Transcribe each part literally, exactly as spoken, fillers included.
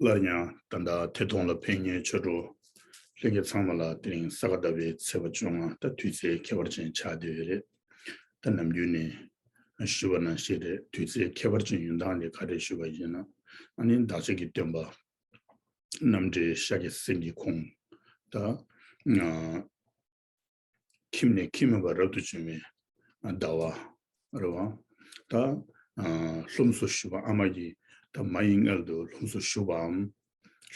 སླར་ཡང་ད་ལྟ་ཐད་གཏོང་ལ་ཕེབས་མཁན་ཆོས་གྲོགས་ལྷན་རྒྱས་ཚང་མ་ལ་དེ་རིང་ས་ག་ཟླ་བའི་ཚེས་པ་བཅོ་ལྔ་ད་དུས་ཚེས་ཁྱད་པར་ཅན་ཆགས་བསྡད་ཡོད་རེད། ད་ནམ་རྒྱུན་ནས་ཞུས་པ་ནང་བཞིན་རེད། དུས་ཚེས་ཁྱད་པར་ཅན་ཡོད་སྟངས་དེ་ག་རེ་ཞུས་པ་ཡིན་ན། ཨ་ནི་བདག་ཅག་གི་སྟོན་པ་རྣམ་འདྲེན་ཤཱཀྱ་སེང་གེ་ཁོང་ད་ཁྱིམ་ནས་ཁྱིམ་མེད་པར་རབ་ཏུ་བྱུང་བའི་ཟླ་བ་རེད་བ། ད་ལྷུམས་སུ་ཞུགས་པ་ཨ་མ་གི་ད་མ་ཡི་མངལ་དུ་ལྷུམས་སུ་ཞུགས་པའམ།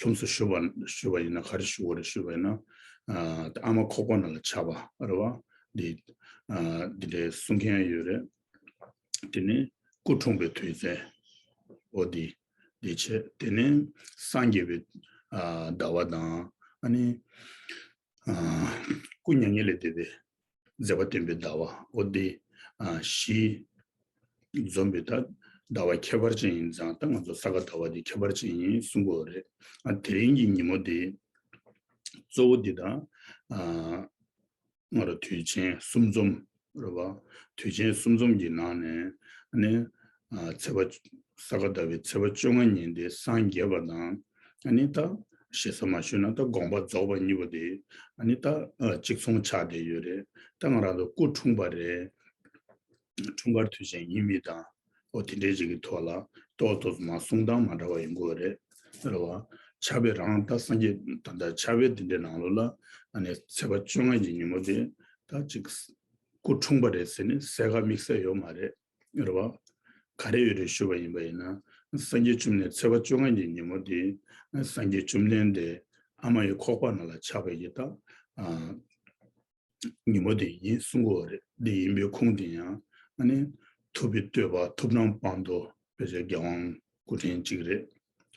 ལྷུམས་སུ་ཞུགས་པ་ཞུགས་པ་ཡིན་ན་ག་རེ་ཞུ་དགོས་རེད་ཞུས་པ་ཡིན་ན། ད་ཨ་མ་ཁོག་པ་ནང་ལ་ཆགས་པ་རེད་བ། འདི་འདི་འདྲའི་གསུང་མཁན་ཡོད་རེད། དེ་ནས་སྐུ་འཁྲུངས་པའི་དུས་ཚེས་འོ་འདི་འདི་བྱས། དེ་ནས་སངས་རྒྱས་པའི་ཟླ་བ་དང་ཨ་ནི། སྐུ་མྱ་ངན་ལས་འདས་པའི་མཛད་པ་བསྟན་པའི་ཟླ་བ་འོ་དེ་བཞི་འཛོམས་པའི་ད་ཟླ་བ་ཁྱད་པར་ཅན་ཡིན་ཙང་ད་ང་ཚོ་ས་ག་ཟླ་བ་འདི་ཁྱད་པར་ཅན་ཡིན་གསུང་གི་ཡོད་རེད། དེ་རིང་གི་ཉིན་མོ་འདི་གཙོ་བོ་འདི་དང་ང་རང་དུས་ཆེན་གསུམ་འཛོམས་རེད་བ། དུས་ཆེན་གསུམ་འཛོམས་ཀྱི་ནང་ནས་ནི་ཚེས་པ་ས་ག་ཟླ་བའི་ཚེས་པ་བཅོ་ལྔ་ཉིན་དེ་སངས་རྒྱས་པ་དང་ཨ་ནི་ད་ཞེ་ས་མ་ཞུས་ན་ད་དགོངས་པ་རྫོགས་པ་གཉིས་པོ་དེ་ཨ་ནི་ད་གཅིག་མཚུངས་ཆགས་བསྡད་ཡོད་རེད། ད་ང་རང་ཚོ་སྐུ་འཁྲུངས་པ་རེད། འཁྲུངས་སྐར་དུས་ཆེན་ཡིན་མིན་དང་འོ་དེ་འདྲའི་ཅིག་གི་ཐོག་ལ་ཏོག་ཏོག་ཙམ་མ་གསུང་སྟངས་མ་འདྲ་བ་ཡིན་དགོས་རེད། རེད་བ། ཕྱག་དཔེ་རང་ད་སངས་རྒྱས་ད་ལྟ་ཕྱག་དཔེ་དེ་འདྲའི་ནང་ལོགས་ལ་ཨ་ནི་ཚེས་པ་བཅོ་ལྔ་གི་ཉིན་མོ་དེ་ད་ཅིག་སྐུ་འཁྲུངས་པ་རེད་ཟེར་ནས་གསལ་ཁ་དམིགས་བསལ་ཡོད་མ་རེད། རེད་བ། ག་རེ་ཡོད་རེད་ཞུས་པ་ཡིན་པ་ཡིན་ན། སངས་རྒྱས་བཅོམ་ལྡན་ཚེས་པ་བཅོ་ལྔ་གི་ཉིན་མོ་དེ་སངས་རྒྱས་བཅོམ་ལྡན་འདས་ཨ་མ་ཡི་ཁོག་པ་ནང་ལ་ཆགས་པའི་གི་ད་ཉིན་མོ་དེ་ཡིན་གསུང་གི་ཡོད་རེད། འདི་ཡིན་པའི་ཁུངས་དེ་ཡང་ཨ་ནི་ཐུབ་པའི་བསྟོད་པ་ཐུབ་རྣམས་སྤངས་རྟོགས་ཕལ་ཆེར་རྒྱལ་དབང་སྐུ་ཕྲེང་གཅིག་རེད།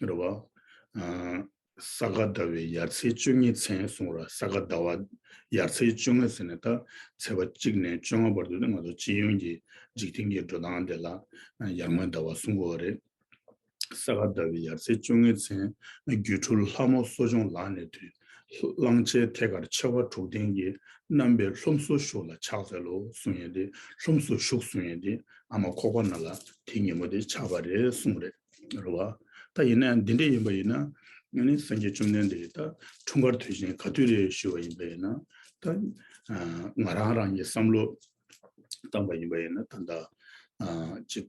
རེད་བ། ས་ག་ཟླ་བའི་ཡར་ཚེས་བཅོ་ལྔའི་མཚན་གསུང་ར། ས་ག་ཟླ་བ་ཡར་ཚེས་བཅོ་ལྔ་ཟེར་ནས་ད་ཚེས་པ་གཅིག་ནས་བཅོ་ལྔ་བར་དུ་ནི་ང་ཚོ་སྤྱི་ཡོངས་ཀྱི་འཇིག་རྟེན་གྱི་འགྲོ་སྟངས་དེ་ལ་ཡར་ངོའི་ཟླ་བ་གསུང་གི་ཡོད་རེད། ས་ག་ཟླ་བའི་ཡར་ཚེས་བཅོ་ལྔའི་མཚན། སྒྱུ་འཕྲུལ་ལྷ་མོ་གསོ་སྦྱོང་ལག་ནས་ཐོན། གླང་ཆེན་ཐད་ཀར་ཆེ་བ་དྲུག་ལྡན་གྱི། རྣམ་པའི་ལྷུམས་སུ་ཞུགས་ལ་ཕྱག་འཚལ་ལོ་གསུང་ཡས་དེ། ལྷུམས་སུ་ཞུགས་གསུང་ཡས་དེ་ཨ་མ་ཁོག་པ་ནང་ལ་དེ་ཉིན་མོ་དེ་ཆགས་པ་རེད་གསུང་རེད། རེད་བ། ད་ཡིན་ན་ཡང་འདི་འདྲ་ཡིན་པ་ཡིན་ན་ཨ་ནི་སངས་རྒྱས་བཅོམ་ལྡན་འདས་ཀྱི་ད་འཁྲུངས་སྐར་དུས་ཆེན་ག་དུས་རེད་ཞུས་པ་ཡིན་པ་ཡིན་ན། ད་ང་རང་རང་གི་བསམ་བློ་བཏང་པ་ཡིན་པ་ཡིན་ན་ད་ལྟ་ཅིག་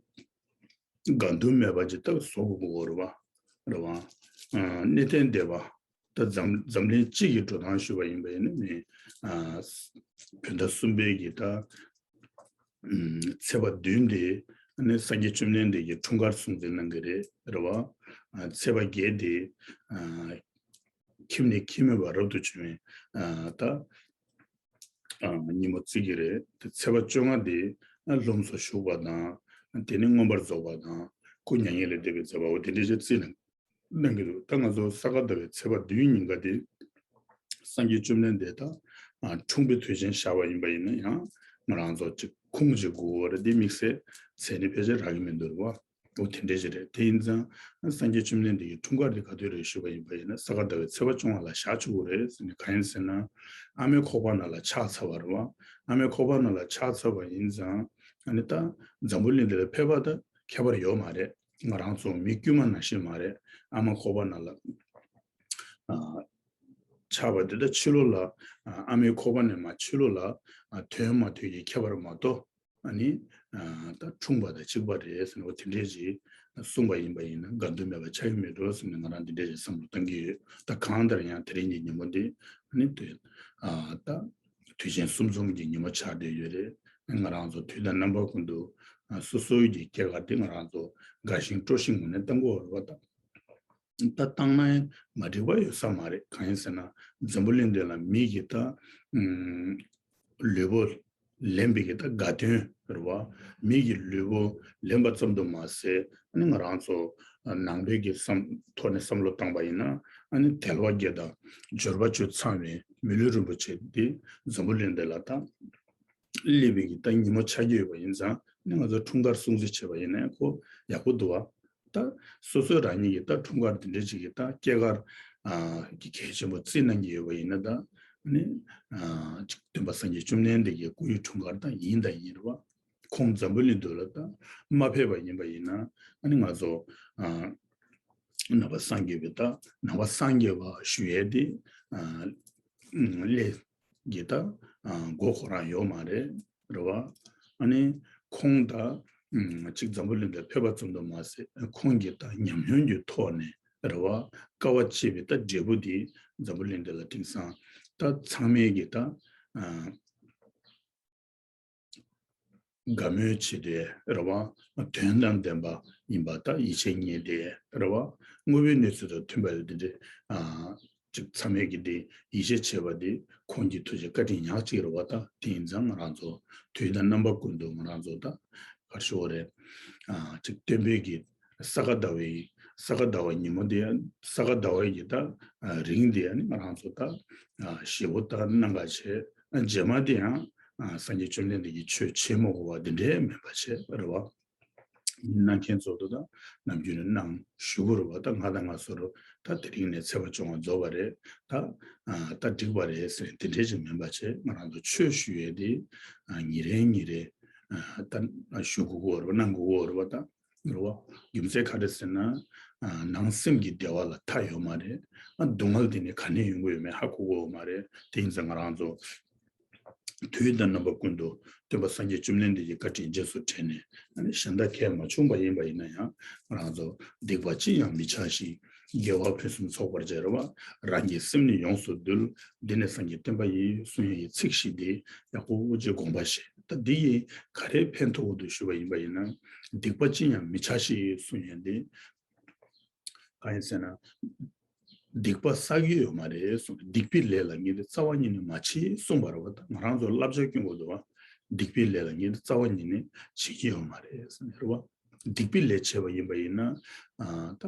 དགའ་འདུན་མེད་པ་ཅིག་ལྟ་བུ་བཟོ་དགོས་ཀྱི་ཡོད་རེད་བ། རེད་བ། གནས་བརྟན་སྡེ་པ་ད་འཛམ་འཛམ་གླིང་སྤྱི་ཡི་འགྲོ་སྟངས་ཞུས་པ་ཡིན་པ་ཡིན་ན་ནི། བོད་ཟླ་གསུམ་པའི་གི་ད་ཚེས་པ་བདུན་དེ་ནི་སངས་རྒྱས་བཅོམ་ལྡན་འདས་ཀྱི་འཁྲུངས་སྐར་སྲུང་བརྩི་གནང་གི་རེད། རེད་བ། ཚེས་པ་བརྒྱད་དེ་ཁྱིམ་ནས་ཁྱིམ་མེད་པར་རབ་ཏུ་བྱུང་བའི་ད། ཉིན་མོ་བརྩི་གི་རེད། དེ་ཚེས་པ་བཅོ་ལྔ་དེ་ལྷུམས་སུ་ཞུགས་པ་དང་། དེ་ནས་མངོན་པར་རྫོགས་པ་དང་། སྐུ་མྱ་ངན་ལས་འདས་པའི་མཛད་པ་འོ་དེ་འདྲ་ཞིག་བརྩི་གནང་གི་འདུག་ད་ང་ཚོ་ས་ག་ཟླ་བའི་ཚེས་པ་བདུན་ཉིན་ཀ་དེ་སངས་རྒྱས་བཅོམ་ལྡན་འདས་དང་འཁྲུངས་པའི་དུས་ཆེན་བཞག་པ་ཡིན་པ་ཡིན་ན་ཡང་ང་རང་ཚོ་ཅིག་ཁུངས་ཅིག་དགོས་རེད། དེ་དམིགས་བསལ་མཚན་ནི་ཕལ་ཆེར་རག་གི་མི་འདུག་རེད་བ། འོ་དེ་འདྲ་ཞིག་རེད། དེ་ཡིན་ཙང་སངས་རྒྱས་བཅོམ་ལྡན་འདས་ཀྱི་འཁྲུངས་སྐར་དེ་ག་དུས་རེད་ཞུས་པ་ཡིན་པ་ཡིན་ན་ས་ག་ཟླ་བའི་ཚེས་པ་བཅོ་ལྔ་ལ་བཞག་ཆོག་གི་རེད་ཟེར་ནས། གང་ཡིན་ཟེར་ན་ཨ་མའི་ཁོག་པ་ནང་ལ་ཆགས་ཚར་བ་རེད་བ། ཨ་མའི་ཁོག་པ་ནང་ལ་ཆགས་ཚར་བ་ཡིན་ཙང་ཨ་ནི་ད་འཛམ་བུ་གླིང་འདི་ལ་ཕེབས་པ་ད་ཁྱད་པར་ཡོད་མ་རེད། ང་རང་ཚོ་མི་དཀྱུས་མ་ནང་བཞིན་མ་རེད། ཨ་མ་ཁོག་པ་ནང་ལ་ཆགས་པ་འདི་ད་ཕྱི་ལོགས་ལ་ཨ་མའི་ཁོག་པ་ནས་མར་ཕྱི་ལོགས་ལ་ཐོན་མ་ཐོན་གྱི་ཁྱད་པར་མ་གཏོགས། ཨ་ནི། ད་འཁྲུངས་པ་དང་གཅིག་པ་རེད་ཟེར་ནས་འོ་དེ་འདྲས་ཅིག་གསུངས་པ་ཡིན་པ་ཡིན་ན་དགའ་འདུན་མེད་པ་ཆགས་ཀྱི་མེད་འགྲོ་ཟེར་ནས་ང་རང་དེ་འདྲས་ཅིག་བསམ་བློ་བཏང་གི་ཡོད། ད་གང་ལྟར་ཡང་དེ་རིང་གི་ཉིན་མོ་འདི་ཨ་ནི་དུས་ད་དུས་ཆེན་གསུམ་འཛོམས་ཀྱི་ཉིན་མོ་ཆགས་བསྡད་ཡོད་རེད། ང་རང་ཚོ་དུས་དང་རྣམ་པ་ཀུན་ཏུ་སོ་སོའི་གི་སྐྱེས་སྐར་འདི་ང་རང་ཚོ་དགའ་ཞིང་སྤྲོ་ཞིང་ངོ་ནས་གཏོང་དགོས་རེད་བ། ད། ད་བཏང་ན་མ་འགྲིག་པ་ཡོད་ས་མ་རེད། གང་ཡིན་ཟེར་ན་འཛམ་བུ་གླིང་འདི་ལ་མི་གི་ད་ལུས་པོ་ལེན་པའི་གི་ད་དགའ་སྟོན་རེད་བ། མི་གི་ལུས་པོ་ལེན་པ་ཙམ་དུ་མ་ཟད་ཨ་ནི་ང་རང་ཚོ་ནང་པའི་གི་བསམ་ཐོག་ནས་བསམ་བློ་བཏང་པ་ཡིན་ན་ཨ་ནི་དལ་བ་བརྒྱད་དང་འབྱོར་པ་བཅུ་ཚང་བའི་མི་ལུས་རིན་པོ་ཆེ་འདི་འཛམ་བུ་གླིང་འདི་ལ་ད། སླེབས་པའི་གི་ད་ཉིན་མོ་ཆགས་ཀྱི་ཡོད་པ་ཡིན་ཙང་ནི་ང་ཚོ་འཁྲུངས་སྐར་སྲུང་བརྩི་བྱས་པ་ཡིན་ན་ཁོ་ཡག་པོ་འདུག་བ། ད་སོ་སོ་རང་ཉིད་ཀྱི་ད་འཁྲུངས་སྐར་དེ་འདྲ་ཅིག་གི་ད་སྐྱེས་སྐར་གི་གལ་ཆེན་པོ་བརྩི་གནང་གི་ཡོད་པ་ཡིན་ན་ད་ནི་ཅིག་སྟོན་པ་སངས་རྒྱས་བཅོམ་ལྡན་འདས་ཀྱི་སྐུའི་འཁྲུངས་སྐར་ད་ཡིན་ད་ཡིན་རེད་བ། ཁོང་འཛམ་བུ་གླིང་འདི་ལ་ད་མ་ཕེབས་པ་ཡིན་པ་ཡིན་ན་ཨ་ནི་ང་ཚོ་ ནང་པ་སངས་རྒྱས་པའི་ད་ནང་པ་སངས་རྒྱས་པ་ཞུ་ཡས་དེ་ཨ་ཨ་སླད་ཀྱི་ད་ཨ་མགོ་ཁོ་རང་ཡོད་མ་རེད། རེད་བ། ཨ་ནི་ཁོང་ད་ཨ་ཅིག་འཛམ་བུ་གླིང་འདིར་ཕེབས་པ་ཙམ་དུ་མ་ཟད་ཁོང་གི་ད་ཉམས་མྱོང་གི་ཐོག་ནས་རེད་བ། དཀའ་བ་སྤྱད་པའི་ད་འབྲས་བུ་དེ་འཛམ་བུ་གླིང་འདི་ལ་དེང་སང་ད་ཚང་མས་ཀྱི་ད་ཨ་དགའ་མོས་བྱེད་དེ་རེད་བ། དོན་དང་ལྡན་པ་ཡིན་པ་ད་ཡིད་ཆེས་རྙེད་དེ་རེད་བ། དངོས་པོའི་གནས་ཚུལ་དང་མཐུན་པ་ཡོད་དེ་འདྲ་ཨ་ཅིག་ཚང་མས་ཀྱི་དེ་ཡིད་ཆེས་བྱེད་པ་དེ་ཁོང་གི་ཐུགས་རྗེ་བཀའ་དྲིན་ཉག་གཅིག་རེད་བ། ད་དེ་ཡིན་ཙང་ང་རང་ཚོ་དུས་དང་རྣམ་པ་ཀུན་ཏུ་ང་རང་ཚོ་ད་གར་ཤོག་རེད། ཨ་ཅིག་སྟོན་པའི་གི་ས་ག་ཟླ་བའི་ས་ག་ཟླ་བ་ཉིན་མོ་དེ་ས་ག་ཟླ་བའི་གི་ད་ཨ་རིང་དེ་ཨ་ནི་ང་རང་ཚོ་ད་ཨ་ཞེ་པོ་ད་གནང་ག་བྱས། ཨ་རྗེས་མ་དེ་ཡང་ཨ་སངས་རྒྱས་བཅོམ་ལྡན་འདས་ཀྱིས་ཆོས་བྱེད་མ་དགོས་པ་དེ་འདྲའི་མིན་པ་བྱས་རེད་བ། གནང་མཁན་ཚོ་དུ་ད་ནམ་རྒྱུན་ནས་གནང་ཞུ་དགོས་རེད་བ། ད་ང་དང་ང་སོ་རུ་ད་དེ་རིང་ནས་ཚེས་པ་བཅོ་ལྔ་རྫོགས་པ་རེད། ད་ཨ་ད་འགྲིག་པ་རེད་ཟེར་དེ་འདྲའི་ཅིག་མིན་པ་བྱས། ང་རང་ཚོ་ཆོས་ཞུ་ཡས་དེ་ཨ་ཉིན་རེ་ཉིན་རེ་ཨ་ད་ཞུ་དགོས་ཀྱི་ཡོད་རེད་བ། གནང་དགོས་ཀྱི་ཡོད་རེད་བ། ད་རེད་བ། རྒྱུ་མཚན་ག་རེ་ཟེར་ན། ཨ་ནང་སེམས་ཀྱི་བདེ་བ་ལ་མཐའ་ཡོད་མ་རེད། ཨ་སྡུག་བསྔལ་དེ་ནི་ག་ནས་ཡོང་གི་ཡོད་མེད་ཧ་གོ་གི་ཡོད་མ་རེད། དེ་ཡིན་ཙང་ང་རང་ཚོ་དུས་དང་རྣམ་པ་ཀུན་ཏུ་སྟོན་པ་སངས་རྒྱས་བཅོམ་ལྡན་འདས་ཀྱི་བཀའ་དྲིན་རྗེས་སུ་དྲན་ནས། ཨ་ནི་གཞན་དག་གས་མ་བྱུང་བ་ཡིན་པ་ཡིན་ན་ཡང་ང་རང་ཚོ་སྡིག་པ་ཅི་ཡང་མི་བྱ་ཞིག་དགེ་བ་ཕུན་སུམ་ཚོགས་པར་སྤྱད། རེད་བ། རང་གི་སེམས་ནི་ཡོངས་སུ་འདུལ། འདི་ནི་སངས་རྒྱས་བསྟན་པ་ཡིན། གསུང་ཡས་ཀྱི་ཚིག་བཞི་འདི་ཡག་པོ་ཅིག་དགོངས་པ་བཞེས། ད་འདི་ཡིས་ག་རེ་ཕན་ཐོགས་འདུག་ཞུས་པ་ཡིན་པ་ཡིན་ན། སྡིག་པ་ཅི་ཡང་མི་བྱ་ཞིག་གསུང་ཡས་འདི་གང་ཡིན་ཟེར་ན། སྡིག་པ་བསགས་ཀྱི་ཡོད་མ་རེད་གསུངས། སྡིག་པའི་ལས་ལ་ངེས་ཏེ་རྩ་བ་ཉིད་ནས་མ་བྱེད་གསུངས་པ་རེད་བ། ད་ང་རང་ཚོ་བསླབ་བྱ་སྐྱོན་དགོས་འདུག་བ། སྡིག་པའི་ལས་ལ་ངེས་ཏེ་རྩ་བ་ཉིད་ནས་བྱེད་ཀྱི་ཡོད་མ་རེད་ཟེར་ནས་རེད་བ། སྡིག་པའི་ལས་བྱས་པ་ཡིན་པ་ཡིན་ན། ཨ་ད་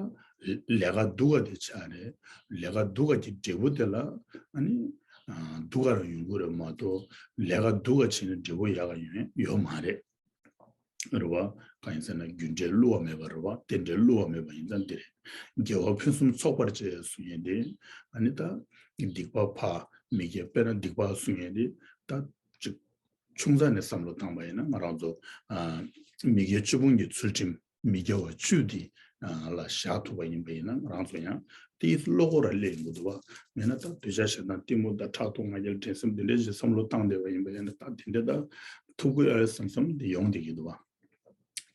ལས་ཀ་སྡུག་ག་དེ་བྱ་རེད། ལས་ཀ་སྡུག་ག་གི་འབྲས་བུ་དེ་ལ་ཨ་ནི་ཨ་སྡུག་ག་རང་ཡོང་གི་རེད་མ་གཏོགས། ལས་ཀ་སྡུག་ག་བྱས་ནས་འབྲས་བུ་ཡག་ག་ཡོང་ཡོད་མ་རེད། རེད་བ། གང་ཡིན་ཟེར་ན་རྒྱུ་འབྲས་བསླུ་བ་མེད་པ་རེད་བ། རྟེན་འབྲེལ་བསླུ་བ་མེད་པ་ཡིན་ཙང་འདི་རེད། དགེ་བ་ཕུན་སུམ་ཚོགས་པར་སྤྱད་གསུང་ཡས་འདི། ཨ་ནི་ད་སྡིག་པ་ཕ་མི་དགེ་དཔེར་ན་སྡིག་པ་གསུང་ཡས་འདི་ད་ཅིག་ཆུང་ཙག་ནས་བསམ་བློ་བཏང་པ་ཡིན་ན་ང་རང་ཚོ་ཨ་མི་དགེ་བཅུ་སྤོང་གི་ཚུལ་ཁྲིམས་མི་དགེ་བ་བཅུ་འདི་ཨ་ལ་བཞག་ཐུབ་པ་ཡིན་པ་ཡིན་ན་ང་རང་ཚོ་ཡང་དེའི་བློ་ཁོག་ར་སླེབས་ཡོང་གི་འདུག་བ། མེད་ན་ད་འདོད་ཆགས་ཞེ་སྡང་གཏི་མུག་དང་ཕྲག་དོག་ང་རྒྱལ་འགྲན་སེམས་འདི་འདྲའི་ཞིག་བསམ་བློ་བཏང་བསྡད་པ་ཡིན་པ་ཡིན་ན་ད་དེ་འདྲ་ད་ཐུབ་ཀྱི་ཨ་བསམ་བསམ་འདི་ཡོང་བསྡད་ཀྱི་འདུག་བ།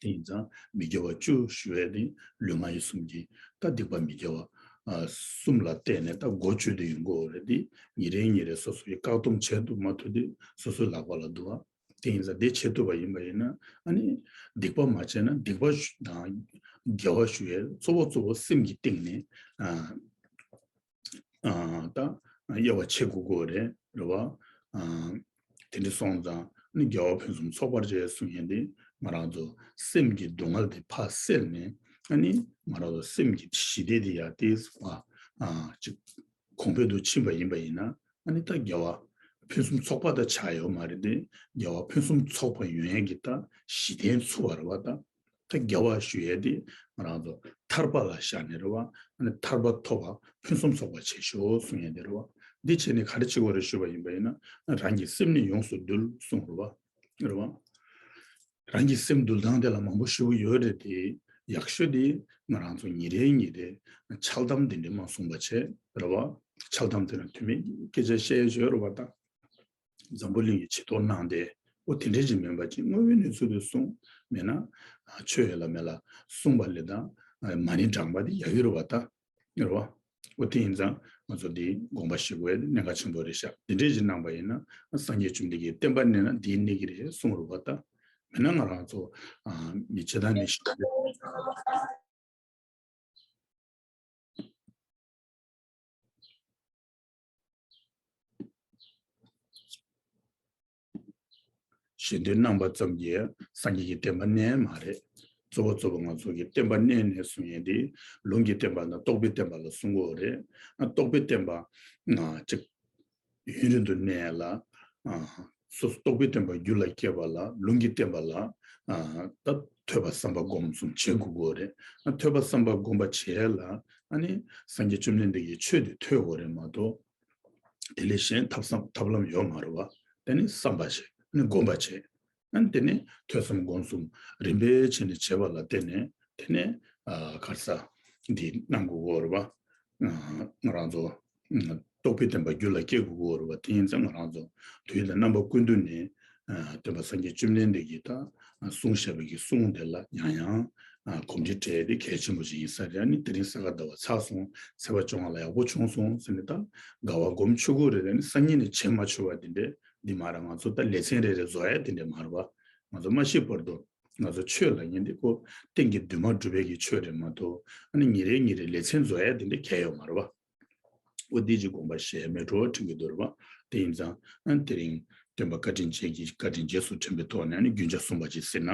དེ་ཡིན་ཙང་མི་དགེ་བ་བཅུ་ཞུ་བའི་དེ་ལུས་ངག་ཡིད་གསུམ་གྱི་ད་སྡིག་པ་མི་དགེ་བ་ཨ་གསུམ་ལ་བརྟེན་ནས་ད་འགོ་བཅོས་ཏེ་ཡོང་གི་ཡོད་རེད། དེ་ཉིན་རེ་ཉིན་རེ་སོ་སོ་ཡི་བཀག་སྡོམ་བྱེད་ཐུབ་མ་ཐུབ་དེ་སོ་སོའི་ལག་པ་ལ་འདུག་བ། དེ་ཡིན་ཙང་དེ་བྱེད་ཐུབ་པ་ཡིན་པ་ཡིན་ན་ཨ་ནི་སྡིག་པ་མ་བྱས་ན་སྡིག་པ་ཞུ་དང་དགེ་བ་ཞུ་ཡས་གཙོ་བོ་གཙོ་བོ་སེམས་ཀྱི་སྟེང་ནས་ཨ། ཨ་ད་དབྱེ་བ་ཕྱེ་དགོས་ཀྱི་རེད་རེད་བ། ཨ་དེ་འདྲ་སོང་ཙང་ནི་དགེ་བ་ཕུན་སུམ་ཚོགས་པར་བྱེད་གསུང་ཡས་འདི་ང་རང་ཚོ་སེམས་ཀྱི་སྡུག་བསྔལ་དེ་ཕར་སེལ་ནས་ཨ་ནི་ང་རང་ཚོ་སེམས་ཀྱི་ཞི་བདེ་དེ་ཡར་ཏོག་ཙམ་ཨ་ཅིག་གོང་འཕེལ་དུ་ཕྱིན་པ་ཡིན་པ་ཡིན་ན་ཨ་ནི་ད་དགེ་བ་ཕུན་སུམ་ཚོགས་པ་ད་ཆགས་ཡོད་མ་རེད་དེ། དགེ་བ་ཕུན་སུམ་ཚོགས་པ་ཡོང་ཡས་ཀྱི་ད་གཞི་རྟེན་ཚུགས་པ་རེད་བ་ད། ད་དགེ་བ་ཞུ་ཡས་དེ་ང་རང་ཚོ་ཐར་པ་ལ་བཞག་ནས་རེད་བ། ཨ་ནི་ཐར་པ་ཐོབ་པ་ཕུན་སུམ་ཚོགས་པ་བྱེད་ཤོག་གསུང་ཡས་དེ་རེད་བ། འདི་བྱས་ནས་ག་རེ་བྱེད་དགོས་རེད་ཞུས་པ་ཡིན་པ་ཡིན་ན་རང་གི་སེམས་ནི་ཡོངས་སུ་འདུལ་གསུངས་རེད་བ། རེད་བ། རང་གི་སེམས་འདུལ་སྟངས་དེ་ལ་མང་པོ་ཞུ་གི་ཡོད་རེད་དེ། ཡག་ཤོས་དེ་ང་རང་ཚོ་ཉིན་རེ་ཉིན་རེ་ཕྱག་དམ་དེ་འདྲ་མ་གསུངས་པ་བྱས་རེད་བ། ཕྱག་དམ་དེ་ལ་དུས་མིན་སྐད་ཆ་བཤད་ཡས་ཡོད་རེད་བ་ད། འཛམ་བུ་གླིང་གི་བྱི་དོར་གནང་སྟེ་ཨོ་དེ་འདྲས་ཅིག་མིན་པ་ཅིག་དངོས་པོའི་གནས་ཚུལ་དུ་གསུངས་མེད་ན། ཆོས་ཡོད་ལ་མེད་ལ་གསུངས་པ་ལས་དང་མ་ཎི་བགྲངས་པ་དེ་ཡག་གི་རེད་བ་ད། རེད་བ། ཨོ་དེ་ཡིན་ཙང་ང་ཚོ་འདི་དགོངས་པ་བཞེས་དགོས་གནད་འགག་ཆེན་པོ་རེད་ཤག་དེ་འདྲས་ཅིག་གནང་པ་ཡིན་ན་སངས་རྒྱས་བཅོམ་ལྡན་འདས་ཀྱིས་བསྟན་པ་གནས་ན་འདིའི་གནས་ཀྱི་རེད་གསུངས་རེད་བ་ད། མེད་ན་ང་རང་ཚོ་མི་བྱེད་དང་མི་ཤེས། ཞེས་འདོད་གནང་བ་ཙམ་གྱིས་སངས་རྒྱས་ཀྱི་བསྟན་པ་གནས་མ་རེད། གཙོ་བོ་གཙོ་བོ་ང་ཚོ་གི་བསྟན་པ་གནས་ནས་གསུང་ཡས་དེ་ལུང་གི་བསྟན་པ་དང་རྟོགས་པའི་བསྟན་པ་ལ་གསུང་གི་ཡོད་རེད། རྟོགས་པའི་བསྟན་པ་ཅིག་ཡུན་རིང་དུ་གནས་ལ། ཨ་སོ་སོ་རྟོགས་པའི་བསྟན་པ་རྒྱུད་ལ་སྐྱེས་པ་ལ་ལུང་གི་བསྟན་པ་ལ་ཨ་ད་ཐོས་པ་བསམ་པ་སྒོམ་གསུམ་བྱེད་དགོས་ཀྱི་ཡོད་རེད། ཨ་ཐོས་པ་བསམ་པ་སྒོམ་པ་བྱས་ལ་ཨ་ནི་སངས་རྒྱས་བཅོམ་ལྡན་འདས་ཀྱི་ཆོས་དེ་ཐོས་དགོས་རེད་མ་གཏོགས། དེ་ལས་གཞན་ཐབས་བསམ་ཐབས་ལམ་ཡོད་མ་རེད་བ། དེ་ནི་བསམ་པ་བྱེད། ཨ་ནི་སྒོམ་པ་བྱེད། ཨ་ནི་དེ་ནས་ཐོས་བསམ་སྒོམ་གསུམ་རིམ་པས་བྱས་ནས་བྱས་པ་ལ་བརྟེན་ནས་དེ་ནས་ཨ་ག་རེ་ཟ། འདི་གནང་དགོས་ཀྱི་ཡོད་རེད་པ། ང་རང་ཚོ་རྟོགས་པའི་བདེན་པ་རྒྱུད་ལ་སྐྱེ་དགོས་ཀྱི་ཡོད་རེད་པ། དེ་ཡིན་ཙང་ང་རང་ཚོ་དུས་དང་རྣམ་པ་ཀུན་ཏུ་ནས་སྟོན་པ་སངས་རྒྱས་བཅོམ་ལྡན་འདས་ཀྱིས་ད་གསུངས་བཞག་པའི་གི་གསུང་དེ་ལ་ཡང་ཡང་གོམས་འདྲིས་སྤྲད་དེ་གལ་ཆེན་པོ་ཞིག་ཡིན་ས་རེད། ཨ་ནི་དེ་རིང་ས་ག་ཟླ་བ་ཚར་སོང་། ཚེས་པ་བཅོ་ལྔ་ལ་ཡག་པོ་བྱུང་སོང་ཟེར་ནས་ད་དགའ་བ་སྒོམ་ཆོག་གི་རེད། ཨ་ནི་སང་ཉིན་ནས་བྱེད་མ་ཆོག་པ་དེ་འདྲས་འདི་མ་རེད། ང་ཚོ་ད་ལེ་ཚན་རེ་རེ་བཟོ་ཡ་དེ་འདྲས་མ་རེད་པ། ང་ཚོ་མ་ཤི་བར་དུ་ང་ཚོ་ཆོས་ལབ་མཁན་འདི་ཁོ་གཏན་གྱི་འདུན་མ་སྒྲུབ་པའི་གི་ཆོས་རེད་མ་གཏོགས། ཨ་ནི་ཉིན་རེ་ཉིན་རེ་ལེ་ཚན་བཟོ་ཡ་དེ་འདྲས་གལ་ཡོད་མ་རེད་པ། འོ་འདི་ཅིག་དགོངས་པ་བཞེས་མེད་འགྲོ་བ་དྲན་གྱི་འདུག་རེད་པ། དེ་ཡིན་ཙང་ཨ་ནི་དེ་རིང་སྟོན་པ་བཀའ་དྲིན་ཅན་གྱིས་བཀའ་དྲིན་རྗེས་སུ་དྲན་པའི་ཐོག་ནས་ཨ་ནི་རྒྱུན་ཆགས་གསུངས་པ་ཅིག་ཟེར་ན།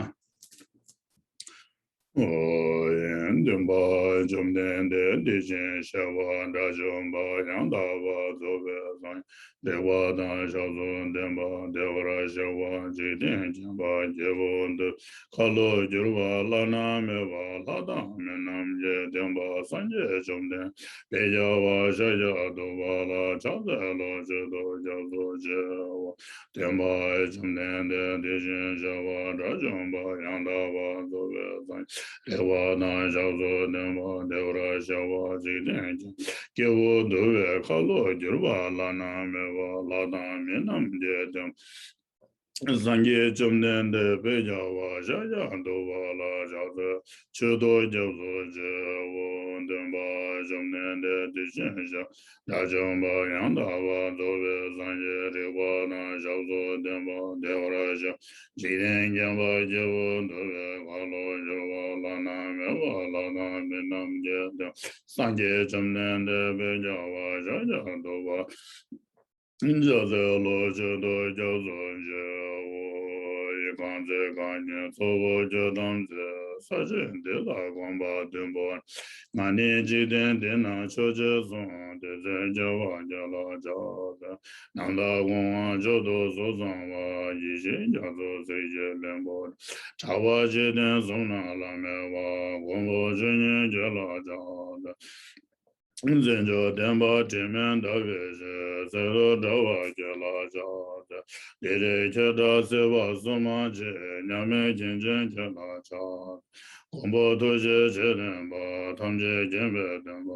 ཨོ་ཡ། སྟོན་པ་བཅོམ་ལྡན་འདས་དེ་བཞིན་གཤེགས་པ་དགྲ་བཅོམ་པ་ཡང་དག་པར་རྫོགས་པའི་སངས་རྒྱས་རིག་པ་དང་ཞབས་སུ་ལྡན་པ། བདེ་བར་གཤེགས་པ་འཇིག་རྟེན་མཁྱེན་པ་སྐྱེས་བུ་འདུལ་ཁ་ལོ་བསྒྱུར་བ་བླ་ན་མེད་པ་ལྷ་དང་མི་རྣམས་ཀྱི་སྟོན་པ་སངས་རྒྱས་བཅོམ་ལྡན་འདས་ཤཱཀྱ་ཐུབ་པ་ལ་ཕྱག་འཚལ་ལོ་མཆོད་དོ་སྐྱབས་སུ་མཆིའོ། སྟོན་པ་བཅོམ་ལྡན་འདས་དེ་བཞིན་གཤེགས་པ་དགྲ་བཅོམ་པ་ཡང་དག་པར་རྫོགས་པའི་སངས་རྒྱས་རིག་པ་དང་ཞབས་སུ་ལྡན་པ། བདེ་བར་གཤེགས་པ་འཇིག་རྟེན་མཁྱེན་པ་སྐྱེས་བུ་འདུལ་བའི་ཁ་ལོ་བསྒྱུར་བ་བླ་ན་མེད་པ་ལྷ་དང་མི་རྣམས་ཀྱི་སྟོན་པ་སངས་རྒྱས་བཅོམ་ལྡན་འདས་དཔལ་རྒྱལ་བ་ཤཱཀྱ་ཐུབ་པ་ལ་ཕྱག་འཚལ་མཆོད་དོ་སྐྱབས་སུ་མཆིའོ། སྟོན་པ་བཅོམ་ལྡན་འདས་དེ་བཞིན་གཤེགས་དགྲ་བཅོམ་པ་ཡང་དག་པར་རྫོགས་པའི་སངས་རྒྱས་རིག་པ་དང་ཞབས་སུ་ལྡན་པ། བདེ་བར་གཤེགས་འཇིག་རྟེན་མཁྱེན་པ་སྐྱེས་བུ་འདུལ་བའི་ཁ་ལོ་བསྒྱུར་བ་བླ་ན་མེད་པ་ལྷ་དང་མི་རྣམས་ཀྱི་སྟོན་པ་སངས་རྒྱས་བཅོམ་ལྡན་འདས་དཔལ་རྒྱལ་བ་ཤཱཀྱ་ཐུབ་པ་ཕྱག་འཚལ་ལོ་མཆོད་དོ་སྐྱབས་སུ་མཆིའོ། ཡི་གང་ཚེ་གང་ཉིད་ཚོགས་དབུལ་སྐྱོད་དམ་ཚིག་ས་གཞི་འདི་ལ་གོམས་པ་བདུན་པོ། ང་ནི་འཇིག་རྟེན་འདི་ན་མཆོག་ཅེས་གསུངས། དེ་ཚེ་སྐྱེ་བ་བརྒྱད་ལ་ཕྱག་འཚལ། རྣམ་དག་སྐུ་དབང་མཆོག་ཏུ་གཟུགས་བཟང་བ། ཡེ་ཤེས་རྒྱ་མཚོ་གཟི་བརྗིད་ལྷུན་པོ། གྲགས་པ་འཇིག་རྟེན་གསུམ་ན་བླ་མེད་པ། མགོན་པོ་ཆོས་དབྱིངས་ཁྱེད་ལ་ཕྱག་འཚལ། བརྩོན་འགྲུས་ལྡན་པ་དྲི་མེད་ཟླ་བའི་ཞལ། གསེར་ཐུབ་དྲ་བ་ཁྱེད་ལ་ཕྱག་འཚལ། བདེ་ལེགས་ཁྱེད་དང་བརྩེ་བ་གསུམ་མ་མཆིས། མཉམ་མེད་མཁྱེན་ཅན་ཁྱེད་ལ་ཕྱག་འཚལ། མགོན་པོ་ཐུགས་རྗེ་ཆེ་ལྡན་པ། ཐམས་ཅད་མཁྱེན་པའི་སྟོན་པ།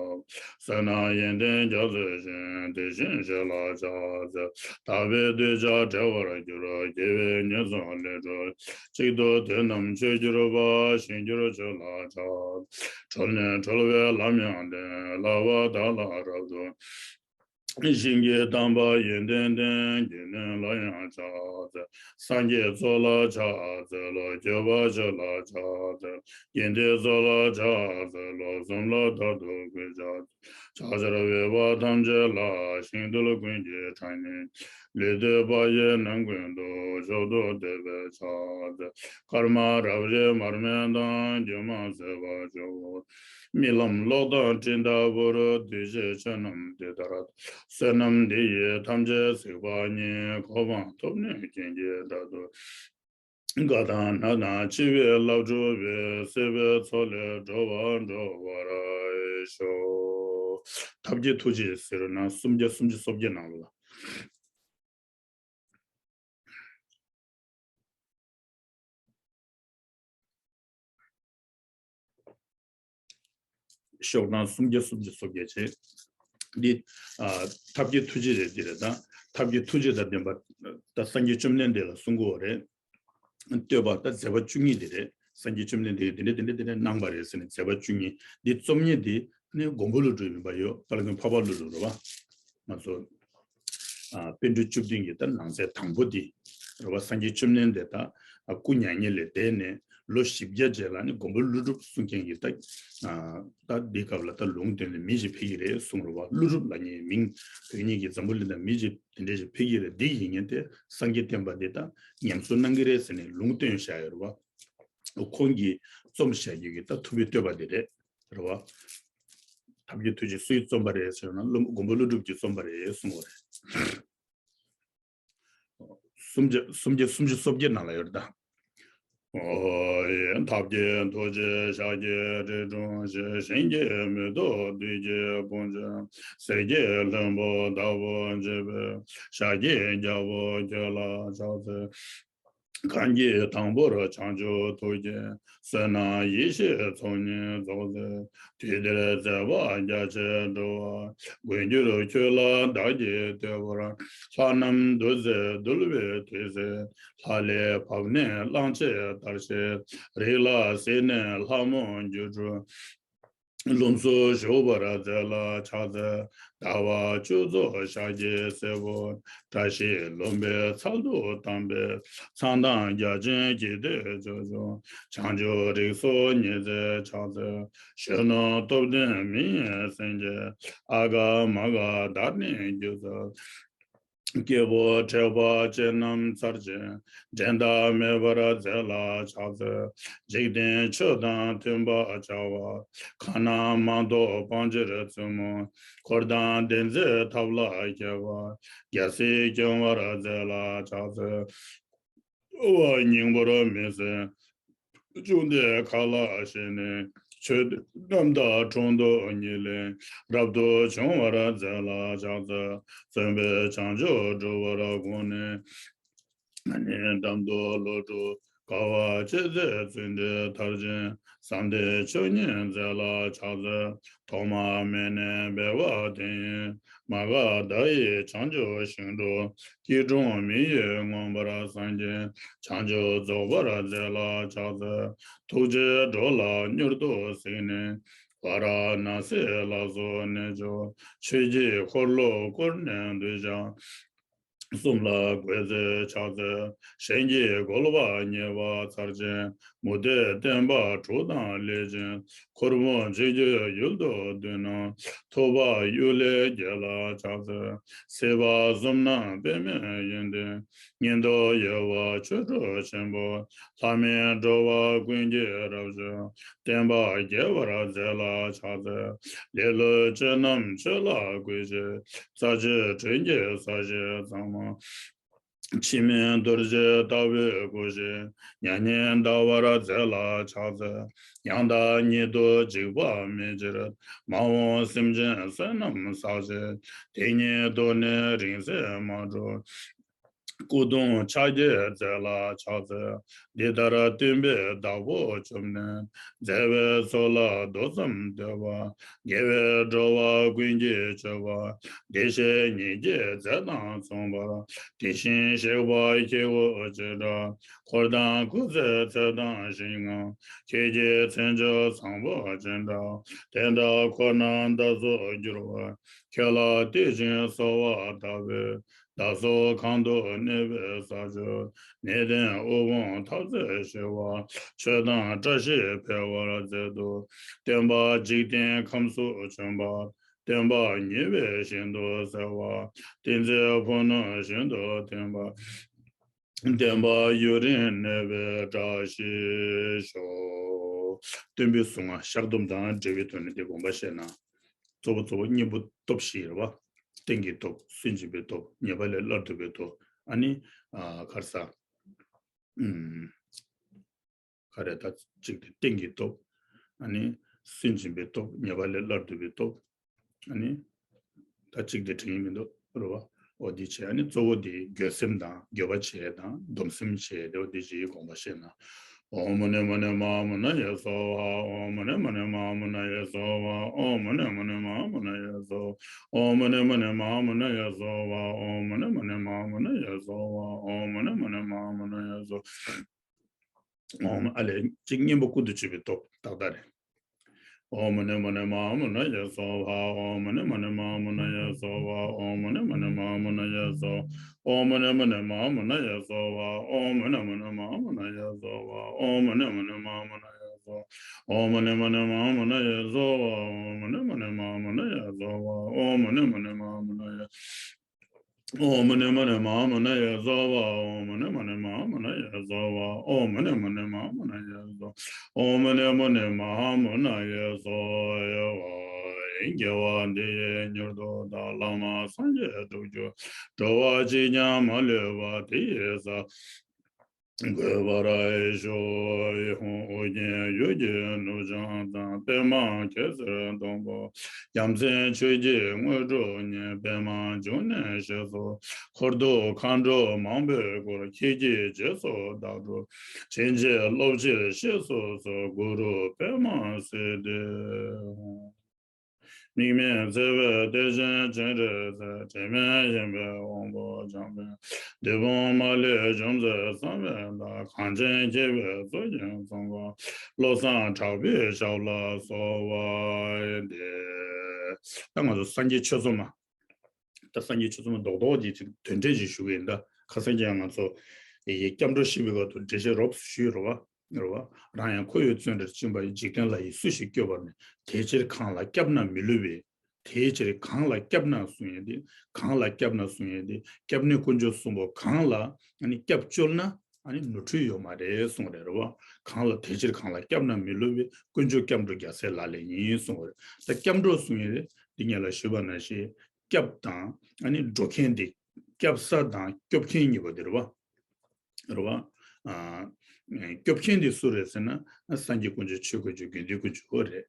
བསོད་ནམས་ཡོན་ཏན་རྒྱ་མཚོའི་ཞིང་། དེ་བཞིན་གཤེགས་ལ་ཕྱག་འཚལ། དག་པའི་གདུལ་བྱ་བདེ་བར་གྱུར། དགེ་བའི་ཉེས་སོགས་ལས་གྲོལ། གཅིག་ཏུ་དོན་རྣམས་ཆོས་གྱུར་པ། ཞིང་གྱུར་ཆོས་ལ་ཕྱག་འཚལ། གྲོལ་ནས་གྲོལ་བའི་ལམ་ཡང་བསྟན། བསླབ་པ་དག་ལ་རབ་ཏུ་བྱིན་གྱིས་གཏམས་པ་ཡོན་ཏན་ལྡན། དགེ་འདུན་ལ་ཡང་ཕྱག་འཚལ། སངས་རྒྱས་ཚོགས་ལ་ཕྱག་འཚལ་ལོ། སྐྱོབ་པ་ཆོས་ལ་ཕྱག་འཚལ། དགེ་འདུན་ཚོགས་ལ་ཕྱག་འཚལ་ལོ། གསུམ་ལ་མཐར་ཐུག་གུས་ཕྱག་འཚལ། ཕྱག་འཚལ་འོས་པ་ཐམས་ཅད་ལ། ཞིང་རྡུལ་ཀུན་གྱི་གྲངས་སྙེད། ལུས་བཏུད་པ་ཡི་རྣམ་ཀུན་ཏུ། མཆོག་ཏུ་བསྟོད་པའི་ཕྱག་འཚལ། སྐར་མ་རབ་རིབ་མར་མེ་དང་། སྒྱུ་མ་ཟད་པ་ཆུ་བོ། རྨི་ལམ་གློག་དང་སྤྲིན་ལྟ་བུར། འདུ་ཤེས་ཆོས་རྣམས་འདི་ལྟར། བསོད་ནམས་འདི་ཡིས་ཐམས་ཅད་གཟིགས་པ་ཉིད། གོ་འཕང་ཐོབ་ནས་བྱིན་གྱིས་བདག་ཏུ། རྒ་དང་ན་དང་འཆི་བའི་རླབས་འཁྲུགས་པའི། སྲིད་པའི་མཚོ་ལས་སྒྲོལ་བར་འགྲོ་བར་ཤོག། ཐབས་ཀྱི་ཐུགས་རྗེ་ཟེར་ན་སུམ་བརྒྱ་སུམ་ཅུ་སོ་བརྒྱད་ནང་ལ། ཤོག་ན་སུམ་བརྒྱ་སུམ་ཅུ་སོ་བརྒྱད་བྱས། འདི་ཨ་ཐབས་ཀྱི་ཐུགས་རྗེ་རེད། འདི་རེད་ད། ཐབས་ཀྱི་ཐུགས་རྗེ་དང་ལྡན་པ་ད་སངས་རྒྱས་བཅོམ་ལྡན་འདས་ལ་གསུང་གི་ཡོད་རེད། བསྟོད་པ་ད་མཛད་པ་བཅུ་གཉིས་འདི་རེད། སངས་རྒྱས་བཅོམ་ལྡན་འདས་ཀྱིས་འདི་འདྲ་འདི་འདྲ་འདི་འདྲ་གནང་བ་རེད་ཟེར་ནས་མཛད་པ་བཅུ་གཉིས་འདི་རྩོམ་མཁན་འདི་ནི་མགོན་པོ་ཀླུ་སྒྲུབ་ཡིན་པ་ཡོད། དཔལ་མགོན་འཕགས་པ་ཀླུ་སྒྲུབ་རེད་བ། ང་ཚོ་ཨ་པཎ་གྲུབ་བཅུ་བདུན་གྱི་ད་ནང་གསེས་དང་པོ་འདི་རེད་བ། སངས་རྒྱས་བཅོམ་ལྡན་འདས་ད་ཨ་སྐུ་མྱ་ངན་ལས་འདས་ནས་ལོ་བཞི་བརྒྱ་རྗེས་ལ་ནི་མགོན་པོ་ཀླུ་སྒྲུབ་གསུང་མཁན་གྱི་ད་ཨ་ད་འདི་སྐབས་ལ་ད་ལུང་བསྟན་ནས་མི་ཞིག་ཕེབས་ཀྱི་རེད་གསུངས་རེད་བ། ཀླུ་སྒྲུབ་ལབ་མཁན་མིང་བོད་ཉིད་ཀྱི་འཛམ་བུ་གླིང་ད་མི་ཞིག་དེ་འདྲ་ཞིག་ཕེབས་ཀྱི་རེད། འདི་ཡིན་མཁན་དེ་སངས་རྒྱས་བསྟན་པ་འདི་ད་ཉམས་གསོ་གནང་གི་རེད་ཟེར་ནས་ལུང་བསྟན་བཞག་ཡོད་རེད་བ། ཁོང་གིས་རྩོམ་བཞག་རྒྱུ་གི་ད་ཐུབ་པའི་བསྟོད་པ་འདི་རེད། རེད་བ། ཐབས་ཀྱི་ཐུགས་རྗེ་སུའི་རྩོམ་པ་རེད་ཟེར་ན་ཀླུ་མགོན་པོ་ཀླུ་སྒྲུབ་ཀྱི་རྩོམ་པ་རེད་གསུངས་པ་རེད། སུམ་བརྒྱ་སུམ་བརྒྱ་སུམ་ཅུ་སོ་བརྒྱད་ནང་ལ་ཡོད་རེད་ད། ཨོ་ཡེ། ཐབས་ཀྱི་ཐུགས་རྗེ་ཤཱཀྱའི་རིགས་སུ་ཞིག་ཞིང་གི་མེ་ཏོག་བདུད་ཀྱི་དཔུང་འཇོམས། གསེར་གྱི་ལྷུན་པོ་ལྟ་བུར་བརྗིད་པའི། ཤཱཀྱའི་རྒྱལ་པོ་ཁྱོད་ལ་ཕྱག་འཚལ། གང་གིས་དང་པོར་བྱང་ཆུབ་ཐུགས་ཀྱི་བསོད་ནམས་ཡེ་ཤེས་ཚོགས་གཉིས་རྫོགས་ཚེ། དུས་དེར་མཛད་པ་རྒྱ་ཆེར་འགྲོ་བ། མགོན་གྱུར་ཁྱོད་ལ་བདག་གིས་བསྟོད་པར། ལྷ་རྣམས་འདུ་འཛིས་འདུལ་བའི་དུས་སུ། ལྷ་ལས་བབས་ནས་གླང་ཆེན་ལྟར་གཤེགས། རིགས་ལ་གཟིགས་ནས་ལྷ་མོ་སྒྱུ་འཕྲུལ། ལྷུམས་སུ་ཞུགས་པར་མཛད་ལ་ཕྱག་འཚལ། ཟླ་བ་བཅུ་རྫོགས་ཞག་གི་སྲས་པོ། བཀྲ་ཤིས་ལྷུན་པོའི་ཚལ་དུ་བལྟམས་པའི། མཚན་དང་རྒྱ་ཆེན་གྱི་དེ་ཅོ་ཅོ། བྱང་ཆུབ་རིགས་སུ་ཉེར་འཚེ་ཕྱག་འཚལ། གཞོན་ནུ་སྟོབས་ལྡན་མི་ཡི་སེང་གེ། ཨ་ག་མ་ག་དྷརྨཱི་སྒྱུ་རྩལ། སྐྱེས་བུ་དྲེགས་པ་ཅན་རྣམས་ཚར་གཅིག་འགྲན་ཟླ་མེད་པར་མཛད་ལ་ཕྱག་འཚལ། འཇིག་རྟེན་ཆོས་དང་མཐུན་པར་བྱ་བ། གང་རྣམས་མ་རྟོགས་སྤང་ཕྱིར་བཙུན་མོ། འཁོར་དང་ལྡན་མཛད་ཐབས་ལ་མཁས་པ། རྒྱལ་སྲིད་སྐྱོང་བར་མཛད་ལ་ཕྱག་འཚལ། དབུ་བ་སྙིང་པོར་མི་གསལ། བཅོམ་ལྡན་ཁ་ལ་ཞེན་ནས། ཆོས་རྣམས་དང་དྲུང་དུ་ཉིད་ལེན། རབ་ཏུ་བྱུང་བར་མཛད་ལ་ཕྱག་འཚལ། བརྩོན་པས་བྱང་ཆུབ་སྒྲུབ་པར་དགོངས་ནས། ཨ་ནི་འགྲམ་དུ་ལོ་དྲུག་དཀའ་བ་སྤྱད་མཛད་བརྩོན་འགྲུས་མཐར་ཕྱིན། བསམ་གཏན་ཆོས་ཉིད་མཛད་ལ་ཕྱག་འཚལ། ཐོག་མ་མེད་ནས་སྦས་པ་དེ་ཡི། མ་འགགས་བརྡ་ཡི་བྱང་ཆུབ་ཤིང་དྲུང་། སྐྱིལ་ཀྲུང་མི་ཡི་མངོན་པར་སངས་རྒྱས། བྱང་ཆུབ་རྫོགས་པར་མཛད་ལ་ཕྱག་འཚལ། ཐུགས་རྗེས་འགྲོ་ལ་མྱུར་དུ་གཟིགས་ནས། ཝཱ་ར་ཎཱ་སིའི་ལ་སོགས་གནས་མཆོག་ཆོས་ཀྱི་འཁོར་ལོ་བསྐོར་ནས་འདུས་བྱས། གསུམ་ལ་བགོས་ཏེ་ཕྱག་འཚལ། གཞན་གྱིས་རྒོལ་བ་ཉེས་པ་ཚར་གཅིག་མུ་སྟེགས་བསྟན་པ་དྲུག་དང་ལས་ཅན། འཁོར་བུམ་འཇིག་རྒྱུའི་ཡུལ་དུ་འདུས་ན། ཐུབ་པ་གཡུལ་ལས་རྒྱལ་ལ་ཕྱག་འཚལ། སྲིད་པ་གསུམ་རྣམས་པདྨའི་ཡོན་ཏན། མངོན་མཐོ་ཡོད་པ་ཆོ་འཕྲུལ་ཆེན་པོ། ལྷ་མིའི་འགྲོ་བ་ཀུན་གྱི་རབ་མཆོག་བསྟན་པ་རྒྱས་པར་མཛད་ལ་ཕྱག་འཚལ། ལེ་ལོའི་སྤྱོད་ལམ་ཆོས་ལ་བཀོད་ཕྱིར། རྩ་བཅུའི་དྲིན་གྱིས་ས་གཞི་གཙང་མ། འཆི་མེད་རྡོ་རྗེ་ལྟ་བུའི་སྐུ་ཞིང་མྱ་ངན་འདའ་བར་མཛད་ལ་ཕྱག་འཚལ། ཡང་དག་ཉིད་དུ་འཇིགས་པ་མེད་ཕྱིར། མ་འོངས་སེམས་ཅན་བསོད་ནམས་བསགས་ཕྱིར། དེ་ཉིད་དུ་ནི་རིང་བསྲེལ་མ་འགྲོ། སྐུ་གདུང་ཕྱག་རྒྱས་མཛད་ལ་ཕྱག་འཚལ། འདི་ལྟར་སྟོན་པའི་བདག་པོ་བཅོམ་ལྡན། མཛད་པའི་ཚོགས་ལ་མདོ་ཙམ་བསྟོད་པ། དགེ་བས་འགྲོ་བ་ཀུན་གྱི་སྤྱོད་པ། བདེ་གཤེགས་ཉིད་ཀྱི་མཛད་དང་མཚུངས་པར། དེ་བཞིན་གཤེགས་པ་ཁྱེད་སྐུ་ཅི་འདྲ། འཁོར་དང་སྐུ་ཚེའི་ཚད་དང་ཞིང་ངམ། ཁྱེད་ཀྱི་མཚན་མཆོག་བཟང་པོ་ཅི་འདྲ། དེ་འདྲ་ཁོ་ན་བདག་སོགས་འགྱུར་བ། ཁྱེད་ལ་བསྟོད་ཅིང་གསོལ་བ་བཏབ་པས། བདག་སོགས་གང་དུ་གནས་པའི་ས་ཕྱོགས། གནས་བརྟན་དབུ་དཔུང་འཐབ་རྩོད་ཞི་བ། ཆོས་དང་བཀྲ་ཤིས་འཕེལ་བར་མཛད་དོ། སྟོན་པ་འཇིག་རྟེན་ཁམས་སུ་བྱོན་པ། སྟོན་པ་ཉེ་བའི་ཞིང་དུ་གསལ་བ། ཏིང་འཛིན་ཕུ་ནུ་བཞིན་དུ་སྟོན་པ། སྟོན་པ་ཡུན་རིང་གནས་པའི་བཀྲ་ཤིས་ཤོག་སྟོན་པའི་གཟུངས་སྔགས་བཤགས་སྡོམ་དང་འབྲེལ་བའི་ཐོག་ནས་དེ་དགོངས་པ་བཞེས་ན། གཙོ་བོ་གཙོ་བོ་གཉེན་པོ་སྟོབས་བཞི་རེད་བ། རྟེན་གྱི་སྟོབས། སུན་འབྱིན་པའི་སྟོབས། ཉེས་པ་ལས་སླར་ལྡོག་པའི་སྟོབས། ཨ་ནི། ཨ། ག་རེ་ཟ། ཨུམ། ག་རེ་ད་གཅིག་དེ་རྟེན་གྱི་སྟོབས། ཨ་ནི། སུན་འབྱིན་པའི་སྟོབས། ཉེས་པ་ལས་སླར་ལྡོག་པའི་སྟོབས། ཨ་ནི། ད་གཅིག་དེ་དྲན་གྱི་མི་འདུག་རེད་བ། འོ་དེ་བྱས། ཨ་ནི་གཙོ་བོ་དེ་འགྱོད་སེམས་དང་འགྱོད་པ་བྱེད་དང་སྡོམ་སེམས་བྱེད་དེ། འོ་དེ་བཞི་དགོངས་པ་བཞེས་ན། ཨོཾ་མུ་ནེ་མུ་ནེ་མ་ཧཱ་མུ་ན་ཡེ་སྭཱ་ཧཱ། ཨོཾ་མུ་ནེ་མུ་ནེ་མ་ཧཱ་མུ་ན་ཡེ་སྭཱ་ཧཱ། ཨོཾ་མུ་ནེ་མུ་ནེ་མ་ཧཱ་མུ་ན་ཡེ་སྭཱ་ཧཱ། ཨོཾ་མུ་ནེ་མུ་ནེ་མ་ཧཱ་མུ་ན་ཡེ་སྭཱ་ཧཱ། ཨོཾ་མུ་ནེ་མུ་ནེ་མ་ཧཱ་མུ་ན་ཡེ་སྭཱ་ཧཱ། ཨོཾ་མུ་ནེ་མུ་ནེ་མ་ཧཱ་མུ་ན་ཡེ་སྭཱ་ཧཱ། ཨོཾ། ཨ་ལས་གཅིག་གཉེན་པོ་ཀུན་ཏུ་སྤྱོད་པའི་སྟོབས་ཏག་ཏག་རེད། ཨོཾ་མུ་ནེ་མུ་ནེ་མ་ཧཱ་མུ་ན་ཡེ་སྭཱ་ཧཱ། ཨོཾ་མུ་ནེ་མུ་ནེ་མ་ཧཱ་མུ་ན་ཡེ་སྭཱ་ཧཱ། ཨོཾ་མུ་ནེ་མུ་ནེ་མ་ཧཱ་མུ་ན་ཡེ་སྭཱ་ཧཱ། ཨོཾ་མུ་ནེ་མུ་ནེ་མ་ཧཱ་མུ་ན་ཡེ་སྭཱ་ཧཱ། ཨོཾ་མུ་ནེ་མུ་ནེ་མ་ཧཱ་མུ་ན་ཡེ་སྭཱ་ཧཱ། ཨོཾ་མུ་ནེ་མུ་ནེ་མ་ཧཱ་མུ་ན་ཡེ་སྭཱ་ཧཱ། ཨོཾ་མུ་ནེ་མུ་ནེ་མ་ཧཱ་མུ་ན་ཡེ་སྭཱ་ཧཱ། ཨོཾ་མུ་ནེ་མུ་ནེ་མ་ཧཱ་མུ་ན་ཡེ་སྭཱ་ཧཱ། ཨོཾ་མུ་ནེ་མུ་ནེ་མ་ཧཱ་མུ་ན་ཡེ། ཨོཾ་མུ་ནེ་མུ་ནེ་མ་ཧཱ་མུ་ན་ཡེ་སྭཱ་ཧཱ། ཨོཾ་མུ་ནེ་མུ་ནེ་མ་ཧཱ་མུ་ན་ཡེ་སྭཱ་ཧཱ། ཨོཾ་མུ་ནེ་མུ་ནེ་མ་ཧཱ་མུ་ན་ཡེ་སྭཱ་ཧཱ། ཨོཾ་མུ་ནེ་མུ་ནེ་མ་ཧཱ་མུ་ན་ཡེ་སྭཱ་ཧཱ། དགེ་བ་འདི་ཡིས་མྱུར་དུ་བདག། བླ་མ་སངས་རྒྱས་འགྲུབ་གྱུར། འགྲོ་བ་གཅིག་ཀྱང་མ་ལུས་པ། དེ་ཡི་ས། འགོད་པར་ཞུ། ཡིད་འོང་ཨོ་རྒྱན་ཡུལ་གྱི་ནུབ་བྱང་མཚམས། པདྨ་གེ་སར་སྡོང་པོ། རྒྱལ་མཚན་ཆོས་ཀྱི་དངོས་གྲུབ་བརྙེས། པདྨ་འབྱུང་གནས་ཞེས་སུ། འཁོར་དུ་མཁའ་འགྲོ་མང་པོས་བསྐོར། ཁྱེད་ཀྱི་རྗེས་སུ་བདག་འགྲོ། བྱིན་གྱིས་རློབ་ཕྱིར་གཤེགས་སུ་གསོལ། གུ་རུ་པདྨ་སིདྡྷི། དམིགས་མེད་བརྩེ་བའི་གཏེར་ཆེན་སྤྱན་རས་གཟིགས། དྲི་མེད་ཡེ་ཤེས་དབང་པོ་འཆང་། བདུད་དཔུང་མ་ལུས་འཇོམས་མཛད་བསམ་ཡས་བདག། གངས་ཅན་སྐྱེ་བོའི་གཙུག་རྒྱན་ཚང་བ། བློ་བཟང་གྲགས་པའི་ཞབས་ལ་གསོལ་བ་འདེབས། ད་ང་ཚོ་སངས་རྒྱས་ཆོས་ཚོགས་མ། ད་སངས་རྒྱས་ཆོས་ཚོགས་མ་རྡོག་རྡོག་ཅིག་ཅིག་དོན་འགྲེལ་ཅིག་ཞུ་གི་ཡིན། ད་ཁ་སང་ཀྱང་ང་ཚོ་ཡི་སྐྱབས་འགྲོ་ཞེས་པའི་སྐབས་སུ་འགྲེལ་བཤད་རོབ་ཞུས་རེད་བ། རེད་བ། རང་ཡང་འཁོར་བའི་བཙོན་རར་བཅིངས་པ་ཡི། འཇིག་རྟེན་ལྷ་ཡིས་སུ་ཞིག་སྐྱོབ་པར་ནུས། དེ་ཕྱིར་གང་ལ་སྐྱབས་ན་མི་བསླུ་བའི། དེ་ཕྱིར་གང་ལ་སྐྱབས་ན་གསུང་ཡས་དེ། གང་ལ་སྐྱབས་ན་གསུང་ཡས་དེ། སྐྱབས་གནས་དཀོན་མཆོག་གསུམ་པོ་གང་ལ་ཨ་ནི་སྐྱབས་བཅོལ་ན་ཨ་ནི་ནོར་འཁྲུལ་ཡོད་མ་རེད་གསུངས་རེད། རེད་བ། གང་ལ་དེ་ཕྱིར་གང་ལ་སྐྱབས་ན་མི་བསླུ་བའི། དཀོན་མཆོག་སྐྱབས་འགྲོ་རྒྱལ་སྲས་ལག་ལེན་ཡིན་གསུངས་རེད། ད་སྐྱབས་འགྲོ་གསུང་ཡས་དེ་འདི་ངས་ལ་ཞུས་པ་ནང་བཞིན་སྐྱབས་དང་ཨ་ནི་འགྲོ་མཁན་དེ། སྐྱབས་ས་དང་སྐྱོབ་མཁན་གཉིས་པོ་དེ་རེད་བ། རེད་བ། ཨ། སྐྱོབ་མཁན་དེ་སུ་རེད་ཟེར་ན། སངས་རྒྱས་དཀོན་མཆོག་ཆོས་དཀོན་མཆོག་དགེ་འདུན་དཀོན་མཆོག་རེད།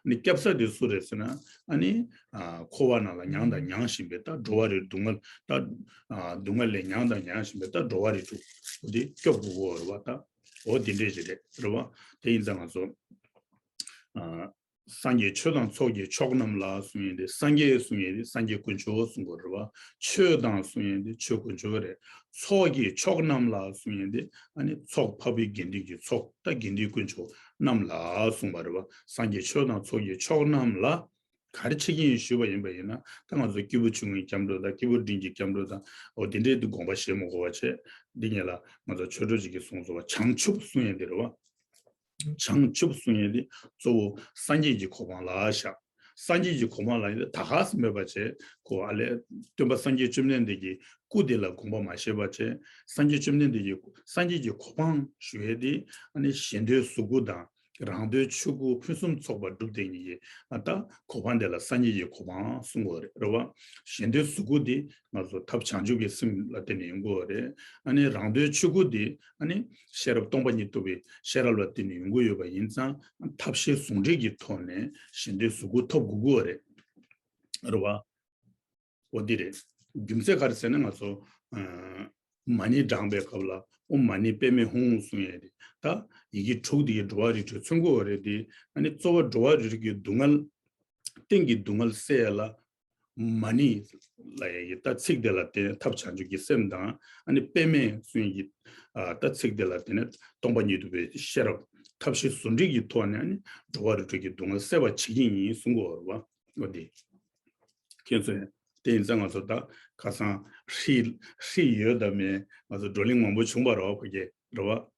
ནི་སྐྱབས་ས་དེ་སུ་རེད་ཟེར་ན། ཨ་ནི། ཨ། འཁོར་བ་ནང་ལ་མྱངས་དང་མྱངས་བཞིན་པའི་ད་འགྲོ་བ་རིགས་སྡུག་བསྔལ་ད། ཨ། སྡུག་བསྔལ་ལས་མྱངས་དང་མྱངས་བཞིན་པའི་ད་འགྲོ་བ་རིགས་དྲུག་པོ་དེ་སྐྱོབ་དགོས་ཀྱི་ཡོད་རེད་བ་ད། འོ་དེ་འདྲས་ཅིག་རེད། རེད་བ། དེ་ཡིན་ཙང་ང་ཚོ། ཨ། སངས་རྒྱས་ཆོས་དང་ཚོགས་ཀྱི་མཆོག་རྣམས་ལ་གསུང་ཡས་དེ། སངས་རྒྱས་གསུང་ཡས་དེ་སངས་རྒྱས་དཀོན་མཆོག་གསུང་དགོས་རེད་བ། ཆོས་དང་གསུང་ཡས་དེ་ཆོས་དཀོན་མཆོག་རེད། ཚོགས་ཀྱི་མཆོག་རྣམས་ལ་གསུང་ཡས་དེ་ཨ་ནི་ཚོགས་འཕགས་པའི་དགེ་འདུན་གྱི་ཚོགས་ད་དགེ་འདུན་དཀོན་མཆོག་རྣམས་ལ་གསུངས་པ་རེད་བ། སངས་རྒྱས་ཆོས་དང་ཚོགས་ཀྱི་མཆོག་རྣམས་ལ་ག་རེ་ཆེ་ཆུང་ཞུས་པ་ཡིན་པ་ཡིན་ན། ད་ང་ཚོ་སྐྱེས་བུ་ཆུང་ངུའི་སྐྱབས་འགྲོ་དང་སྐྱེས་བུ་འབྲིང་གི་སྐྱབས་འགྲོ་དང་། འོ་དེ་འདྲའི་དེ་དགོངས་པ་བཞེས་མ་དགོས་པ་བྱས། འདི་ངས་ལ་ང་ཚོ་ཆོས་གྲོགས་ཅིག་གིས་གསུངས་སོང་བ། བྱང་ཆུབ་གསུང་ཡས་དེ་རེད་བ། བྱང་ཆུབ་གསུང་ཡས་དེ་གཙོ་བོ་སངས་རྒྱས་ཀྱི་གོ་འཕང་ལ་བཞག་སངས་རྒྱས་ཀྱི་གོ་འཕང་ལ་ཡིན་ད་ག་སེ་མེད་པ་བྱས། ཁོ་ཨ་ལས། སྟོན་པ་སངས་རྒྱས་བཅོམ་ལྡན་འདས་ཀྱི་སྐུ་དེ་ལ་དགོངས་པ་མ་བཞེས་པ་བྱས། སངས་རྒྱས་བཅོམ་ལྡན་འདས་ཀྱི་སངས་རྒྱས་ཀྱི་གོ་འཕང་ཞུ་ཡས་དེ་ཨ་ནི་གཞན་དོན་གཟུགས་སྐུ་དང་རང་དོན་ཆོས་སྐུ་ཕུན་སུམ་ཚོགས་པ་སྒྲུབ་བསྡད་མཁན་གྱི་ཨ་ད་གོ་འཕང་དེ་ལ་སངས་རྒྱས་ཀྱི་གོ་འཕང་གསུང་གི་ཡོད་རེད། རེད་བ། གཞན་དོན་གཟུགས་སྐུ་དེ་ང་ཚོ་ཐབས་བྱང་ཆུབ་ཀྱི་སེམས་ལ་བརྟེན་ནས་ཡོང་གི་ཡོད་རེད། ཨ་ནི་རང་དོན་ཆོས་སྐུ་དེ་ཨ་ནི་ཤེས་རབ་སྟོང་པ་ཉིད་རྟོགས་པའི་ཤེས་རབ་ལ་བརྟེན་ནས་ཡོང་གི་ཡོད་པ་ཡིན་ཙང་། ཐབས་ཤེས་ཟུང་འབྲེལ་གྱི་ཐོག་ནས་གཞན་དོན་གཟུགས་སྐུ་ཐོབ་དགོས་ཀྱི་ཡོད་རེད། རེད་བ། འོ་འདི་རེད། རྒྱུ་མཚན་ག་རེ་ཟེར་ན་ང་ཚོ། ཨ། མ་ཎི་བགྲངས་པའི་སྐབས་ལ་ཨོཾ་མ་ཎི་པདྨེ་ཧཱུྃ་གསུང་ཡས་དེ། ད་ཡི་གེ་དྲུག་འདི་གིས་འགྲོ་བ་རིགས་དྲུག་མཚོན་གྱི་ཡོད་རེད་དེ། ཨ་ནི་གཙོ་བོ་འགྲོ་བ་རིགས་དྲུག་གི་སྡུག་བསྔལ། གཏན་གྱི་སྡུག་བསྔལ་སེལ་ཡས་ལ། མ་ཎི་ལབ་ཡས་ཀྱི་ད་ཚིག་དེ་ལ་བརྟེན་ཐབས་བྱང་ཆུབ་ཀྱི་སེམས་དང་། ཨ་ནི་པདྨེ་གསུང་ཡས་ཀྱི་ཨ་ད་ཚིག་དེ་ལ་བརྟེན་ནས་སྟོང་པ་ཉིད་རྟོགས་པའི་ཤེས་རབ་ཐབས་ཤེས་ཟུང་འབྲེལ་གྱི་ཐོག་ནས། ཨ་ནི་འགྲོ་བ་རིགས་དྲུག་གི་སྡུག་བསྔལ་སེལ་བར་བྱེད་ཀྱི་ཡིན་གསུང་གི་ཡོད་རེད་བ། འོ་དེ། ཁྱེད་ཚོས་དེ་ཡིན་ཙང་ང་ཚོ་ད་ཁ་སང་ཧྲཱིཿཧྲཱིཿཡོད་དམ་མེད་ང་ཚོ་བགྲོ་གླེང་མང་པོ་བྱུང་བ་རེད་བ། ཕ་གི་རེད་བ།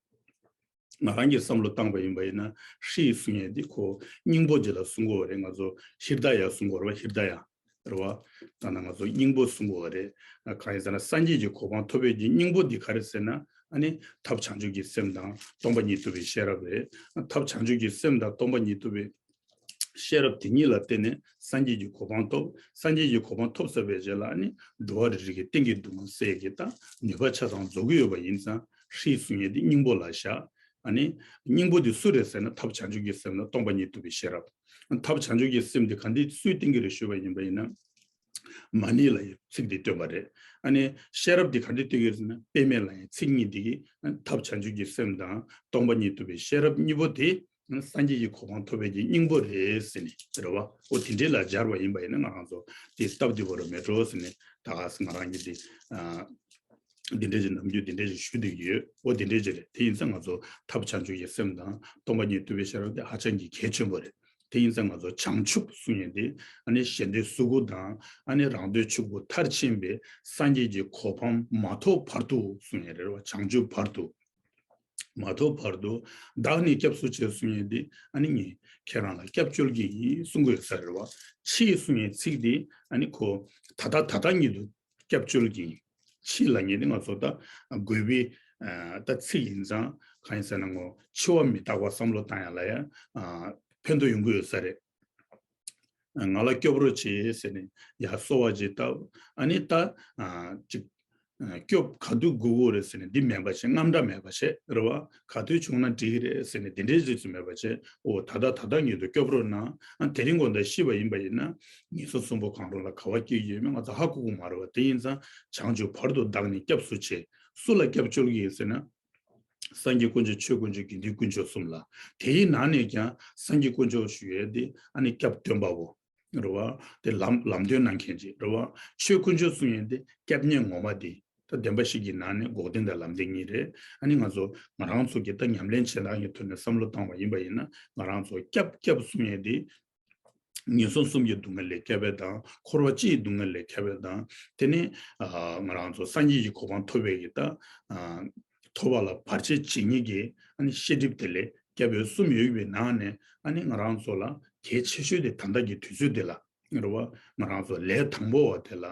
ང་རང་གིས་བསམ་བློ་བཏང་པ་ཡིན་པ་ཡིན་ན། ཧྲཱིཿགསུང་ཡས་འདི་ཁོ་སྙིང་པོ་འདི་ལ་གསུང་གི་ཡོད་རེད། ང་ཚོ་ཧྲཱིདྡྷ་ཡ་གསུང་གི་ཡོད་རེད་བ། ཧྲཱིདྡྷ་ཡ། རེད་བ། ད་ནང་ང་ཚོ་སྙིང་པོ་གསུང་གི་ཡོད་རེད། གང་ཡིན་ཟེར་ན་སངས་རྒྱས་ཀྱི་གོ་འཕང་ཐོབ་པའི་གི་སྙིང་པོ་འདི་ག་རེ་ཟེར་ན། ཨ་ནི་ཐབས་བྱང་ཆུབ་ཀྱི་སེམས་དང་སྟོང་པ་ཉིད་རྟོགས་པའི་ཤེས་རབ་རེད། ཐབས་བྱང་ཆུབ་ཀྱི་སེམས་དང་སྟོང་པ་ཉིད་རྟོགས་པའི་ཤེས་རབ་དེ་གཉིས་ལ་བརྟེན་ནས་སངས་རྒྱས་ཀྱི་གོ་འཕང་ཐོབ། སངས་རྒྱས་ཀྱི་གོ་འཕང་ཐོབ་ཚར་བའི་རྗེས་ལ་ཨ་ནི་འགྲོ་བ་རིགས་དྲུག་གི་གཏན་གྱི་སྡུག་བསྔལ་སེལ་གྱི་ད་ནུས་པ་ཆ་ཚང་རྫོགས་ཀྱི་ཡོད་པ་ཡིན་ཙང་། ཧྲཱིཿགསུང་ཡས་འདི་སྙིང་པོ་ལ་བཞག་ཨ་ནི་སྙིང་པོ་འདི་སུ་རེད་ཟེར་ན། ཐབས་བྱང་ཆུབ་ཀྱི་སེམས་དང་སྟོང་པ་ཉིད་རྟོགས་པའི་ཤེས་རབ། ཐབས་བྱང་ཆུབ་ཀྱི་སེམས་འདི་ག་འདི་སུས་བསྟན་གྱི་རེད་ཞུས་པ་ཡིན་པ་ཡིན་ན། མ་ཎི་ལབ་ཡས་ཚིག་འདི་བཏོན་པ་རེད། ཨ་ནི་ཤེས་རབ་འདི་ག་འདི་བཏོན་གྱི་རེད་ཟེར་ན། པདྨེ་ལབ་ཡས་ཚིག་གཉིས་འདི་གིས་ཐབས་བྱང་ཆུབ་ཀྱི་སེམས་དང་སྟོང་པ་ཉིད་རྟོགས་པའི་ཤེས་རབ་གཉིས་པོ་དེ་སངས་རྒྱས་ཀྱི་གོ་འཕང་ཐོབ་པའི་གི་སྙིང་པོ་རེད་ཟེར་ནས་རེད་བ། འོ་དེ་འདྲའི་ལ་སྦྱར་བ་ཡིན་པ་ཡིན་ན་ང་རང་ཚོ་དེ་སྟབས་བདེ་པོ་རེད་མེད་འགྲོ་ཟེར་ནས་ད་ག་སེ་ང་རང་གིས་དེ། ཨ། འདི་འདྲའི་ཅིག་ནམ་རྒྱུན་འདི་འདྲའི་ཅིག་ཞུ་བསྡད་ཀྱི་ཡོད། འོ་འདི་འདྲའི་ཅིག་རེད། དེ་ཡིན་ཙང་ང་ཚོ་ཐབས་བྱང་ཆུབ་ཀྱི་སེམས་དང་སྟོང་པ་ཉིད་རྟོགས་པའི་ཤེས་རབ་དེ་ཧ་ཅང་གི་གལ་ཆེན་པོ་རེད། དེ་ཡིན་ཙང་ང་ཚོ་བྱང་ཆུབ་གསུང་ཡས་དེ་ཨ་ནི་གཞན་དོན་གཟུགས་སྐུ་དང་ཨ་ནི་རང་དོན་ཆོས་སྐུ་མཐར་ཕྱིན་པའི་སངས་རྒྱས་ཀྱི་གོ་འཕང་མ་ཐོབ་བར་དུ་གསུང་ཡས་རེད་བ། བྱང་ཆུབ་བར་དུ། མ་ཐོབ་བར་དུ་བདག་ནི་སྐྱབས་སུ་མཆི་གསུང་ཡས་དེ་ཨ་ནི་ངས་ཁྱེད་རང་ལ་སྐྱབས་བཅོལ་གྱི་ཡིན་གསུང་གི་ཡོད་ས་རེད་བ། མཆི་གསུང་ཡས་ཚིག་དེ་ཨ་ནི་ཁོ་ད་ལྟ་ད་ལྟ་ཉིད་དུ་སྐྱབས་བཅོལ་གྱི་ཡིན། མཆི་ལབ་མཁན་དེ་ང་ཚོ་ད་དགོས་པའི་ཨ་ད་ཚིག་ཡིན་ཙང་། གང་ཡིན་ཟེར་ན་ངོ་འཆི་བ་མི་རྟག་པ་བསམ་བློ་བཏང་ཡ་ལ་ཡ་ཨ་ཕན་ཐོགས་ཡོང་གི་ཡོད་ས་རེད། ང་ལ་སྐྱོབ་རོགས་བྱེད་ཟེར་ནས་ཡར་གསོལ་བ་ཅིག་བཏབ། ཨ་ནི་ད་ཨ་ཅིག་ སྐྱོབ་ག་དུས་དགོས་དགོས་རེད་ཟེར་ནས་འདི་མེད་པ་བྱས། རྔམ་སྐྲག་མེད་པ་བྱས་རེད་བ། ག་དུས་བྱུང་ན་འགྲིག་གི་རེད་ཟེར་ནས་འདི་འདྲའི་རྗེས་སུ་མེད་པ་བྱས། ཨོ་ད་ལྟ་ད་ལྟ་ཉིད་དུ་སྐྱོབ་རོགས་གནང་། ཨ་དེ་རིང་དགོང་དག་ཤི་བ་ཡིན་པ་ཡིན་ན་ངན་སོང་གསུམ་པོ་གང་རུང་ལ་ག་བ་སྐྱེ་ཡོད་མེད་ང་ཚོ་ཧ་གོ་གི་མ་རེད་བ། དེ་ཡིན་ཙང་བྱང་ཆུབ་བར་དུ་བདག་ནི་སྐྱབས་སུ་མཆི། སུ་ལ་སྐྱབས་བཅོལ་གྱི་ཡིན་ཟེར་ན། སངས་རྒྱས་དཀོན་མཆོག་ཆོས་དཀོན་མཆོག་དགེ་འདུན་དཀོན་མཆོག་གསུམ་ལ། དེའི་ནང་ནས་ཀྱང་སངས་རྒྱས་དཀོན་མཆོག་ཞུ་ཡས་དེ་ཨ་ནི་སྐྱབས་སྟོན་པ་བོ། རེད་བ། དེ་ལམ་ལམ་སྟོན་གནང་མཁན་ཅིག་རེད་བ། ཆོས་དཀོན་མཆོག་གསུང་ཡས་དེ་སྐྱབས་གནས་ངོ་མ་དེ། ད་བདེན་པ་བཞི་གི་ནང་ནས་འགོག་བདེན་དང་ལམ་བདེན་གཉིས་རེད། ཨ་ནི་ང་ཚོ་ང་རང་ཚོ་གི་ད་ཉམས་ལེན་བྱེད་སྟངས་ཀྱི་ཐོག་ནས་བསམ་བློ་བཏང་བ་ཡིན་པ་ཡིན་ན་ང་རང་ཚོ་སྐྱབས་སྐྱབས་གསུང་ཡས་དེ། ངན་སོང་གསུམ་གྱི་སྡུག་བསྔལ་ལས་སྐྱོབ་པ་དང་འཁོར་བ་སྤྱིའི་སྡུག་བསྔལ་ལས་སྐྱོབ་པ་དང་། དེ་ནས་ང་རང་ཚོ་སངས་རྒྱས་ཀྱི་གོ་འཕང་ཐོབ་པའི་གི་ད་ཐོབ་པ་ལ་བར་ཆད་བྱེད་མཁན་གྱི་ཨ་ནི་ཤེས་སྒྲིབ་དེ་ལས་སྐྱོབ་པའི་གསུམ་ཡོད་པའི་ནང་ནས་ཨ་ནི་ང་རང་ཚོ་ལ་གལ་ཆེ་ཤོས་དེ་ད་ལྟ་གི་དུས་ཚོད་དེ་ལ་རེད་བ། ང་རང་ཚོ་ལས་དང་པོ་བ་དེ་ལ་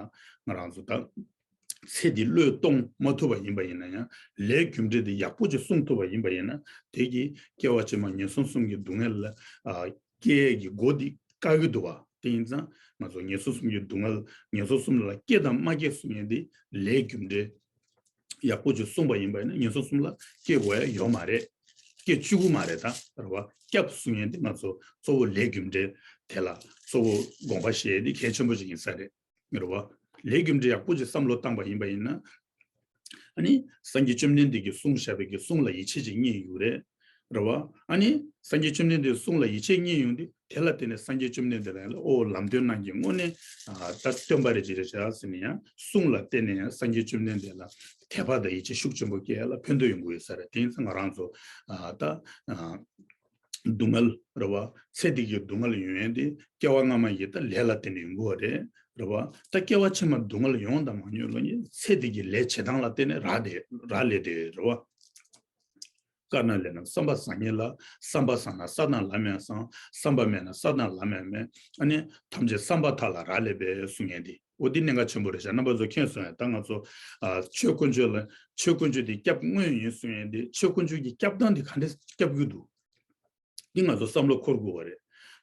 ང་རང་ཚོ་ད་ཚེ་འདི་བློས་གཏོང་མ་ཐུབ་པ་ཡིན་པ་ཡིན་ན་ཡང་ལས་རྒྱུ་འབྲས་དེ་ཡག་པོ་ཅིག་སྲུང་ཐུབ་པ་ཡིན་པ་ཡིན་ན་དེ་གིས་སྐྱེ་བ་ཕྱི་མ་ངན་སོང་གསུམ་གྱི་སྡུག་བསྔལ་ལ་སྐྱེ་ཡས་ཀྱི་སྒོ་འདི་བཀག་གི་འདུག་བ། དེ་ཡིན་ཙང་ང་ཚོ་ངན་སོང་གསུམ་གྱི་སྡུག་བསྔལ་ངན་སོང་གསུམ་ལ་སྐྱེ་དང་མ་སྐྱེ་གསུང་ཡས་འདི་ལས་རྒྱུ་འབྲས་ཡག་པོ་ཅིག་སྲུང་པ་ཡིན་པ་ཡིན་ན་ངན་སོང་གསུམ་ལ་སྐྱེ་དགོས་ཡ་ཡོད་མ་རེད། སྐྱེ་བཅུག་གི་མ་རེད་ད་རེད་བ། སྐྱབས་གསུང་ཡས་འདི་ང་ཚོ་གཙོ་བོ་ལས་རྒྱུ་འབྲས་དེ་ལ་གཙོ་བོ་དགོངས་པ་བཞེས་ཡས་འདི་གལ་ཆེན་པོ་ཅིག་ཡིན་ས་རེད། རེད་བ། ལས་རྒྱུ་འབྲས་ཡག་པོ་ཅིག་བསམ་བློ་བཏང་པ་ཡིན་པ་ཡིན་ན། ཨ་ནི་སངས་རྒྱས་བཅོམ་ལྡན་འདས་ཀྱིས་གསུངས་བཞག་པའི་གི་གསུང་ལ་ཡིད་ཆེས་ཅིག་རྙེད་ཡོང་རེད། རེད་བ། ཨ་ནི་སངས་རྒྱས་བཅོམ་ལྡན་འདས་གསུང་ལ་ཡིད་ཆེས་རྙེད་ཡོང་དུས་དེ་ལ་བརྟེན་ནས་སངས་རྒྱས་བཅོམ་ལྡན་འདས་ལ་ཨོ་ལམ་སྟོན་གནང་གི་དངོས་གནས་ད་སྟོན་པ་རེད་ཅེས་རེད་བྱ་ཟེར་ནས་ཡང་གསུང་ལ་བརྟེན་ནས་ཡང་སངས་རྒྱས་བཅོམ་ལྡན་འདས་ལ་དད་པ་དང་ཡིད་ཆེས་ཤུགས་ཆེན་པོ་སྐྱེ་ཡ་ལ་ཕན་ཐོགས་ཡོང་གི་ཡོད་ས་རེད། དེ་ཡིན་ཙང་ང་རང་ཚོ་ད། སྡུག་བསྔལ་རེད་བ། ཚེ་འདི་གི་སྡུག་བསྔལ་ཡོང་ཡས་དེ་སྐྱེ་བ་སྔ་མ་ཡི་ད་ལས་ལ་བརྟེན་ནས་ཡོང་གི་ཡོད་རེད། རེད་བ། ད་སྐྱེ་བ་ཕྱི་མ་སྡུག་བསྔལ་ཡོང་དང་མ་ཡོང་ལ་ནི་ཚེ་འདི་གི་ལས་བྱེད་སྟངས་ལ་བརྟེན་ནས་རག་དེ་རག་ལས་དེ་རེད་བ། དཀར་ནག་ལས་རྣམས་བསམ་པ་བཟང་ངན་ལ། བསམ་པ་བཟང་ན་ས་དང་ལམ་ཡང་བཟང་། བསམ་པ་མེད་ན་ས་དང་ལམ་ཡང་མེད། ཨ་ནི་ཐམས་ཅད་བསམ་པ་ཐག་ལ་རག་ལས་པས་གསུང་ཡས་དེ། འོ་འདི་གནད་འགག་ཆེན་པོ་རེད་ཤག་རྣམ་པ་ཚོ་མཁྱེན་སོང་ཡ། ད་ང་ཚོ་ཨ་ཆོས་དཀོན་མཆོག་ལ་ཆོས་དཀོན་མཆོག་འདི་སྐྱབས་དངོས་ཡིན་གསུང་ཡ་འདི་ཆོས་དཀོན་མཆོག་གི་སྐྱབས་སྟངས་འདི་ག་འདྲས་སྐྱབས་རྒྱུ་འདུག་འདི་ང་ཚོ་བསམ་བློ་འཁོར་དགོས་པ་རེད།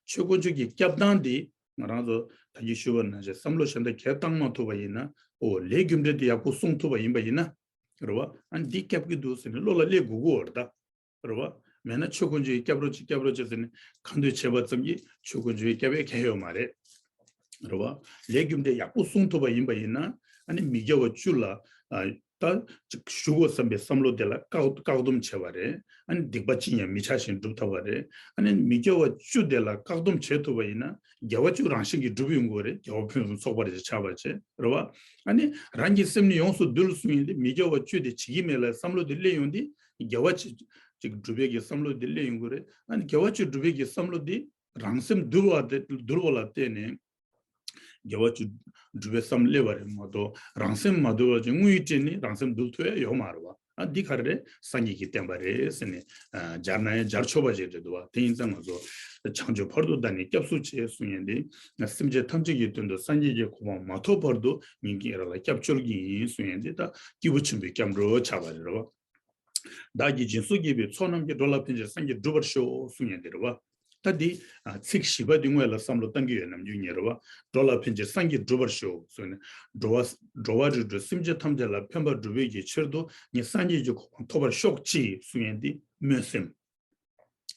ཆོས་དཀོན་མཆོག་གི་སྐྱབས་སྟངས་འདི་ང་རང་ཚོ་ད་གིན་ཞུས་པ་ནང་བཞིན་བསམ་བློ་གཞན་དག་གས་བཏང་མ་ཐུབ་པ་ཡིན་ན་ཨོ་ལས་རྒྱུ་འབྲས་འདི་ཡག་པོ་སྲུང་ཐུབ་པ་ཡིན་པ་ཡིན་ན་རེད་བ། ཨ་འདི་སྐྱབས་ཀྱི་འདུག་ཟེར་ནས་བློ་ལ་སླེབས་དགོས་ཀྱི་ཡོད་རེད་ད། རེད་བ། མེད་ན་ཆོས་དཀོན་མཆོག་གིས་སྐྱབས་རོགས་བྱེད་སྐྱབས་རོགས་བྱེད་ཟེར་ནས་ཁ་འདོན་བྱས་པ་ཙམ་གྱིས་ཆོས་དཀོན་མཆོག་གིས་སྐྱབས་ཡས་ཁེལ་ཡོད་མ་རེད། རེད་བ། ལས་རྒྱུ་འབྲས་ཡག་པོ་སྲུང་ཐུབ་པ་ཡིན་པ་ཡིན་ན་ཨ་ནི་མི་དགེ་བ་བཅུ་ལ་ཨ་ད་ཅིག་ཞུ་དགོས་བསམ་པའི་བསམ་བློ་དེ་ལ་བཀག་བཀག་སྡོམ་བྱས་པ་རེད། ཨ་ནི་སྡིག་པ་ཅི་ཡང་མི་བྱ་ཞིང་སྒྲུབ་ཐུབ་པ་རེད། ཨ་ནི་མི་དགེ་བ་བཅུ་དེ་ལ་བཀག་སྡོམ་བྱེད་ཐུབ་པ་ཡིན་ན་དགེ་བ་བཅུ་རང་བཞིན་གྱིས་འགྲུབ་ཡོང་གི་རེད། དགེ་བ་ཕུན་སུམ་ཚོགས་པ་རེ་ཆགས་པ་བྱས་རེད་བ། ཨ་ནི་རང་གི་སེམས་ནི་ཡོངས་སུ་འདུལ་གསུང་ཡིན་ཏེ་མི་དགེ་བ་བཅུ་དེ་བྱེད་ཀྱི་མེད་ལ་བསམ་བློ་དེ་སླེབས་ཡོང་དུས་དགེ་བ་ཅིག་ཅིག་སྒྲུབ་པའི་གི་བསམ་བློ་དེ་སླེབས་ཡོང་གི་རེད། ཨ་ནི་དགེ་བ་བཅུ་སྒྲུབ་པའི་གི་བསམ་བློ་དེ་རང་སེམས་འདུལ་བ་དེ་འདུལ་བ་ལ་བརྟེན་ནས་དགེ་བ་བཅུ་སྒྲུབ་པའི་བསམ་སླེབས་པ་རེད་མ་གཏོགས་རང་སེམས་མ་འདུལ་བ་ཅིག་དངོས་ཡོད་སྤྲད་ནས་རང་སེམས་འདུལ་ཐུབ་ཡ་ཡོད་མ་རེད་བ། ཨ་འདི་ག་རེ་རེད། སངས་རྒྱས་ཀྱི་བསྟན་པ་རེད་ཟེར་ནས་ཨ་སྦྱར་ན་ཡང་སྦྱར་ཆོག་པ་ཞིག་རེད་འདུག་བ། དེ་ཡིན་ཙང་ང་ཚོ་བྱང་ཆུབ་བར་དུ་བདག་ནི་སྐྱབས་སུ་མཆི་གསུང་ཡས་འདི་སེམས་ཅན་ཐམས་ཅད་ཀྱི་དོན་དུ་སངས་རྒྱས་ཀྱི་གོ་འཕང་མ་ཐོབ་བར་དུ་ངེད་ཀྱིས་རང་ལ་སྐྱབས་བཅོལ་གྱི་ཡིན་གསུང་ཡས་འདི་ད་སྐྱེས་བུ་ཆེན་པོའི་སྐྱབས་འགྲོ་ཆགས་པ་རེད་བ། བདག་གིས་སྦྱིན་སོགས་བགྱིས་པའི་ཚོགས་རྣམས་ཀྱིས། འགྲོ་ལ་ཕན་ཕྱིར་སངས་རྒྱས་འགྲུབ་པར་ཤོག་གསུང་ཡས་འདི་རེད་བ། ད་འདི་ཚིག་བཞི་པ་འདི་དངོས་ལ་བསམ་བློ་བཏང་གི་ཡོད་ནམ་རྒྱུན་ཉེ་རེད་བ། འགྲོ་ལ་ཕན་ཕྱིར་སངས་རྒྱས་འགྲུབ་པར་ཤོག་གསུངས་ནས། འགྲོ་བ་འགྲོ་བ་རིགས་དྲུག་སེམས་ཅན་ཐམས་ཅད་ལ་ཕན་པ་སྒྲུབ་པའི་གི་ཕྱིར་དུ་ངས་སངས་རྒྱས་ཀྱི་གོ་འཕང་ཐོབ་པར་ཤོག་ཅིག་གསུང་ཡས་འདི་སྨོན་སེམས།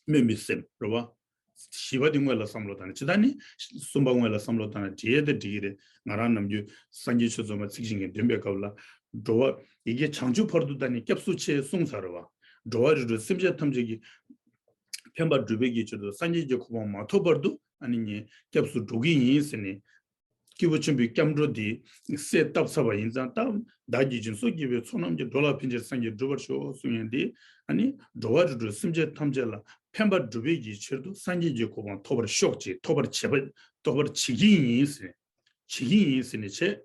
སྨོན་པའི་སེམས་རེད་བ། བཞི་པ་འདི་དངོས་ལ་བསམ་བློ་བཏང་ནས་ཇི་ལྟར་ནི་གསུམ་པ་དངོས་ལ་བསམ་བློ་བཏང་ན་འགྲིག་ཡས་དེ་འགྲིག་གི་རེད། ང་རང་ནམ་རྒྱུན་སངས་རྒྱས་ཆོས་ཚོགས་མ་ཚིག་བཞིན་གྱི་འདོན་པའི་སྐབས་ལ་འགྲོ་བ་ཡི་གེ་བྱང་ཆུབ་བར་དུ་བདག་ནི་སྐྱབས་སུ་མཆི་གསུངས་ཚར་བ། འགྲོ་བ་རིགས་དྲུག་སེམས་ཅན་ཐམས་ཅད་ཀྱི་ཕན་པ་སྒྲུབ་པའི་གི་ཕྱིར་དུ་སངས་རྒྱས་ཀྱི་གོ་འཕང་མ་ཐོབ་བར་དུ་ཨ་ནི་ངས་སྐྱབས་སུ་འགྲོ་གི་ཡིན་ཟེར་ནས། སྐྱེས་བུ་ཆེན་པོའི་སྐྱབས་འགྲོ་འདི་གསལ་བཏབ་ཚར་བ་ཡིན་ཙང་ད་བདག་གིས་སྦྱིན་སོགས་བགྱིས་པའི་ཚོགས་རྣམས་ཀྱིས། འགྲོ་ལ་ཕན་ཕྱིར་སངས་རྒྱས་འགྲུབ་པར་ཤོག་གསུང་ཡས་འདི་ཨ་ནི་འགྲོ་བ་རིགས་དྲུག་སེམས་ཅན་ཐམས་ཅད་ལ་ཕན་པ་སྒྲུབ་པའི་གི་ཕྱིར་དུ་སངས་རྒྱས་ཀྱི་གོ་འཕང་ཐོབ་པར་ཤོག་ཅིག་ཐོབ་པར་བྱེད་པ་ཐོབ་པར་བྱེད་ཀྱི་ཡིན་ཟེར། བྱེད་ཀྱི་ཡིན་ཟེར་ནས་བྱས།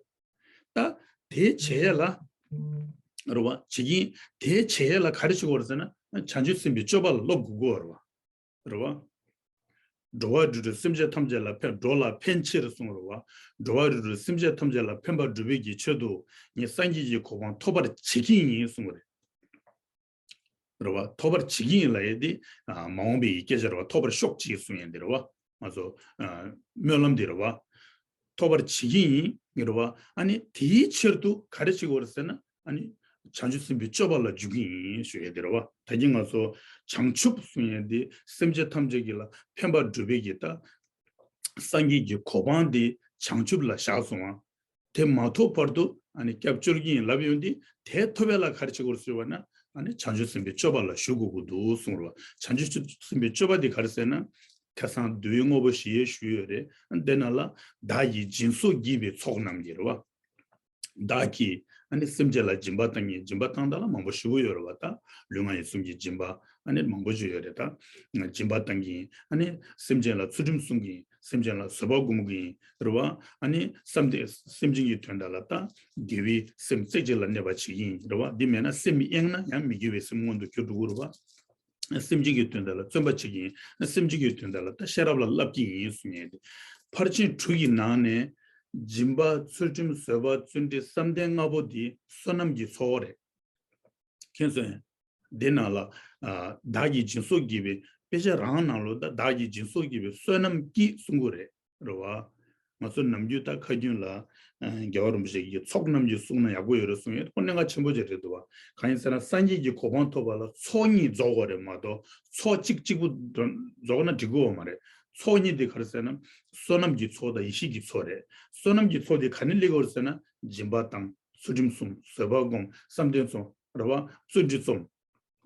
ད་དེ་བྱེད་ཡས་ལ་རེད་བ། བྱེད་ཀྱི་ཡིན། དེ་བྱེད་ཡས་ལ་ག་རེ་བྱེད་དགོས་རེད་ཟེར་ན་བྱང་ཆུབ་སེམས་དཔའི་སྤྱོད་པ་ལ་སློབ་དགོས་ཀྱི་ཡོད་རེད་བ། རེད་བ། འགྲོ་བ་རིགས་དྲུག་སེམས་ཅན་ཐམས་ཅད་ལ་ཕན་འགྲོ་ལ་ཕན་ཕྱིར་གསུངས་རེད་བ། འགྲོ་བ་རིགས་དྲུག་སེམས་ཅན་ཐམས་ཅད་ལ་ཕན་པ་སྒྲུབ་པའི་གི་ཆེད་དུ་ངས་སངས་རྒྱས་ཀྱི་གོ་འཕང་ཐོབ་པར་བྱེད་ཀྱི་ཡིན་གསུངས་པ་རེད། རེད་བ། ཐོབ་པར་བྱེད་ཀྱི་ཡིན་ལབ་ཡས་དེ་མ་འོངས་པའི་སྐད་ཆ་རེད་བ། ཐོབ་པར་ཤོག་ཅིག་གསུང་ཡས་དེ་རེད་བ། ང་ཚོ་སྨོན་ལམ་དེ་རེད་བ། ཐོབ་པར་བྱེད་ཀྱི་ཡིན་རེད་བ། ཨ་ནི་དེའི་ཕྱིར་དུ་ག་རེ་བྱེད་དགོས་རེད་ཟེར་ན། ཨ་ནི་བྱང་ཆུབ་སེམས་དཔའི་སྤྱོད་པ་ལ་འཇུག་གི་ཡིན་ཞུ་ཡས་དེ་རེད་བ། ད་གིན་ང་ཚོ་བྱང་ཆུབ་གསུང་ཡས་དེ་སེམས་ཅན་ཐམས་ཅད་ཀྱི་ལ་ཕན་པ་སྒྲུབ་པའི་གི་ད་སངས་རྒྱས་ཀྱི་གོ་འཕང་དེ་བྱང་ཆུབ་ལ་བཞག་སོང་བ། དེ་མ་ཐོབ་བར་དུ་ཨ་ནི་སྐྱབས་བཅོལ་གྱི་ཡིན་ལབ་ཡོང་དུས། དེ་ཐོབ་པ་ལ་ག་རེ་བྱེད་དགོས་ཟེར་བ་ན། ཨ་ནི་བྱང་ཆུབ་སེམས་དཔའི་སྤྱོད་པ་ལ་ཞུགས་དགོས་ཀྱི་འདུག་གསུངས་རེད་བ། བྱང་ཆུབ་སེམས་དཔའི་སྤྱོད་པ་དེ་ག་རེ་ཟེར་ན། ཁ་སང་འདུལ་བའི་དངོས་པོ་བཞི་ཡས་ཞུས་ཡོད་རེད། དེ་ནང་ལ་བདག་གིས་སྦྱིན་སོགས་བགྱིས་པའི་ཚོགས་རྣམས་ཀྱིས་རེད་བ། བདག་གིས་ཨ་ནི་སེམས་ཅན་ལ་སྦྱིན་པ་བཏང་གིན། སྦྱིན་པ་བཏང་སྟངས་ལ་མང་པོ་ཞེ་པོ་ཡོད་རེད་བ། ད་ལུས་ངག་ཡིད་གསུམ་གྱི་སྦྱིན་པ་ཨ་ནི་མང་པོ་ཞིག་ཡོད་རེད། ད་སྦྱིན་པ་བཏང་གིན། ཨ་ནི་སེམས་ཅན་ལ་ཚུལ་ཁྲིམས་སྲུང་གིན། སེམས་ཅན་ལ་བཟོད་པ་སྒོམ་གིན་རེད་བ། ཨ་ནི་བསམ་གཏན་སེམས་ཅན་གྱི་དོན་དག་ལ་ད་དགེ་བའི་སེམས་རྩེ་གཅིག་ལ་གནས་པ་བྱེད་ཀྱིན་རེད་བ། འདི་མེད་ན་སེམས་གཡེངས་ན་ཡང་མི་དགེ་བའི་སེམས་མངོན་དུ་གྱུར་འགྲོ་གི་རེད་བ། སེམས་ཅན་གྱི་དོན་དག་ལ་བརྩོན་པ་བྱེད་ཀྱིན། སེམས་ཅན་གྱི་དོན་དག་ལ་ད་ཤེས་རབ་ལ་བསླབ་ཀྱི་ཡིན་གསུང་ཡས་དེ། ཕར་ཕྱིན་དྲུག་གི་ནང་ནས་སྦྱིན་པ་ཚུལ་ཁྲིམས་བཟོད་པ་བརྩོན་འགྲུས་བསམ་གཏན་ལྔ་པོ་འདི་བསོད་ནམས་ཀྱི་ཚོགས་རེད། མཁྱེན་སོང་ངས། འདི་ནང་ལ་ཨ་བདག་གིས་སྦྱིན་སོགས་བགྱིས་པའི། དཔེ་ཆ་རང་ནང་ལོ་ད་བདག་གིས་སྦྱིན་སོགས་བགྱིས་པའི་བསོད་ནམས་ཀྱིས་གསུང་གི་རེད། རེད་བ། ང་ཚོ་ནམ་རྒྱུན་ད་ཁ་རྒྱུན་ལ་ཨ་རྒྱལ་བ་རིན་པོ་ཆེ་གིས་ཚོགས་རྣམས་ཀྱི་གསུང་ན་ཡག་པོ་ཡོད་རེད་གསུང་ཡོད། ཁོ་གནད་འགག་ཆེན་པོ་ཅིག་རེད་འདུག་བ། གང་ཡིན་ཟེར་ན་སངས་རྒྱས་ཀྱི་གོ་འཕང་ཐོབ་པ་ལ་ཚོགས་གཉིས་རྫོགས་དགོས་རེད་མ་གཏོགས། ཚོགས་གཅིག་གཅིག་པུ་རྫོགས་ན་འགྲིག་གི་ཡོད་མ་རེད། ཚོགས་གཉིས་དེ་ག་རེ་ཟེར་ན། བསོད་ནམས་ཀྱི་ཚོགས་དང་ཡེ་ཤེས་ཀྱི་ཚོགས་རེད། བསོད་ནམས་ཀྱི་ཚོགས་དེ་ག་ནས་སླེབས་ཀྱི་ཡོད་རེད་ཟེར་ན། སྦྱིན་པ་བཏང་། ཚུལ་ཁྲིམས་སྲུང་། བཟོད་པ་སྒོམ། བསམ་གཏན་སྲུང་། རེད་བ། བརྩོན་འགྲུས་རྩོམ།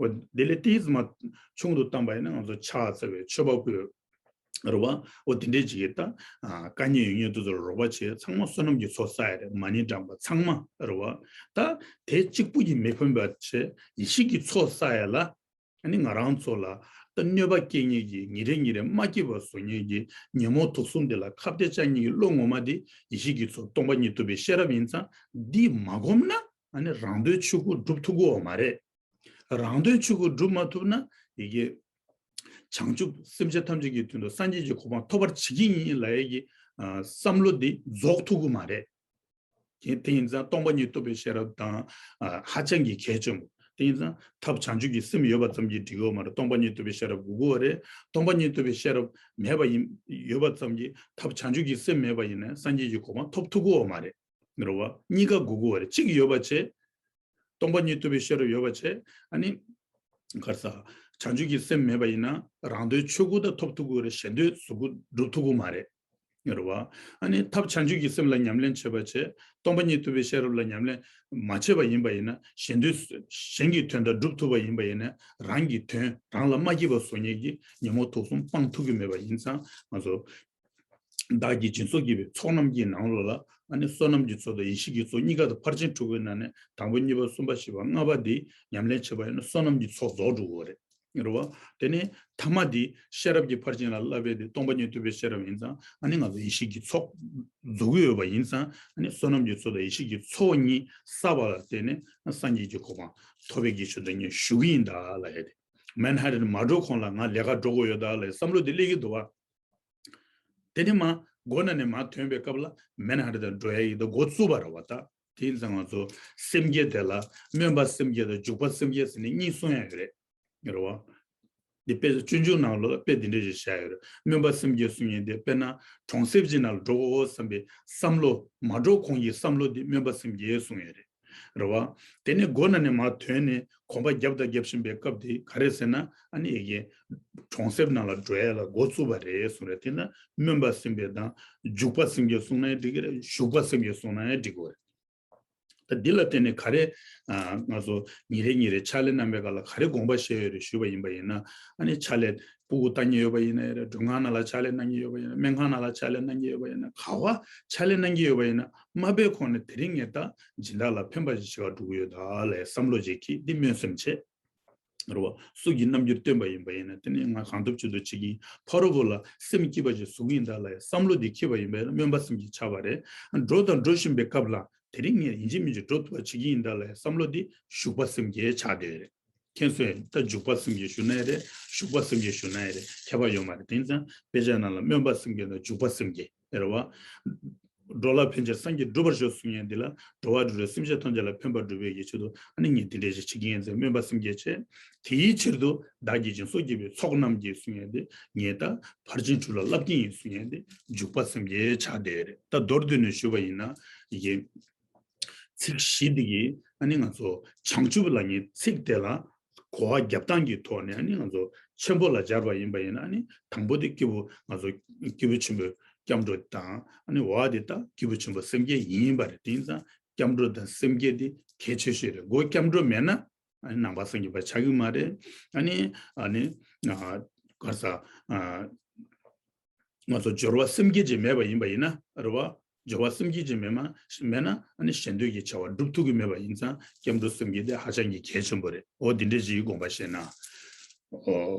འོ་དེ་ལས་ཏོག་ཙམ་མ་ཆུང་དུ་བཏང་པ་ཡིན་ན་ང་ཚོ་ཕྱག་འཚལ་བའི་མཆོད་པ་ཕུལ། རེད་བ། འོ་དེ་འདྲས་ཅིག་གིས་ད་དཀའ་ངལ་ཡོད་མཁན་དེ་ཚོ་ལ་རོགས་པ་བྱེད། ཚང་མ་བསོད་ནམས་ཀྱི་ཚོགས་བསགས་ཡ་རེད། མ་ཎི་བགྲངས་པ་ཚང་མ་རེད་བ། ད་དེ་གཅིག་པུ་གིས་མི་ཕན་པ་བྱས། ཡེ་ཤེས་ཀྱི་ཚོགས་བསགས་ཡ་ལ། ཨ་ནི་ང་རང་ཚོ་ལ་ད་གནོད་པ་སྐྱེལ་མཁན་གྱི། ཉིན་རེ་ཉིན་རེ་མ་སྐྱིད་པ་བཟོ་མཁན་གྱི་ཉོན་མོངས་དུག་གསུམ་འདི་ལ་ཁ་གཏད་བཅག་མཁན་གྱི་བློ་ངོ་མ་འདི་ཡེ་ཤེས་ཀྱི་ཚོགས་སྟོང་པ་ཉིད་རྟོགས་པའི་ཤེས་རབ་ཡིན་ཙང་། འདི་མ་བསྒོམས་ན་ཨ་ནི་རང་དོན་ཆོས་སྐུ་སྒྲུབ་ཐུབ་ཀྱི་ཡོད་མ་རེད། རང་དོན་ཆོས་སྐུ་སྒྲུབ་མ་ཐུབ་ན་ཡི་གེ་བྱང་ཆུབ་སེམས་ཅན་ཐམས་ཅད་ཀྱི་དོན་དུ་སངས་རྒྱས་ཀྱི་གོ་འཕང་ཐོབ་པར་བྱེད་ཀྱི་ཡིན་ལབ་ཡས་ཀྱི་ཨ་བསམ་བློ་འདི་རྫོགས་ཐུབ་ཀྱི་མ་རེད། དེ་དེ་ཡིན་ཙང་སྟོང་པ་ཉིད་རྟོགས་པའི་ཤེས་རབ་དང་ཨ་ཧ་ཅང་གི་གལ་ཆེན་པོ། དེ་ཡིན་ཙང་ཐབས་བྱང་ཆུབ་ཀྱི་སེམས་ཡོད་པ་ཙམ་གྱིས་འགྲིག་གི་ཡོད་མ་རེད། སྟོང་པ་ཉིད་རྟོགས་པའི་ཤེས་རབ་དགོས་ཀྱི་ཡོད་རེད། སྟོང་པ་ཉིད་རྟོགས་པའི་ཤེས་རབ་མེད་པ་ཡིན། ཡོད་པ་ཙམ་གྱིས། ཐབས་བྱང་ཆུབ་ཀྱི་སེམས་མེད་པ་ཡིན་ན་སངས་རྒྱས་ཀྱི་གོ་འཕང་ཐོབ་ཐུབ་ཀྱི་ཡོད་མ་རེད། རེད་བ། གཉིས་ཀ་དགོས་ཀྱི་ཡོད་རེད། གཅིག་ཡོད་པ་བྱས། སྟོང་པ་ཉིད་རྟོགས་པའི་ཤེས་རབ་ཡོད་པ་བྱས། ཨ་ནི་ག་རེ་ཟ། བྱང་ཆུབ་ཀྱི་སེམས་མེད་པ་ཡིན་ན་རང་དོན་ཆོས་སྐུ་ད་ཐོབ་ཐུབ་ཀྱི་ཡོད་རེད། གཞན་དོན་གཟུགས་སྐུ་སྒྲུབ་ཐུབ་ཀྱི་མ་རེད། རེད་བ། ཨ་ནི་ཐབས་བྱང་ཆུབ་ཀྱི་སེམས་ལ་ཉམས་ལེན་བྱེད་པ་བྱས། སྟོང་པ་ཉིད་རྟོགས་པའི་ཤེས་རབ་ལ་ཉམས་ལེན་མ་བྱས་པ་ཡིན་པ་ཡིན་ན། གཞན་དོན། གཞན་གྱི་དོན་དག་སྒྲུབ་ཐུབ་པ་ཡིན་པ་ཡིན་ན། རང་གི་དོན་རང་ལ་མ་སྐྱིད་པ་བཟོ་མཁན་གྱི་ཉོན་མོངས་དུག་གསུམ་སྤང་ཐུབ་ཀྱི་མེད་པ་ཡིན་ཙང་། ང་ཚོ་བདག་གིས་སྦྱིན་སོགས་བགྱིས་པའི་ཚོགས་རྣམས་ཀྱི་ནང་ལོགས་ལ་ཨ་ནི་བསོད་ནམས་ཀྱི་ཚོགས་དང་ཡེ་ཤེས་ཀྱི་ཚོགས་གཉིས་ཀ་དང་ཕར་ཕྱིན་དྲུག་པའི་ནང་ནས་དང་པོ་གཉིས་པ་གསུམ་པ་བཞི་པ་ལྔ་པ་འདི་ཉམས་ལེན་བྱེད་པ་ཡིན་ན་བསོད་ནམས་ཀྱི་ཚོགས་རྫོགས་འགྲོ་གི་རེད། རེད་བ། དེ་ནས་ཐ་མ་འདི་ཤེས་རབ་ཀྱི་ཕར་ཕྱིན་ལ་བསླབ་པའི་འདི་སྟོང་པ་ཉིད་རྟོགས་པའི་ཤེས་རབ་ཡིན་ཙང་། ཨ་ནི་ང་ཚོ་ཡེ་ཤེས་ཀྱི་ཚོགས་རྫོགས་ཀྱི་ཡོད་པ་ཡིན་ཙང་། ཨ་ནི་བསོད་ནམས་ཀྱི་ཚོགས་དང་ཡེ་ཤེས་ཀྱི་ཚོགས་གཉིས་བསགས་པ་ལ་བརྟེན་ནས་སངས་རྒྱས་ཀྱི་གོ་འཕང་ཐོབ་པའི་གི་ཆེད་དུ་ངས་ཞུ་གི་ཡིན་ད་ལབ་ཡ་དེ། མན་ཧ་རན་མ་འགྲོ་གོང་ལ་ང་ལས་ཀ་འགྲོ་དགོས་ཡོད་ད་ལབ་བསམ་བློ་དེ་སླེབས་ཀྱི་འདུག་བ། དེ་ནས་མ་སྒོ་ནས་ནས་མ་ཐོན་པའི་སྐབས་ལ་མན་ཧ་རན་དུ་འགྲོ་ཡ་ཡིན་ད་འགོ་བཙུགས་པ་རེད་བ་ད། དེ་ཡིན་ཙང་ང་ཚོ་སེམས་བསྐྱེད་དེ་ལ་སྨོན་པ་སེམས་བསྐྱེད་དང་འཇུག་པ་སེམས་བསྐྱེད་ཟེར་ནས་གཉིས་གསུང་ཡ་ཡོད་རེད། རེད་བ། འདི་དཔེ་སྤྱོད་འཇུག་ནང་ལོགས་ལ་དཔེ་འདི་འདྲ་ཞིག་བཞག་ཡོད་རེད། སྨོན་པ་སེམས་བསྐྱེད་གསུང་མཁན་དེ་དཔེར་ན་གྲོང་གསེབ་ཅིག་ནང་ལ་འགྲོ་དགོས་བསམ་པའི་བསམ་བློ། མ་འགྲོ་གོང་གི་བསམ་བློ་འདི་སྨོན་པ་སེམས་བསྐྱེད་གསུང་ཡོད་རེད། རེད་བ། དེ་ནས་སྒོ་ནས་ནས་མར་ཐོན་ནས་གོམ་པ་རྒྱབ་དང་རྒྱབ་བཞིན་པའི་སྐབས་དེ་ག་རེ་ཟེར་ན། ཨ་ནི་ཡ་གི་གྲོང་གསེབ་ནང་ལ་འགྲོ་ཡ་ལ་འགོ་བཙུགས་པ་རེད་གསུངས་རེད། དེ་ན་སྨོན་པ་སེམས་བསྐྱེད་དང་འཇུག་པ་སེམས་བསྐྱེད་གསུངས་ན་ཡང་འགྲིག་གི་རེད། ཞུགས་པ་སེམས་བསྐྱེད་གསུངས་ན་ཡང་འགྲིག་གི་རེད། ད་འདི་ལ་བརྟེན་ནས་ག་རེ། ཨ། ང་ཚོ་ཉིན་རེ་ཉིན་རེ་ཕྱག་ལས་གནང་བའི་སྐབས་ལ་ག་རེ་དགོངས་པ་བཞེས་ཡོད་རེད་ཞུས་པ་ཡིན་པ་ཡིན་ན། ཨ་ནི་ཕྱག་ལས་སྤུ་གུ་ལྟ་མཁན་ཡོད་པ་ཡིན་ན་ཡང་རེད། མགྲོན་ཁང་ནང་ལ་ཕྱག་ལས་གནང་མཁན་ཡོད་པ་ཡིན་ན། སྨན་ཁང་ནང་ལ་ཕྱག་ལས་གནང་མཁན་ཡོད་པ་ཡིན་ན། ག་པར་ཕྱག་ལས་གནང་མཁན་ཡོད་པ་ཡིན་ན། མ་པའི་ཁོངས་ནས་དེ་རིང་ངས་ད་སྦྱིན་བདག་ལ་ཕན་པ་ཞིག་བྱེད་ག་འགྲོ་གི་ཡོད་ད་ལབ་བསམ་བློ་ཅིག་འཁྱེར། འདི་སྨོན་སེམས་བྱེད། རེད་བ། སུ་གི་རྣམ་འགྱུར་སྟོན་པ་ཡིན་པ་ཡིན་ན། དེ་ནས་ང་གང་ཐུབ་ཅི་ཐུབ་བྱེད་ཀྱི་ཡིན། ཕ་རོལ་པོ་ལ་སེམས་སྐྱིད་པ་ཞིག་བཟོ་གི་ཡིན་ད་ལབ་བསམ་བློ་འདི་འཁྱེར་བ་ཡིན་པ་ཡིན་ན་སྨོན་པ་སེམས་བསྐྱེད་ཆགས་པ་རེད། འགྲོ་དང་འགྲོ་བཞིན་པའི་སྐབས་ལ་དེ་རིང་ངས་ཡིན་གཅིག་མིན་གཅིག་འགྲོ་ཐུབ་པ་བྱེད་ཀྱི་ཡིན་ད་ལབ་བསམ་བློ་འདི་ཞུགས་པ་སེམས་བསྐྱེད་ཆགས་བསྡད་རེད། མཁྱེན་སོང་ངས། ད་འཇུག་པ་སེམས་བསྐྱེད་ཞུ་ན་ཡང་རེད། ཞུགས་པ་སེམས་བསྐྱེད་ཞུ་ན་ཡང་རེད། ཁྱད་པར་ཡོད་མ་རེད། དེ་ཡིན་ཙང་དཔེ་ཆ་ནང་ལ་སྨོན་པ་སེམས་བསྐྱེད་དང་འཇུག་པ་སེམས་བསྐྱེད་རེད་བ། འགྲོ་ལ་ཕན་ཕྱིར་སངས་རྒྱས་འགྲུབ་པར་ཤོག་གསུང་མཁན་འདི་ལ། འགྲོ་བ་རིགས་དྲུག་སེམས་ཅན་ཐམས་ཅད་ལ་ཕན་པ་སྒྲུབ་པའི་གི་ཆེད་དུ་ཨ་ནི་ངས་འདི་འདྲ་ཞིག་བྱེད་ཀྱི་ཡིན་ཟེར་སྨོན་པ་སེམས་བསྐྱེད་བྱས། དེའི་ཕྱིར་དུ་བདག་གིས་སྦྱིན་སོགས་བགྱིས་པའི་ཚོགས་རྣམས་ཀྱིས་གསུང་མཁན་འདི་ངས་ད་ཕར་ཕྱིན་དྲུག་ལ་བསླབ་ཀྱི་ཡིན་གསུང་མཁན་འདི་འཇུག་པ་སེམས་བསྐྱེད་ཆགས་བསྡད་རེད། ད་མདོར་བསྡུས་ནས་ཞུས་པ་ཡིན་ན་ཡི་གེ་ཚིག་བཞི་འདི་གིས་ ཨ་ནི་ང་ཚོ་བྱང་ཆུབ་ལབ་མཁན་ཚིག་དེ་ལ་གོ་བ་རྒྱབ་སྟངས་ཀྱི་ཐོག་ནས་ཨ་ནི་ང་ཚོ་ཆེན་པོ་ལ་སྦྱར་བ་ཡིན་པ་ཡིན་ན། ཨ་ནི་དང་པོ་དེ་སྐྱེས་བུ་ང་ཚོ་སྐྱེས་བུ་ཆེན་པོའི་སྐྱབས་འགྲོ་དང་། ཨ་ནི་འོག་དེ་ད་སྐྱེས་བུ་ཆེན་པོ་སེམས་བསྐྱེད་ཡིན་པ་རེད། དེ་ཡིན་ཙང་སྐྱབས་འགྲོ་དང་སེམས་བསྐྱེད་དེ་གལ་ཆེ་ཤོས་རེད། སྒོ་སྐྱབས་འགྲོ་མེད་ན་ཨ་ནི་ནང་པ་སངས་རྒྱས་པ་ཆགས་ཀྱི་མ་རེད། ཨ་ནི་ཨ་ནི་ཨ་ག་རེ་ཟ། ཨ་ང་ཚོ་སྦྱོར་བ་སེམས་བསྐྱེད་ཅིག་མེད་པ་ཡིན་པ་ཡིན་ན་རེད་བ། སྦྱོར་བ་སེམས་བསྐྱེད་ཅིག་མེད་མ་མེད་ན་ཨ་ནི་ཞེ་འདོད་ཀྱི་བྱ་བ་སྒྲུབ་ཐུབ་ཀྱི་མེད་པ་ཡིན་ཙང་སྐྱབས་འགྲོ་སེམས་བསྐྱེད་དེ་ཧ་ཅང་གི་གལ་ཆེན་པོ་རེད། འོ་འདི་འདྲ་ཞིག་དགོངས་པ་བཞེས་ན། ཨོ་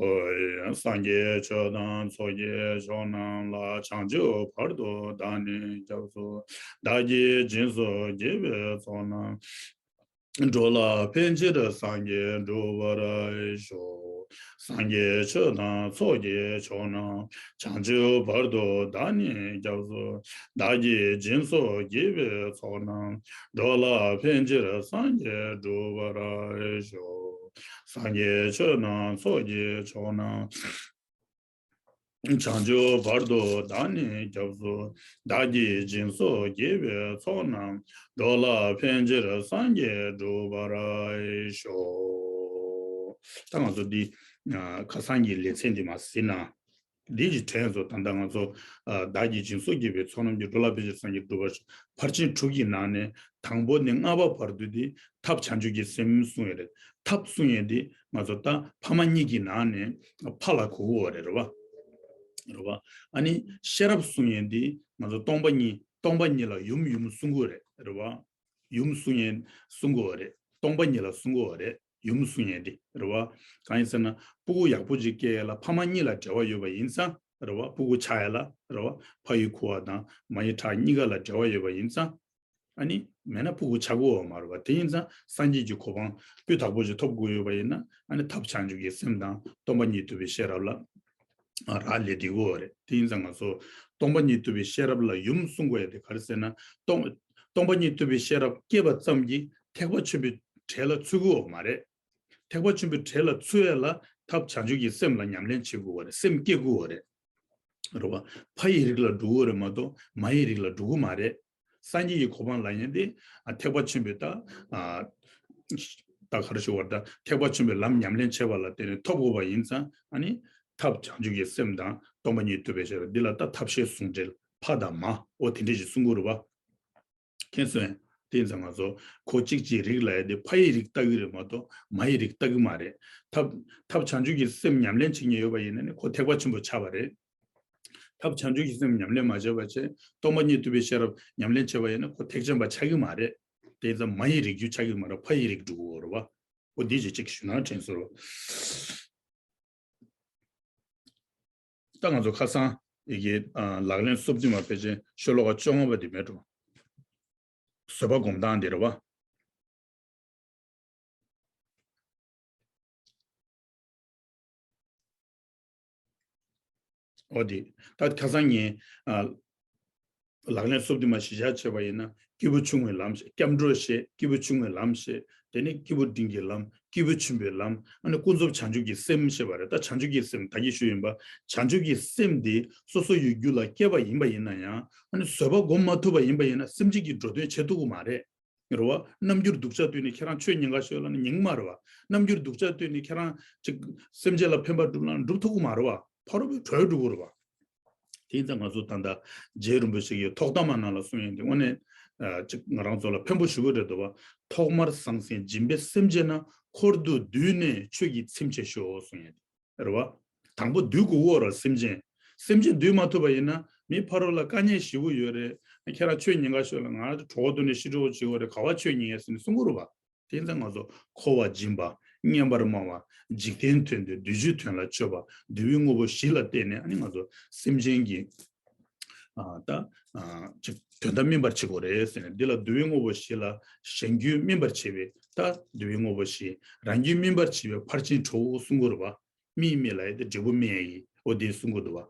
ཡ། སངས་རྒྱས་ཆོས་དང་ཚོགས་ཀྱི་མཆོག་རྣམས་ལ། བྱང་ཆུབ་བར་དུ་བདག་ནི་སྐྱབས་སུ། བདག་གིས་སྦྱིན་སོགས་བགྱིས་པའི་ཚོགས་རྣམས། འགྲོ་ལ་ཕན་ཕྱིར་སངས་རྒྱས་འགྲུབ་པར་ཤོག། སངས་རྒྱས་ཆོས་དང་ཚོགས་ཀྱི་མཆོག་རྣམས། བྱང་ཆུབ་བར་དུ་བདག་ནི་སྐྱབས་སུ། བདག་གིས་སྦྱིན་སོགས་བགྱིས་པའི་ཚོགས་རྣམས། འགྲོ་ལ་ཕན་ཕྱིར་སངས་རྒྱས་འགྲུབ་པར་ཤོག། སངས་རྒྱས་ཆོས་དང་ཚོགས་ཀྱི་མཆོག་རྣམས། བྱང་ཆུབ་བར་དུ་བདག་ནི་སྐྱབས་སུ། བདག་གིས་སྦྱིན་སོགས་བགྱིས་པའི་ཚོགས་རྣམས། འགྲོ་ལ་ཕན་ཕྱིར་སངས་རྒྱས་འགྲུབ་པར་ཤོག། ད་ང་ཚོ་འདི་ཁ་སང་གི་ལེ་ཚན་འདི་མར་གཟིགས་ན། འདི་ཡི་དྲན་སོང་། ད་ལྟ་ང་ཚོ་བདག་གིས་སྦྱིན་སོགས་བགྱིས་པའི་ཚོགས་རྣམས་ཀྱིས། འགྲོ་ལ་ཕན་ཕྱིར་སངས་རྒྱས་འགྲུབ་པར་ཤོག། ཕར་ཕྱིན་དྲུག་གི་ནང་ནས་དང་པོ་ནས་ལྔ་པ་བར་དུ་འདི་ཐབས་བྱང་ཆུབ་ཀྱི་སེམས་གསུང་ཡས་རེད། ཐབས་གསུང་ཡས་འདི་ང་ཚོ་ད་ཕ་མ་གཉིས་ཀྱི་ནང་ནས་ཕ་ལ་གོ་གི་ཡོད་རེད། རེད་བ། རེད་བ། ཨ་ནི་ཤེས་རབ་གསུང་ཡས་འདི་ང་ཚོ་སྟོང་པ་ཉིད། སྟོང་པ་ཉིད་ལ་ཡུམ་ཡུམ་གསུང་གི་ཡོད་རེད། རེད་བ། ཡུམ་གསུང་ཡས་གསུང་གི་ཡོད་རེད། སྟོང་པ་ཉིད་ལ་གསུང་གི་ཡོད་རེད། ཡུམ་གསུང་ཡས་འདི་རེད་བ། གང་ཡིན་ཟེར་ན་སྤུ་གུ་ཡག་པོ་ཅིག་སྐྱེ་ཡས་ལ་ཕ་མ་གཉིས་ལ་འབྲེལ་བ་ཡོད་པ་ཡིན་ཙང་། རེད་བ། སྤུ་གུ་ཆགས་ཡས་ལ། རེད་བ། ཕ་ཡི་ཁུ་བ་དང་མ་ཡི་ཁྲག་གཉིས་ཀ་ལ་འབྲེལ་བ་ཡོད་པ་ཡིན་ཙང་། ཨ་ནི་མེད་ན་སྤུ་གུ་ཆགས་ཀྱི་ཡོད་མ་རེད་བ། དེ་ཡིན་ཙང་སངས་རྒྱས་ཀྱི་གོ་འཕང་སྤུས་དག་པོ་ཅིག་ཐོབ་དགོས་ཡོད་པ་ཡིན་ན། ཨ་ནི་ཐབས་བྱང་ཆུབ་ཀྱི་སེམས་དང་སྟོང་པ་ཉིད་རྟོགས་པའི་ཤེས་རབ་ལ་རག་ལས་བསྡད་ཀྱི་ཡོད་རེད། དེ་ཡིན་ཙང་ང་ཚོ་སྟོང་པ་ཉིད་རྟོགས་པའི་ཤེས་རབ་ལ་ཡུམ་གསུང་དགོས་ཡ་དེ་ག་རེ་ཟེར་ན། སྟོང་སྟོང་པ་ཉིད་རྟོགས་པའི་ཤེས་རབ་སྐྱེས་པ་ཙམ་གྱིས་ཐེག་པ་ཆེན་པོའི་གྲས་ལ་ཚུད་ཀྱི་ཡོད་མ་རེད། ཐེག་པ་ཆེན་པོའི་གྲས་ལ་ཚུད་ཡ་ལ་ཐབས་བྱང་ཆུབ་ཀྱི་སེམས་ལ་ཉམས་ལེན་བྱེད་དགོས་པ་རེད། སེམས་བསྐྱེད་དགོས་པ་རེད། རེད་བ། ཕ་ཡི་རིགས་ལ་འགྲོ་གི་ཡོད་རེད་མ་གཏོགས་མ་ཡི་རིགས་ལ་འགྲོ་གི་མ་རེད། སངས་རྒྱས་ཀྱི་གོ་འཕང་ལབ་མཁན་དེ་ཨ་ཐེག་པ་ཆེན་པོའི་ད་ཨ་ད་ག་རེ་ཞུ་དགོས་རེད། ད་ཐེག་པ་ཆེན་པོའི་ལམ་ཉམས་ལེན་བྱས་པ་ལ་བརྟེན་ནས་ཐོབ་དགོས་པ་ཡིན་ཙང་། ཨ་ནི་ཐབས་བྱང་ཆུབ་ཀྱི་སེམས་དང་སྟོང་པ་ཉིད་རྟོགས་པའི་ཤེས་རབ་འདི་ལ་ད་ཐབས་ཤེས་ཟུང་འབྲེལ། ཕ་དང་མ། འོ་དེ་འདྲ་ཞིག་གསུང་གི་ཡོད་རེད་བ། མཁྱེན་སོང་ངས། དེ་ཡིན་ཙང་ང་ཚོ་ཁོ་གཅིག་གཅིག་རིགས་ལབ་ཡ་དེ་ཕ་ཡི་རིགས་ལྟ་གི་རེད་མ་གཏོགས་མ་ཡི་རིགས་ལྟ་གི་མ་རེད། ཐབས་ཐབས་བྱང་ཆུབ་ཀྱི་སེམས་ཉམས་ལེན་བྱེད་མཁན་ཡོད་པ་ཡིན་ན་ནི་ཁོ་ཐེག་པ་ཆེན་པོ་ཆགས་པ་རེད། ཐབས་བྱང་ཆུབ་ཀྱི་སེམས་ཉམས་ལེན་མ་བྱས་པ་བྱས། སྟོང་པ་ཉིད་རྟོགས་པའི་ཤེས་རབ་ཉམས་ལེན་བྱས་པ་ཡིན་ན་ཁོ་ཐེག་ཆེན་པ་ཆགས་ཀྱི་མ་རེད། དེ་ཡིན་ཙང་མ་ཡི་རིགས་རྒྱུད་ཆགས་ཀྱི་མ་རེད། ཕ་ཡི་རིགས་འགྲོ་གི་ཡོད་རེད་བ། འོ་འདི་ཅིག་གཅིག་ཞུ་ན་དྲན་སོང་། ད་ང་ཚོ་ཁ་སང་ཡི་གེ་ཨ་ལག་ལེན་སོ་བདུན་མ་ཕལ་ཆེར་ཤོ་ལོ་ཀ་བཅོ་ལྔ་པ་དེ་མེད་འགྲོ། བཟོད་པ་སྒོམ་སྟངས་དེ་རེད་བ། འོ་དེ། ད་ཁ་སང་ངས་ཨ་ལག་ལེན་སོ་བདུན་མ་གཞི་བཞག་བྱས་པ་ཡིན་ན། སྐྱེས་བུ་ཆུང་ངུའི་ལམ་བཤད། སྐྱབས་འགྲོ་བཤད། སྐྱེས་བུ་ཆུང་ངུའི་ལམ་བཤད། དེ་ནས་སྐྱེས་བུ་འབྲིང་གི་ལམ། སྐྱེས་བུ་ཆེན་པོའི་ལམ། ཨ་ནི་ཀུན་རྫོབ་བྱང་ཆུབ་ཀྱི་སེམས་བཤད་པ་རེད། ད་བྱང་ཆུབ་ཀྱི་སེམས་ད་གིན་ཞུས་ཡིན་པ། བྱང་ཆུབ་ཀྱི་སེམས་དེ་སོ་སོ་ཡི་རྒྱུད་ལ་སྐྱེས་པ་ཡིན་པ་ཡིན་ན་ཡང་། ཨ་ནི་བཟོད་པ་སྒོམ་མ་ཐུབ་པ་ཡིན་པ་ཡིན་ན་སེམས་ཅན་གྱི་འགྲོ་དོན་བྱེད་ཐུབ་ཀྱི་མ་རེད། རེད་བ། རྣམ་འགྱུར་སྡུག་ཅག་སྟོན་ནས་ཁྱེད་རང་ཆོས་ཉན་ག་ཤོག་ལབ་ན་ཉན་གི་མ་རེད་བ། རྣམ་འགྱུར་སྡུག་ཅག་སྟོན་ནས་ཁྱེད་རང་ཅིག་སེམས་ཅན་ལ་ཕན་པ་སྒྲུབ་ན་སྒྲུབ་ཐུབ་ཀྱི་མ་རེད་བ། ཕ་རོལ་པོའི་བྲོས་འགྲོ་གི་རེད་བ། དེ་ཡིན་ཙང་ང་ཚོ་ད་ལྟ་རྗེ་རིན་པོ་ཆེ་གིས་ཐོག་ཐ་མ་ནང་ལ་གསུངས་ཡོད་དེ་དངོས་གནས་ཨ་ཅིག་ང་རང་ཚོ་ལ་ཕན་པོ་ཞེ་པོ་རེད་འདུག་བ། ཐོག་མར་ཟང་ཟིང་སྦྱིན་པས་སེམས་བསྐྱེད་ན། འཁོར་དུ་འདུས་ནས་ཆོས་ཀྱི་ཚིམ་བྱེད་ཤོག་གསུངས་ཡོད་དེ། རེད་བ། དང་པོ་འདུལ་དགོས་ཀྱི་ཡོད་རེད་སེམས་ཅན། སེམས་ཅན་འདུལ་མ་ཐུབ་པ་ཡིན་ན་མི་ཕ་རོལ་ལ་དཀའ་ངལ་ཞེ་པོ་ཡོད་རེད། ཁྱེད་རང་ཆོས་ཉན་ག་ཤོག་ལབ་ན་ང་གྲོད་ཁོག་ལྟོགས་ནས་ཤི་འགྲོ་བྱེད་ཀྱི་ཡོད་རེད། ག་པར་ཆོས་ཉན་ཡས་ཟེར་ནས་གསུང་གི་རེད་བ། དེ་ཡིན་ཙང་ང་ཚོ་འཁོར་བ་སྦྱིན་པ། མཉན་པར་སྨྲ་བ། འཇིག་རྟེན་དོན་དང་བདུད་རྩིའི་དོན་ལ་སྤྱོད་པ། འདུལ་བའི་དངོས་པོ་བཞི་ལ་བརྟེན་ནས་ཨ་ནི་ང་ཚོ་སེམས་ཅན་གྱི་ཨ་ད་ཨ་ཅིག་དོན་དག་སྨིན་པར་བྱེད་དགོས་རེད་ཟེར་ནས། འདི་ལ་འདུལ་བའི་དངོས་པོ་བཞི་ལ་གཞན་རྒྱུད་སྨིན་པར་བྱེད་པའི་ད་འདུལ་བའི་དངོས་པོ་བཞི། རང་རྒྱུད་སྨིན་པར་བྱེད་པའི་ཕར་ཕྱིན་དྲུག་གསུང་གི་རེད་བ། མིའི་མི་ལ་ཡ་དེ་འབྲས་བུ་སྨིན་ཡ་ཡིན། འོ་དེ་གསུང་གི་འདུག་བ།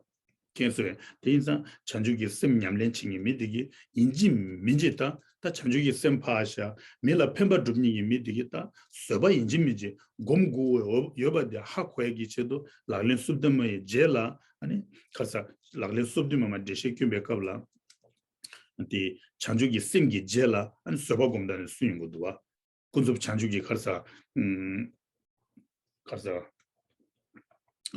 མཁྱེན་སོང་ངས། དེ་ཡིན་ཙང་བྱང་ཆུབ་ཀྱི་སེམས་ཉམས་ལེན་བྱེད་མཁན་མི་དེ་གིས་ཡིན་གཅིག་མིན་གཅིག་ད་ད་བྱང་ཆུབ་ཀྱི་སེམས་ཕར་བཞག་མི་ལ་ཕན་པ་སྒྲུབ་མཁན་གྱི་མི་དེ་གིས་ད་བཟོད་པ་ཡིན་གཅིག་མིན་གཅིག་སྒོམ་དགོས་ཡོད་པ་དེ་ཧ་གོ་ཡ་གི་ཆེད་དུ་ལག་ལེན་སོ་བདུན་མ་ཡི་རྗེས་ལ་ཨ་ནི་ཁ་ས་ལག་ལེན་སོ་བདུན་མ་མ་འགྲེལ་བཤད་སྐྱོན་པའི་སྐབས་ལ། དེ་བྱང་ཆུབ་ཀྱི་སེམས་ཀྱི་རྗེས་ལ་ཨ་ནི་བཟོད་པ་སྒོམ་སྟངས་ནས་གསུངས་ཡོང་གི་འདུག་བ། ཀུན་རྫོབ་བྱང་ཆུབ་ཀྱི་ག་རེ་ཟེར། ཨུམ། ག་རེ་ཟེར།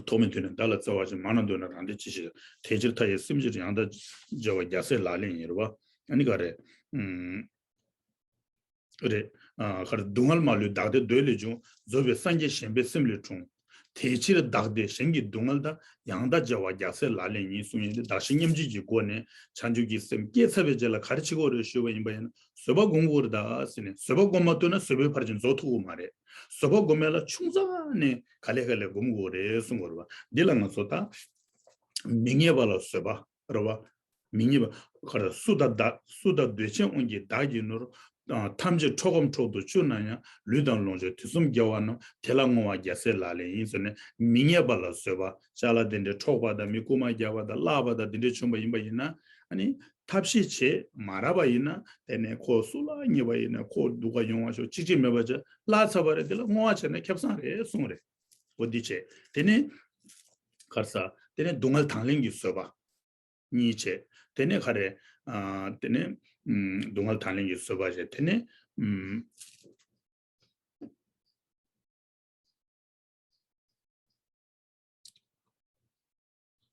ཐོག་མེད་དུས་ནས་བདག་ལ་བརྩེ་བ་ཞིག་མ་ན་འདོད་ན་རང་བདེ་ཅི་ཞིག་དེ་ཕྱིར་མཐའ་ཡས་སེམས་ཅན་ཡང་དག་བྱ་བ་རྒྱལ་སྲས་ལག་ལེན་ཡིན་རེད་བ། ཨ་ནི་ག་རེ། ཨུམ། རེད། ཨ། ག་རེ། སྡུག་བསྔལ་མ་ལུས་བདག་བདེ་འདོད་ལས་བྱུང་། རྫོགས་པའི་སངས་རྒྱས་གཞན་ཕན་སེམས་ལས་འཁྲུངས། དེ་ཕྱིར་བདག་བདེ་གཞན་གྱི་སྡུག་བསྔལ་དང་། ཡང་དག་བྱ་བ་རྒྱལ་སྲས་ལག་ལེན་ཡིན་གསུངས་ཡོད་དེ། བདག་གཞན་མཉམ་བརྗེ་གི་སྒོ་ནས་བྱང་ཆུབ་ཀྱི་སེམས་སྐྱེས་ཚར་བའི་རྗེས་ལ་ག་རེ་བྱེད་དགོས་རེད་ཞུས་པ་ཡིན་པ་ཡིན་ན། བཟོད་པ་སྒོམ་དགོས་རེད་ད་ཟེར་ནས། བཟོད་པ་སྒོམ་མ་ཐུབ་ན་བཟོད་པའི་ཕར་ཕྱིན་རྫོགས་ཐུབ་ཀྱི་མ་རེད། བཟོད་པ་སྒོམ་ཡ་ལ་ཆུང་ཙག་ནས་ག་ལེ་ག་ལེ་སྒོམ་དགོས་རེད་གསུང་དགོས་རེད་བ། འདི་ལ་ང་ཚོ་ད་མི་ངན་པ་ལ་བཟོད་པ་རེད་བ། མི་ངན་པ་ག་རེ། སུ་དང་བདག་སུ་དང་འདོད་ཆེན་དབང་གིས་བདག་གི་ནོར། ཨ། ཐམས་ཅད་འཕྲོག་གམ་འཕྲོག་ཏུ་བཅུག་ན་ཡང་། ལུས་དང་ལོངས་སྤྱོད་དུས་གསུམ་དགེ་བ་རྣམས། དེ་ལ་བསྔོ་བ་རྒྱལ་སྲས་ལག་ལེན་ཡིན་ཟེར་ནས། མི་ངན་པ་ལ་བཟོད་པ། ཅ་ལག་དེ་འདྲའི་འཕྲོག་པ་དང་། མི་རྐུན་མ་རྒྱག་པ་དང་། བརླག་པ་དང་། དེ་འདྲའི་བྱུང་བ་ཡིན་པ་ཡིན་ན། ཨ་ནི་ཐབས་ཤེས་བྱེད་མ་རག་པ་ཡིན་ན། དེ་ནས་ཁོ་སུ་ལ་ཉེས་པ་ཡིན་ན། ཁོ་སྡུག་ག་ཡོང་བ་ཤོག་གཅིག་གཅིག་མེད་པ་བྱས་བརླག་ཚར་བ་རེད། དེ་ལ་བསྔོ་བ་བྱས་ན་ཁེ་བཟང་རེད་གསུངས་རེད། འོ་འདི་བྱས། དེ་ནས་ག་རེ་ཟེར། དེ་ནས་སྡུག་བསྔལ་དང་ལེན་གྱི་བཟོད་པ། གཉིས་བྱས། དེ་ནས་ག་རེ། ཨ། དེ་ནས། ཨུམ། སྡུག་བསྔལ་དང་ལེན་གྱི་བཟོད་པ་བྱས། དེ་ནས། ཨུམ།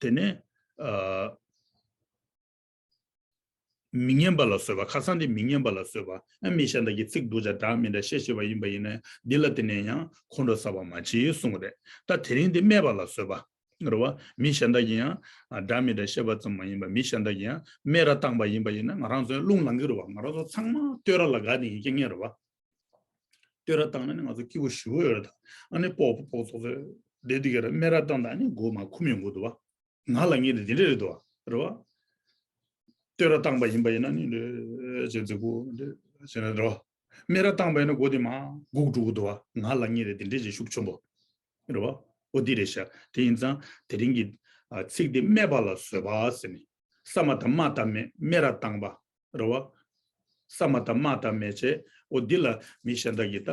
དེ་ནས། ཨ། མི་ངན་པ་ལ་བཟོད་པ། ཁ་སང་དེ་མི་ངན་པ་ལ་བཟོད་པ། ཨ། མི་གཞན་དག་གིས་ཚིག་སྡུག་ཅག་འདྲ་མི་འདྲ་བཤད་བཤད་པ་ཡིན་པ་ཡིན་ན། འདི་ལ་དེ་ནས་ཡང་ཁོང་ཁྲོ་ཟ་བ་མ་བྱེད་གསུངས་རེད། ད་དེ་རིང་འདི་སྨད་པ་ལ་བཟོད་པ། རེད་བ། མི་གཞན་དག་གིས་ཡང་། ཨ། འདྲ་མི་འདྲ་བཤད་པ་ཙམ་མ་ཡིན་པར། མི་གཞན་དག་གིས་ཡང་སྨད་ར་བཏང་པ་ཡིན་པ་ཡིན་ན། ང་རང་ཚོ་ཡང་རླུང་ལངས་ཀྱི་རེད་བ། ང་རང་ཚོ་ཚང་མ་བསྟོད་ར་ལ་དགའ་ནས་ཡིན་སྐྱེ་ངེས་རེད་བ། བསྟོད་ར་བཏང་ན་ནི་ང་ཚོ་སྐྱིད་པོ་ཞེ་པོ་ཡོད་རེད་ད། ཨ་ནི་སྤོག་སྤོག་ཚོགས་ཚོད་བསྡད་དེ་ག་རེད། སྨད་ར་བཏང་ད་ནི་མགོ་མ་འཁུམ་ཡོང་གི་འདུག་བ། ང་ལ་ངེས་དེ་འདི་འདྲ་རེད་འདུག་བ། རེད་བ། བསྟོད་ར་བཏང་པ་ཡིན་པ་ཡིན་ན་ནི་འདྲ་བྱེད་རྫི་གུ་འདྲ་བྱེད་ན་རེད་བ། སྨད་ར་བཏང་པ་ཡིན་ན་མགོ་དེ་མ་སྒུག་འགྲོ་གི་འདུག་བ། ང་ལ་ངེས་དེ་འདི་འདྲ་བྱེད་ཤུགས་ཆེན་པོ། རེད་བ། འོ་འདི་རེད་ཤག་དེ་ཡིན་ཙང་དེ་རིང་གི། ཨ། ཚིག་འདི་སྨད་པ་ལ་བཟོད་པ་ཟེར་ནས། ས་མ་བཏགས་སྨ་བཏགས་སྨད། སྨད་ར་བཏང་པ། རེད་བ། ས་མ་བཏགས་སྨ་བཏགས་སྨད་བྱས། འོ་འདི་ལ་མི་གཞན་དག་གིས་ད་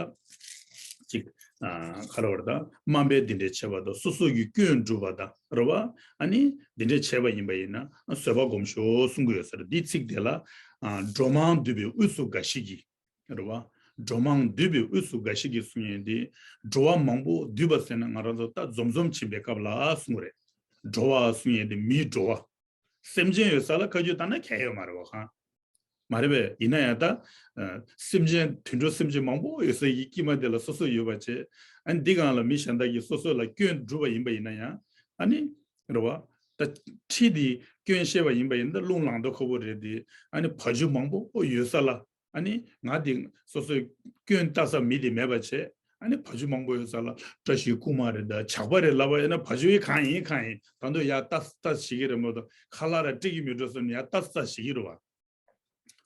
ཅིག་ཨ། ག་རེ་བར་ད་དམའ་འབེབས་འདི་འདྲས་བྱས་པ་དང་། སོ་སོ་གི་སྐྱོན་སྒྲུབ་པ་དང་། རེད་བ། ཨ་ནི་འདི་འདྲས་བྱས་པ་ཡིན་པ་ཡིན་ན་བཟོད་པ་སྒོམ་ཤོག་གསུང་གི་ཡོད་ས་རེད། འདིའི་ཚིག་དེ་ལ། ཨ། འགྲོ་མང་འདུས་པའི་དབུས་སུ་འགའ་ཞིག་གིས། རེད་བ། འགྲོ་མང་འདུས་པའི་དབུས་སུ་འགའ་ཞིག་གིས་གསུང་ཡས་འདི། འགྲོ་བ་མང་པོ་འདུས་པ་ཟེར་ན་ང་རང་ཚོ་ད་འཛོམས་འཛོམས་ཕྱིན་པའི་སྐབས་ལ་གསུང་གི་རེད། འགྲོ་བ་གསུང་ཡས་འདི་མིའི་འགྲོ་བ། སེམས་ཅན་ཡོད་ས་ལ་ཁ་རྒྱུད་བཏང་ན་གལ་ཡོད་མ་རེད་བ་ཁང་། མ་རེད་པས། ཡིན་ན་ཡང་ད། ཨ། སེམས་ཅན་དུད་འགྲོ་སེམས་ཅན་མང་པོ་ཡོད་ས་ཡི་དཀྱིལ་མ་དེ་ལ་སོ་སོ་ཡོད་པ་བྱས། ཨ་ནི་འདི་སྒང་ལ་མི་གཞན་དག་གིས་སོ་སོ་ལ་སྐྱོན་བསྒྲུབས་པ་ཡིན་པ་ཡིན་ན་ཡང་། ཨ་ནི། རེད་བ། ད་ཁྲི་དེ་སྐྱོན་བཤད་པ་ཡིན་པ་ཡིན་ན་ད་རླུང་ལངས་མདོག་ཁ་པོ་རེད་དེ། ཨ་ནི་བ་ཕྱུགས་མང་པོ་ཡོད་ས་ལ། ཨ་ནི་ང་དེ་སོ་སོའི་སྐྱོན་ལྟ་ས་མི་དེ་མེད་པ་བྱས། ཨ་ནི་བ་ཕྱུགས་མང་པོ་ཡོད་ས་ལ་བཀྲ་ཤིས་རྐུན་མ་རེད་ད་ཇག་པ་རེད་ལབ་པ་ཡིན་ན། བ་ཕྱུགས་ཡིན་གང་ཡིན་གང་ཡིན། ད་དུང་ཡར་ལྟ་ལྟ་བྱེད་ཀྱི་རེད་མ་གཏོགས་ཁ་ལག་ར་སྤྲད་ཀྱི་མི་འགྲོ་བསམ་ནས་ཡར་ལྟ་ལྟ་བྱེད་ཀྱི་རེད་བ།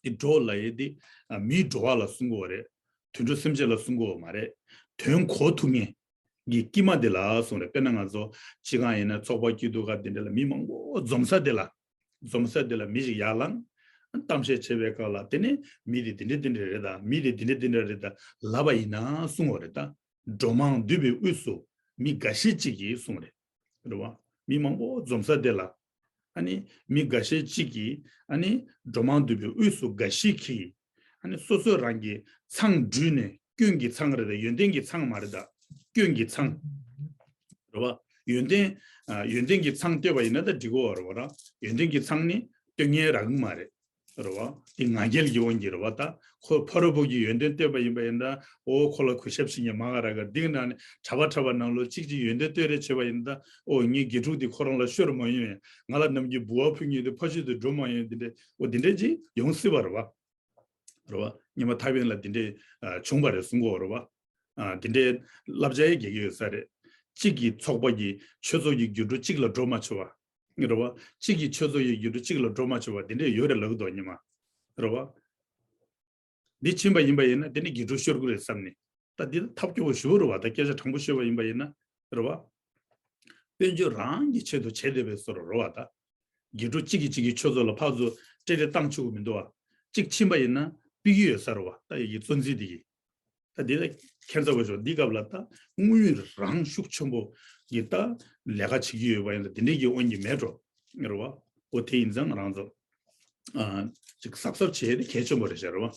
དེ་འགྲོ་ལབ་ཡས་དེ། ཨ། མིའི་འགྲོ་བ་ལ་གསུང་གི་ཡོད་རེད། དུད་འགྲོ་སེམས་ཅན་ལ་གསུང་གི་ཡོད་མ་རེད། དོན་གོ་ཐུབ་མཁན་གྱི་དཀྱིལ་མ་དེ་ལ་གསུང་རེད། དཔེར་ན་ང་ཚོ་སྤྱི་ཁང་ཡིན་ན་ཚོགས་པ་སྐྱིད་སྡུག་ག་དེ་འདྲ་ལ་མི་མང་པོ་འཛོམས་ས་དེ་ལ། འཛོམས་ས་དེ་ལ་མི་ཞིག་ཡར་ལངས། གཏམ་བཤད་བྱེད་པའི་སྐབས་ལ་དེ་ནས་མི་དེ་དེ་འདྲ་དེ་འདྲ་རེད་ད། མི་དེ་དེ་འདྲ་དེ་འདྲ་རེད་ད་ལབ་པ་ཡིན་ན་གསུང་གི་ཡོད་རེད་ད། འགྲོ་མང་འདུས་པའི་དབུས་སུ་མི་འགའ་ཞིག་ཅིག་གིས་གསུང་རེད། རེད་བ། མི་མང་པོ་འཛོམས་ས་དེ་ལ། ཨ་ནི་མི་འགའ་ཤས་ཅིག་གིས། ཨ་ནི་འགྲོ་མང་འདུས་པའི་དབུས་སུ་འགའ་ཞིག་གིས། ཨ་ནི་སོ་སོ་རང་གི་མཚང་བྲུས་ནས། སྐྱོན་གྱི་མཚང་རེད་ད། ཡོན་ཏན་གྱི་མཚང་མ་རེད་ད། སྐྱོན་གྱི་མཚང་། རེད་བ། ཡོན་ཏན། ཨ། ཡོན་ཏན་གྱི་མཚང་བཏོད་པ་ཡིན་ན་ད་འགྲིག་གི་ཡོད་རེད་བ་ར། ཡོན་ཏན་གྱི་མཚང་ནི་བཏོད་མཁན་རག་གི་མ་རེད། རེད་བ། དེ་ང་རྒྱལ་གྱི་དབང་གིས་རེད་བ། ད་ཁོ་ཕ་རོལ་པོ་གི་ཡོན་ཏན་བཏོད་པ་ཡིན་པ་ཡིན་ན། ཨོ་ཁོ་ལ་གུས་ཞབས་བྱེད་མཁན་མང་ག་ར་ག་འདི་ནང་ནས་གྲྭ་པ་གྲྭ་པ་ནང་ལོགས་གཅིག་གཅིག་ཡོན་ཏན་བཏོད་རེས་བྱེད་པ་ཡིན་ན། ད་ཨོ་ངའི་དགེ་ཕྲུག་འདི་ཁོ་རང་ལ་ཤོར་མ་ཡོང་། ང་ལ་ནམ་རྒྱུན་འབུལ་བ་ཕུལ་མཁན་དེ་ཕ་ཤུལ་དུ་འགྲོ་མ་ཡོང་། འདི་འདྲས་ཨོ་འདི་འདྲས་ཅིག་ཡོང་སྲིད་པ་རེད་བ། རེད་བ། སྔོན་མ་ཐའེ་ཝན་ལ་འདི་འདྲས་ཨ་བྱུང་བ་རེད་གསུང་གི་ཡོད་རེད་བ། ཨ་འདི་འདྲའི་བསླབ་བྱ་ཡང་རྒྱག་གི་ཡོད་ས་རེད། གཅིག་གི་ཚོགས་པ་གི་ཆོས་ཚོགས་ཀྱི་དགེ་ཕྲུག་གཅིག་ལ་འགྲོ་མ་ཆོག་པ། རེད་བ། གཅིག་གི་ཆོས་ཚོགས་ཀྱི་དགེ་ཕྲུག་གཅིག་ལ་འགྲོ་མ་ཆོག་པ་འདི་འདྲས་ཡོད་རེད་ལབ་གི་འདུག་སྔོན་མ། རེད་བ། འདི་ཕྱིན་པ་ཡིན་པ་ཡིན་ན་དེ་ནི་དགེ་ཕྲུག་ཤོར་གི་རེད་བསམ་ནས། ད་འདི་ཐབས་སྐྱོ་པོ་ཞེ་པོ་རེད་བ། ད་སྐད་ཆ་དྲང་པོ་བཤད་པ་ཡིན་པ་ཡིན་ན། རེད་བ། དཔལ་འབྱོར་རང་གི་ཆེད་དུ་བྱས་བསྡད་པའི་བཟོ་འདྲ་རེད་བ་ད། དགེ་ཕྲུག་གཅིག་གིས་གཅིག་གི་ཆོས་ཚོགས་ལ་ཕར་ཚུར་སྤྲད་རེས་བཏང་ཆོག་གི་མི་འདུག་བ། གཅིག་ཕྱིན་པ་ཡིན་ན་ཕུད་ཀྱི་ཡོད་ས་རེད་བ། ད་ཡ་གི་བཙོན་འཛིན་འདི་གིས། ད་འདི་ལ་ཁྱད་མཚར་པོ་ཞིག་འདི་སྐབས་ལ་ད་དངོས་ཡོད་རང་ཤུགས་ཆེན་པོ་གི་ད་ལས་ཀ་བྱེད་ཀྱི་ཡོད་པ་ཡིན་ན་འདི་འདྲས་ཀྱི་དབང་གིས་མེད་འགྲོ། རེད་བ། འོ་དེ་ཡིན་ཙང་རང་ཚོ་ཨ་ཅིག་གཟབ་གཟབ་བྱེད་ཡ་དེ་གལ་ཆེན་པོ་རེད་ཤག་རེད་བ།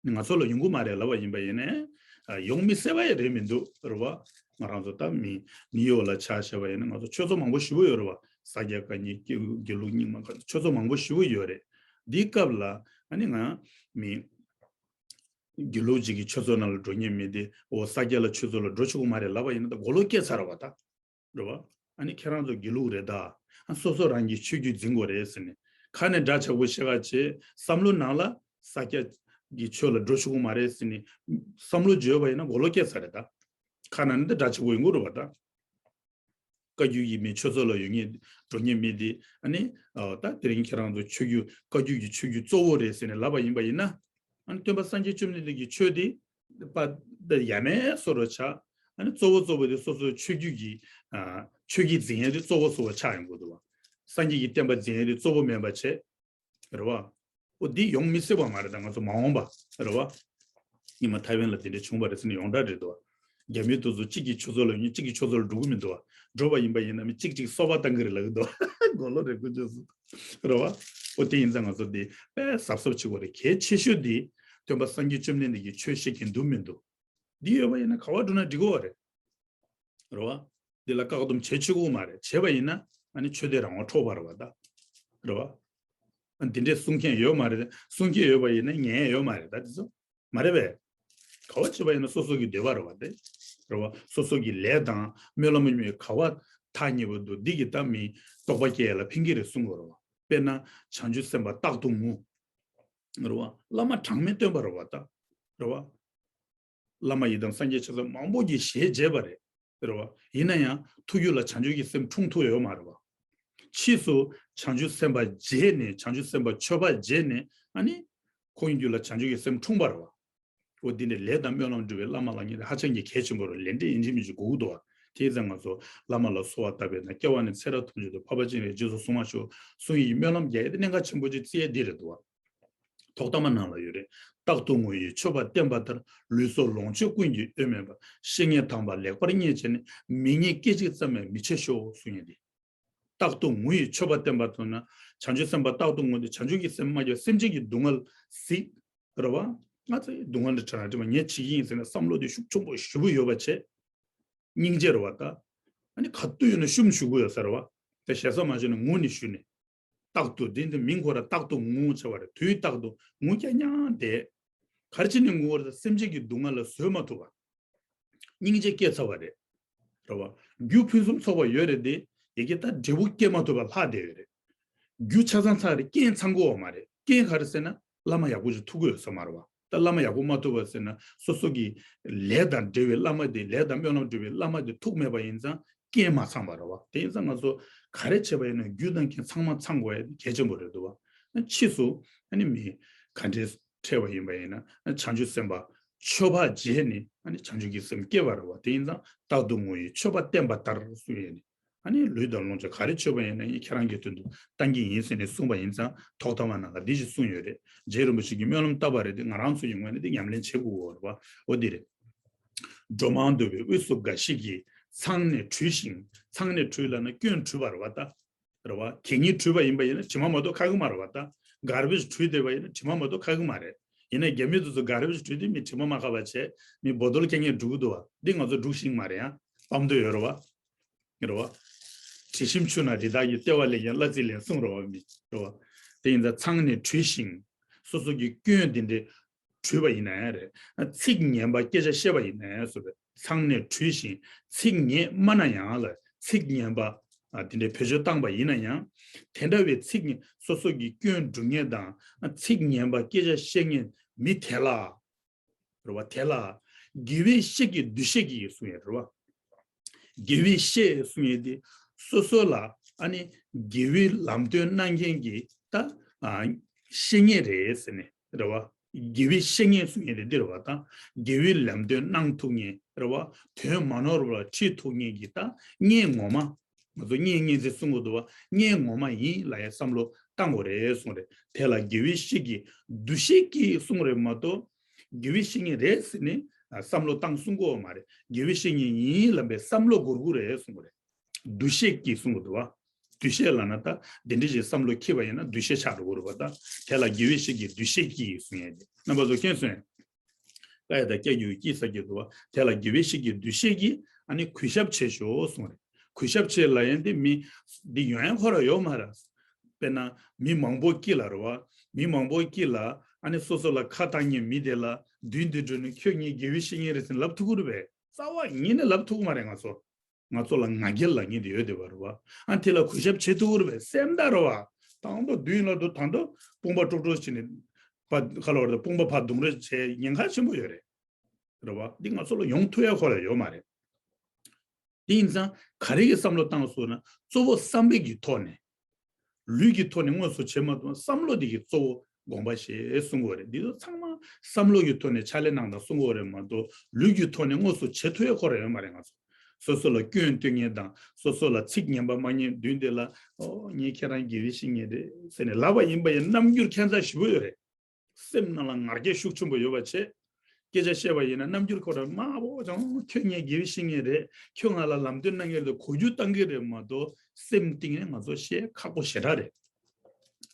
ང་ཚོ་ལ་ཡོང་གི་མ་རེད་ལབ་པ་ཡིན་པ་ཡིན་ནའི་ཡོང་མི་སྲིད་པ་ཡང་རེད་མི་འདུག་རེད་བ། ང་རང་ཚོ་ད་མི་མི་ཡོ་ལ་ཆ་བཞག་པ་ཡིན་ན་ང་ཚོ་ཆོས་ཚོགས་མང་པོ་ཞེ་པོ་ཡོད་རེད་བ། ས་སྐྱ་བཀའ་རྙིང་དགེ་ལུགས་རྙིང་མ་ཆོས་ཚོགས་མང་པོ་ཞེ་པོ་ཡོད་རེད། འདིའི་སྐབས་ལ་ཨ་ནི་ང་མི་དགེ་ལུགས་གཅིག་གི་ཆོས་ཚོགས་ནང་ལ་འགྲོ་མཁན་མི་དེ་འོ་ས་སྐྱ་ལ་ཆོས་ཚོགས་ལ་འགྲོ་ཆོག་གི་མ་རེད་ལབ་པ་ཡིན་ན་ད་མགོ་ལོག་སྐྱེས་ཚར་བ་ད། རེད་བ། ཨ་ནི་ཁྱེད་རང་ཚོ་དགེ་ལུགས་རེད་ད། ཨ་སོ་སོ་རང་གི་ཆོས་བརྒྱུད་འཛིན་དགོས་རེད་ཟེར་ནས་ཁ་ནས་འདྲ་ཆགས་པོ་བཤད་ཁ་བྱས་བསམ་བློ་ནང་ལ་ས་སྐྱ་གི་ཆོས་ལ་འགྲོ་ཆོག་གི་མ་རེད་ཟེར་ནས་བསམ་བློ་བརྗོད་པ་ཡིན་ན་མགོ་ལོག་སྐྱེས་ཚར་རེད་ད། ཁ་ནས་འདི་འདྲ་ཆགས་པོ་ཡོང་གི་རེད་བ་ད། བཀའ་བརྒྱུད་ཀྱི་མི་ཆོས་ཚོགས་ལ་ཡོང་མཁན་འགྲོ་མཁན་མི་དེ་ཨ་ནི་ཨ་ད་དེ་རིང་ཁྱེད་རང་ཚོ་ཆོས་བརྒྱུད་བཀའ་བརྒྱུད་ཀྱི་ཆོས་བརྒྱུད་གཙོ་བོ་རེད་ཟེར་ནས་ལབ་པ་ཡིན་པ་ཡིན་ན། ཨ་ནི་སྟོན་པ་སངས་རྒྱས་བཅོམ་ལྡན་འདས་ཀྱི་ཆོས་དེ་པ་ད་ཡ་མེད་བཟོ་འདྲ་ཆགས། ཨ་ནི་གཙོ་བོ་གཙོ་བོ་དེ་སོ་སོའི་ཆོས་བརྒྱུད་ཀྱི་ཨ་ཆོས་ཀྱི་འཛིན་ཡ་དེ་གཙོ་བོ་གཙོ་བོ་ཆགས་ཡོང་གི་འདུག་བ། སངས་རྒྱས་ཀྱི་བསྟན་པ་འཛིན་ཡ་དེ་གཙོ་བོ་མིན་པ་བྱས། རེད་བ། ཨོ་འདི་ཡོང་མི་སྲིད་པ་མ་རེད་ད་ང་ཚོ་མ་འོངས་པ་རེད་བ། ཉི་མ་ཐའེ་ཝན་ལ་དེ་འདྲ་བྱུང་བ་རེད་ཟེར་ནས་ཡོངས་གྲགས་རེད་འདུག་བ། རྒྱ་མི་དེ་ཚོ་གཅིག་གི་ཆོས་ཚོགས་ལ་ཡོང་གཅིག་གི་ཆོས་ཚོགས་ལ་འགྲོ་གི་མི་འདུག་བ། འགྲོ་བ་ཡིན་པ་ཡིན་ན་མི་གཅིག་གཅིག་སོ་པ་བཏང་གི་རེད་ལབ་ཀྱི་འདུག་བ། མགོ་ལོག་རེད་དགུ་ཆོས་སུ། རེད་བ། ཨོ་དེ་ཡིན་ཙང་ང་ཚོ་འདི་དཔེ་གཟབ་གཟབ་བྱེད་དགོས་རེད། གལ་ཆེ་ཤོས་འདི་སྟོན་པ་སངས་རྒྱས་བཅོམ་ལྡན་འདས་ཀྱི་ཆོས་བཤད་མཁན་འདུག་མི་འདུག་འདི་ཡོད་པ་ཡིན་ན་ག་བ་འགྲོ་ན་འགྲིག་གི་རེད། རེད་བ། འདི་ལ་བཀག་སྡོམ་བྱེད་ཆོག་གི་མ་རེད། བྱས་པ་ཡིན་ན་ཨ་ནི་ཆོས་དད་རང་དབང་འཕྲོག་པ་རེད་བ་ད། རེད་བ། ཨ་འདི་འདྲས་གསུང་མཁན་ཡོད་མ་རེད། གསུང་མཁན་ཡོད་པ་ཡིན་ན་ཉན་ཡོད་མ་རེད་ད་དེ་ཚོ། མ་རེད་པས། ག་བ་བྱས་པ་ཡིན་ན་སོ་སོ་གི་འདོད་པ་རེད་བ་དེ། རེད་བ། སོ་སོ་གི་ལས་དང་སྨོན་ལམ་མི་ག་བ་ཐག་ཉེ་པོ་འདུག་འདི་གི་ད་མི་རྟོགས་པ་སྐྱེ་ཡ་ལ་ཕན་གི་རེད་གསུང་གི་རེད་བ། དཔེར་ན་བྱང་ཆུབ་སེམས་དཔའ་རྟག་ཏུ་ངུ། རེད་བ། བླ་མ་གྲངས་མེད་བསྟེན་པ་རེད་བ་ད། རེད་བ། བླ་མ་ཡི་དམ་སངས་རྒྱས་ཆོས་ཚོགས་མང་པོ་གི་ཞལ་མཇལ་བ་རེད། རེད་བ། ཡིན་ན་ཡང་ཐུགས་རྒྱུད་ལ་བྱང་ཆུབ་ཀྱི་སེམས་འཁྲུངས་ཐུབ་ཡོད་མ་རེད་བ། ཕྱིས་སུ་བྱང་ཆུབ་སེམས་དཔའ་མཇལ་ནས་བྱང་ཆུབ་སེམས་དཔའ་ཆོས་པ་མཇལ་ནས་ཨ་ནི་ཁོང་རྒྱུད་ལ་བྱང་ཆུབ་ཀྱི་སེམས་འཁྲུངས་པ་རེད་བ། འོ་འདི་འདྲའི་ལས་དང་སྨོན་ལམ་སྒྲུབ་པའི་བླ་མ་ལ་ངེས་ཧ་ཅང་གི་གལ་ཆེན་པོ་རེད། ལས་འབྲས་ཡིན་གཅིག་མིན་གཅིག་དགོས་ཀྱི་འདུག་བ། དེ་ཙང་ང་ཚོ་བླ་མ་ལ་གསོལ་བ་བཏབ་པས་ན་སྐྱེ་བ་ནས་ཚེ་རབས་ཐམས་ཅད་དུ་འཕགས་པ་སྤྱན་རས་རྗེས་སུ་བཟུང་བར་ཤོག་གསུང་ཡི་སྨོན་ལམ་རྒྱག་ཡས་དེ་གནད་འགག་ཆེན་པོ་ཅིག་བརྩི་ཡས་འདི་རེད་འདུག་བ། ཐོག་མཐའ་མ་ནང་ལ་ཡོད་རེད། རྟག་ཏུ་ངུ་ཡི་མཆོད་པ་བསྟན་པ་ལྟར། ལུས་སྲོག་ལོངས་སྤྱོད་ཀུན་གྱི་དབྱེར་མེད་པར། བཤེས་གཉེན་དམ་པ་ལེགས་པར་མཉེས་བྱས་ནས། མི་ཉེས་སྐད་ཅིག་ཙམ་ཡང་མི་བྱེད་ཤོག་གསུང་ཡས་འདི། རྟག་ཏུ་ངུ་ཡི་མཆོད་པ་བསྟན་པ་ལྟར་ན། བྱང་ཆུབ་སེམས་དཔའ་རྟག་ཏུ་ངུ་སྟེ་བྱང་ཆུབ་ཀྱི་སེམས་མ་སྐྱེས་སེམས་ཅན་གྱི་སྡུག་བསྔལ་གཟིགས། རེད་བ། ང་ཚོའི་སྡུག་བསྔལ་འདི་དྲན་དྲན་པ་ངས་བྱེད་ཀྱི་ཡིན་ཟེར་ནས་བསམ་བློ་དེ་ཤུགས་ཆེན་པོ་ཞེ་པོ་ཡོད་པ་བྱས། སྙིང་རྗེ་རེད་བ་ད། ཨ་ནི་ག་དུས་ཡིན་ན་བཤུམ་ཞུ་གི་ཡོད་ས་རེད་བ། དེ་ཞེ་ས་མ་བྱས་ན་ངུ་ནས་ཞུ་ནས། རྟག་ཏུ་དེ་འདི་མིང་ཁོ་ར་རྟག་ཏུ་ངུ་བྱ་བ་རེད། དུས་རྟག་ཏུ་ངུ་རྐྱང་རྐྱང་བསྡད། ག་རེ་བྱས་ནས་ངུ་བ་རེད་ད། སེམས་ཅན་གྱི་སྡུག་བསྔལ་ལ་བཟོད་མ་ཐུབ་པ། སྙིང་རྗེ་སྐྱེས་ཚར་བ་རེད། རེད་བ། རྒྱུ་ཕུན་སུམ་ཚོགས་པ་ཡོད་རེད་དེ། ཡི་གེ་ད་འབྲས་བུ་སྐྱེ་མ་ཐུབ་པ་ལྷག་བསྡད་ཡོད་རེད། རྒྱུ་ཆ་ཚང་ཚང་རེད། རྐྱེན་ཚང་དགོས་བ་མ་རེད། རྐྱེན་ག་རེ་ཟེར་ན་བླ་མ་ཡག་པོ་ཞིག་ཐུག་གི་ཡོད་ས་མ་རེད་བ། ད་བླ་མ་ཡག་པོ་མ་ཐུག་པ་ཟེར་ན་སོ་སོ་གི་ལས་དང་འབྲེལ་བའི་བླ་མ་དེ་ལས་དང་སྨོན་ལམ་འབྲེལ་བའི་བླ་མ་དེ་ཐུག་མེད་པ་ཡིན་ཙང་རྐྱེན་མ་ཚང་བ་རེད་བ། དེ་ཡིན་ཙང་ང་ཚོ་ག་རེ་བྱས་པ་ཡིན་ན་རྒྱུ་དང་རྐྱེན་ཚང་མ་ཚང་དགོས་ཡ་གལ་ཆེན་པོ་རེད་འདུག་བ། ཕྱིས་སུ་ཨ་ནི་མི་ག་འདྲའི་འཕྲད་པ་ཡིན་པ་ཡིན་ན་བྱང་ཆུབ་སེམས་དཔའ་མཆོད་པ་བརྗེད་ནས་ཨ་ནི་བྱང་ཆུབ་ཀྱི་སེམས་སྐྱེ་བ་རེད་བ། དེ་ཡིན་ཙང་རྟག་ཏུ་ངུ་ཡི་མཆོད་པ་བསྟན་པ་ལྟར་གསུངས་ཡོད་ནི། ཨ་ནི་ལུས་དང་ལོངས་སྤྱོད་ག་རེ་མཆོད་པ་ཡིན་ན་ཡང་ཁྱེད་རང་གི་དོན་དུ་བཏང་གི་ཡིན་ཟེར་ནས་གསུངས་པ་ཡིན་ཙང་ཐོག་མཐའ་མ་ནང་ལ་འདི་ཞིག་གསུངས་ཡོད་རེད། རྗེ་རིན་པོ་ཆེ་གིས་སྨོན་ལམ་བཏབ་པ་རེད་དེ་ང་རང་ཚོ་ཡི་ངོས་ནས་འདི་ཉམས་ལེན་བྱེད་དགོས་ཀྱི་ཡོད་རེད་བ། འོ་འདི་རེད། འགྲོ་མང་འདུ་བའི་དབུས་སུ་འགའ་ཞིག་གིས། ཚང་ནས་བྲུས་ཤིང་། ཚང་ནས་བྲུས་ལབ་ན་སྐྱོན་བྲུས་པ་རེད་བ་ད། རེད་བ། གད་སྙིགས་བྲུས་པ་ཡིན་པ་ཡིན་ན་དྲི་མ་མ་གཏོགས་ཁ་གི་མ་རེད་བ་ད། གར་བེཇ་བྲུས་བསྡད་པ་ཡིན་ན་དྲི་མ་མ་གཏོགས་ཁ་གི་མ་རེད། ཡིན་ན་རྒྱ་མི་དེ་ཚོ་གར་བེཇ་བྲུས་དུས་མི་དྲི་མ་མ་ཁ་བ་བྱས་མི་བོ་ཏོལ་ཁྱེར་མཁན་འགྲོ་གི་འདུག་བ། འདི་ང་ཚོ་འགྲོ་ཤེས་ཀྱི་མ་རེད་ཡ། སྤམ་འདོད་ཡོད་རེད་བ། རེད་བ། དྲི་ཞིམ་ཆུ་ན་རི་དྭགས་ཀྱི། ལྟེ་བ་ལེགས་ཀྱང་གླ་རྩི་ལེན་གསུངས་རེད་བ་མི། རེད་བ། དེ་ཡིན་ཙང་ཚང་ནས་བྲུས་ཤིང་། སོ་སོ་གི་སྐྱོན་དེ་འདྲའི་བྲུས་པ་ཡིན་ན་ཡང་རེད། ཚིག་ངན་པ་སྐད་ཆ་བཤད་པ་ཡིན་ན་ཡང་སོ་རེད། ཚང་ནས་བྲུས་ཤིང་ཚིག་ངན་སྨྲ་ན་ཡང་ལ་ཚིག་ངན་པ་ཨ་དེ་འདྲའི་བེད་སྤྱོད་བཏང་པ་ཡིན་ན་ཡང་། དེ་འདྲ་བའི་ཚིག་ངན་སོ་སོ་གི་སྐྱོན་སྒྲུབ་མཁན་དང་ཚིག་ངན་པ་སྐད་ཆ་བཤད་མཁན་མི་དེ་ལ། རེད་བ། དེ་ལ་དགེ་བའི་བཤེས་ཀྱིས་འདུ་ཤེས་ཀྱིས་གསུངས་ཡོད་རེད་བ། དགེ་བའི་བཤེས་གསུངས་ཡོད་དེ་སོ་སོ་ལ་ཨ་ནི་དགེ་བའི་ལམ་སྟོན་གནང་མཁན་གྱི་ད་ཨ་བཤེས་གཉེན་རེད་ཟེར་ནས་རེད་བ། དགེ་བའི་བཤེས་གཉེན་གསུངས་ཡོད་དེ་འདི་རེད་བ། ད་དགེ་བའི་ལམ་སྟོན་གནང་ཐུབ་མཁན་རེད་བ། དོན་མ་ནོར་བ་ཁྲིད་ཐུབ་མཁན་གྱི་ད་གཉེན་ངོ་མ། ང་ཚོ་གཉེན་གཉེན་ཚན་གསུང་གི་འདུག་བ། གཉེན་ངོ་མ་ཡིན་ལབ་ཡའི་བསམ་བློ་བཏང་དགོས་རེད་གསུངས་རེད། དེ་ལ་དགེ་བའི་བཤེས་ཀྱིས་འདུ་ཤེས་ཀྱིས་གསུངས་རེད་མ་གཏོགས། དགེ་བའི་བཤེས་གཉེན་རེད་ཟེར་ནས་བསམ་བློ་བཏང་གསུང་གི་ཡོད་མ་རེད། དགེ་བའི་བཤེས་གཉེན་ཡིན་ལབ་པའི་བསམ་བློ་འགོར་གི་རེད་གསུངས་རེད། འདུ་ཤེས་ཀྱིས་གསུང་གི་འདུག་བ། འདུ་ཤེས་ལབ་ན་ད་འདི་འདྲ་ཞིག་བསམ་བློ་འཁྱེར་བ་ཡིན་ན་འདུ་ཤེས་ཆགས་འགྲོ་གི་རེད་བ། ད་དེ་ལ་དགེ་བའི་བཤེས་ཀྱིས་འདུ་ཤེས་ཀྱིས་གསུང་ཡ་རེད། རྣམ་པ་ཚོ་མཁྱེན་སོང་ཡ། བཀའ་ཡ་དང་སྐྱ་རྒྱུ་སྐྱིད་ས་རྒྱུ་འདུག་བ། དེ་ལ་དགེ་བའི་བཤེས་ཀྱི་འདུ་ཤེས་ཀྱིས་ཨ་ནི་གུས་ཞབས་བྱེད་ཤོག་གསུངས་རེད། གུས་ཞབས་བྱེད་ལབ་ཡན་དེ་མི་འདི་ཡོང་ཡན་ཁོ་ར་ཡོད་མ་རེད། དཔེར་ན་མི་མང་པོ་དཀྱིལ་ལ་རེད་བ། མི་མང་པོ་དཀྱིལ་ལ་ཨ་ནི་སོ་སོ་ལ་ཁ་བཏང་མཁན་མི་དེ་ལ་མདུན་དུ་འགྲོ་ནས་ཁྱོད་ངའི་དགེ་བའི་བཤེས་གཉེན་རེད་ཟེར་ལབ་ཐུབ་ཀྱི་རེད་པས། རྩ་བ་ཉིད་ནས་ལབ་ཐུབ་ཀྱི་མ་རེད་ང་ཚོ། ང་ཚོ་ལ་ང་རྒྱལ་ལབ་མཁན་དེ་ཡོད་བསྡད་པ་རེད་བ། ཨ་དེ་ལ་གུས་ཞབས་བྱེད་ཐུབ་ཀྱི་རེད་པས་སེམས་ཐག་རེད་བ། དང་པོ་མདུན་ལ་འགྲོ་དང་པོ་དཔུང་པ་དཀྲོག་དཀྲོག་བྱས་ནས་ཕར་ཁ་ལ་བར་དུ་དཔུང་པ་ཕར་རྡུང་རེས་བྱས་ཉེན་ཁ་ཆེན་པོ་ཡོད་རེད། རེད་བ། འདི་ང་ཚོ་ལ་ཡོང་ཐུབ་ཡ་ཁོ་ར་ཡོད་མ་རེད། དེ་ཡིན་ཙང་ག་རེ་གི་བསམ་བློ་བཏང་སོང་ན་གཙོ་བོ་བསམ་པའི་གི་ཐོག་ནས། ལུས་ཀྱི་ཐོག་ནས་དངོས་སུ་བྱེད་མ་ཐུབ་ན་བསམ་བློ་དེ་གི་གཙོ་བོ་སྒོམ་པ་ཞེས་གསུང་གི་ཡོད་རེད། འདི་ཚོ་ཚང་མ་བསམ་བློ་གི་ཐོག་ནས་ཕྱག་ལས་གནང་དང་གསུང་གི་ཡོད་རེད་མ་གཏོགས་ལུས་ཀྱི་ཐོག་ནས་དངོས་སུ་བྱེད་ཐུབ་ཡ་ཁོ་ར་ཡོད་མ་རེད། ང་ཚོ་སོ་སོ་ལ་སྐྱོན་སྟོན་མཁན་དང་སོ་སོ་ལ་ཚིག་ངན་པ་སྨྲ་མཁན་མདུན་དེ་ལ་ཨོ་ངས་ཁྱེད་རང་དགེ་བའི་བཤེས་གཉེན་རེད་ཟེར་ནས་ལབ་པ་ཡིན་པ་ཡིན་རྣམ་འགྱུར་ཁྱད་མཚར་ཞེ་པོ་ཡོད་རེད། སེམས་ནང་ལ་ང་རྒྱལ་ཤུགས་ཆེན་པོ་ཡོད་པ་བྱས། སྐད་ཆ་བཤད་པ་ཡིན་ན་རྣམ་འགྱུར་ཁོ་ར་དམའ་པོ་ཅང་ཁྱོད་ངའི་དགེ་བའི་བཤེས་གཉེན་རེད། ཁྱོད་ང་ལ་ལམ་སྟོན་གནང་གི་རེད། གོ་རྒྱུ་བཏང་གི་རེད་མ་གཏོགས་སེམས་གཏིང་ནས་ང་ཚོ་བཤད་ཁག་པོ་ཞེ་དྲག་རེད།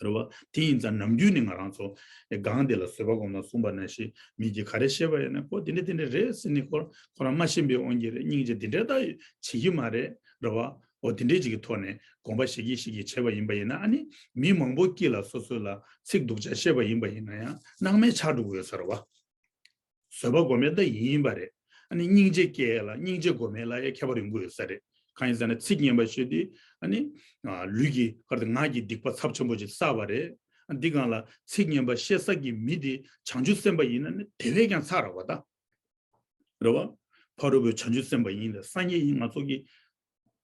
རེད་བ། དེ་ཡིན་ཙང་ནམ་རྒྱུན་ནས་ང་རང་ཚོ་སྒང་དེ་ལ་བཟོད་པ་སྒོམ་དང་གསུངས་པ་ནང་བཞིན་མི་གིས་ག་རེ་བཤད་པ་ཡིན་ན་ཁོ་དེ་འདྲ་དེ་འདྲ་རེད་ཟེར་ནས་ཁོ་ཁོ་རང་མ་ཤེས་པའི་དབང་གིས་རེད། སྙིང་རྗེ་དེ་འདྲ་ད་བྱེད་ཀྱི་མ་རེད། རེད་བ། འོ་དེ་འདྲའི་ཅིག་གི་ཐོག་ནས་དགོངས་པ་བཞེས་ཀྱི་བཞེས་ཀྱི་བྱས་པ་ཡིན་པ་ཡིན་ན་ཨ་ནི་མི་མང་པོ་དཀྱིལ་ལ་སོ་སོ་ལ་ཚིག་སྡུག་ཅག་བཤད་པ་ཡིན་པ་ཡིན་ན་ཡང་སྣང་མེད་ཆགས་འགྲོ་གི་ཡོད་ས་རེད་བ། བཟོད་པ་སྒོམ་ཡས་ད་ཡིན་པ་རེད། ཨ་ནི་སྙིང་རྗེ་སྐྱེ་ཡས་ལ་སྙིང་རྗེ་སྒོམ་ཡས་ལ་ཡང་ཁྱད་པར་ཡོང་གི་ཡོད་ས་རེད། གང་ཡིན་ཟེར་ན་ཚིག་ངན་པ་ཤོད་དུས་ཨ་ནི་ལུས་ཀྱི་ཁར་དུ་ངག་གི་སྡིག་པ་ཚབས་ཆེན་པོ་ཅིག་བསགས་པ་རེད། འདི་སྒང་ལ་ཚིག་ངན་པ་བཤད་ས་གི་མི་དེ་བྱང་ཆུབ་སེམས་དཔའ་ཡིན་ན་ནི་དེ་བས་ཀྱང་ཚ་རག་པ་ད། རེད་བ། ཕ་རོལ་པོའི་བྱང་ཆུབ་སེམས་དཔའ་ཡིན་ད་སངས་རྒྱས་ཡིན་ང་ཚོ་གི་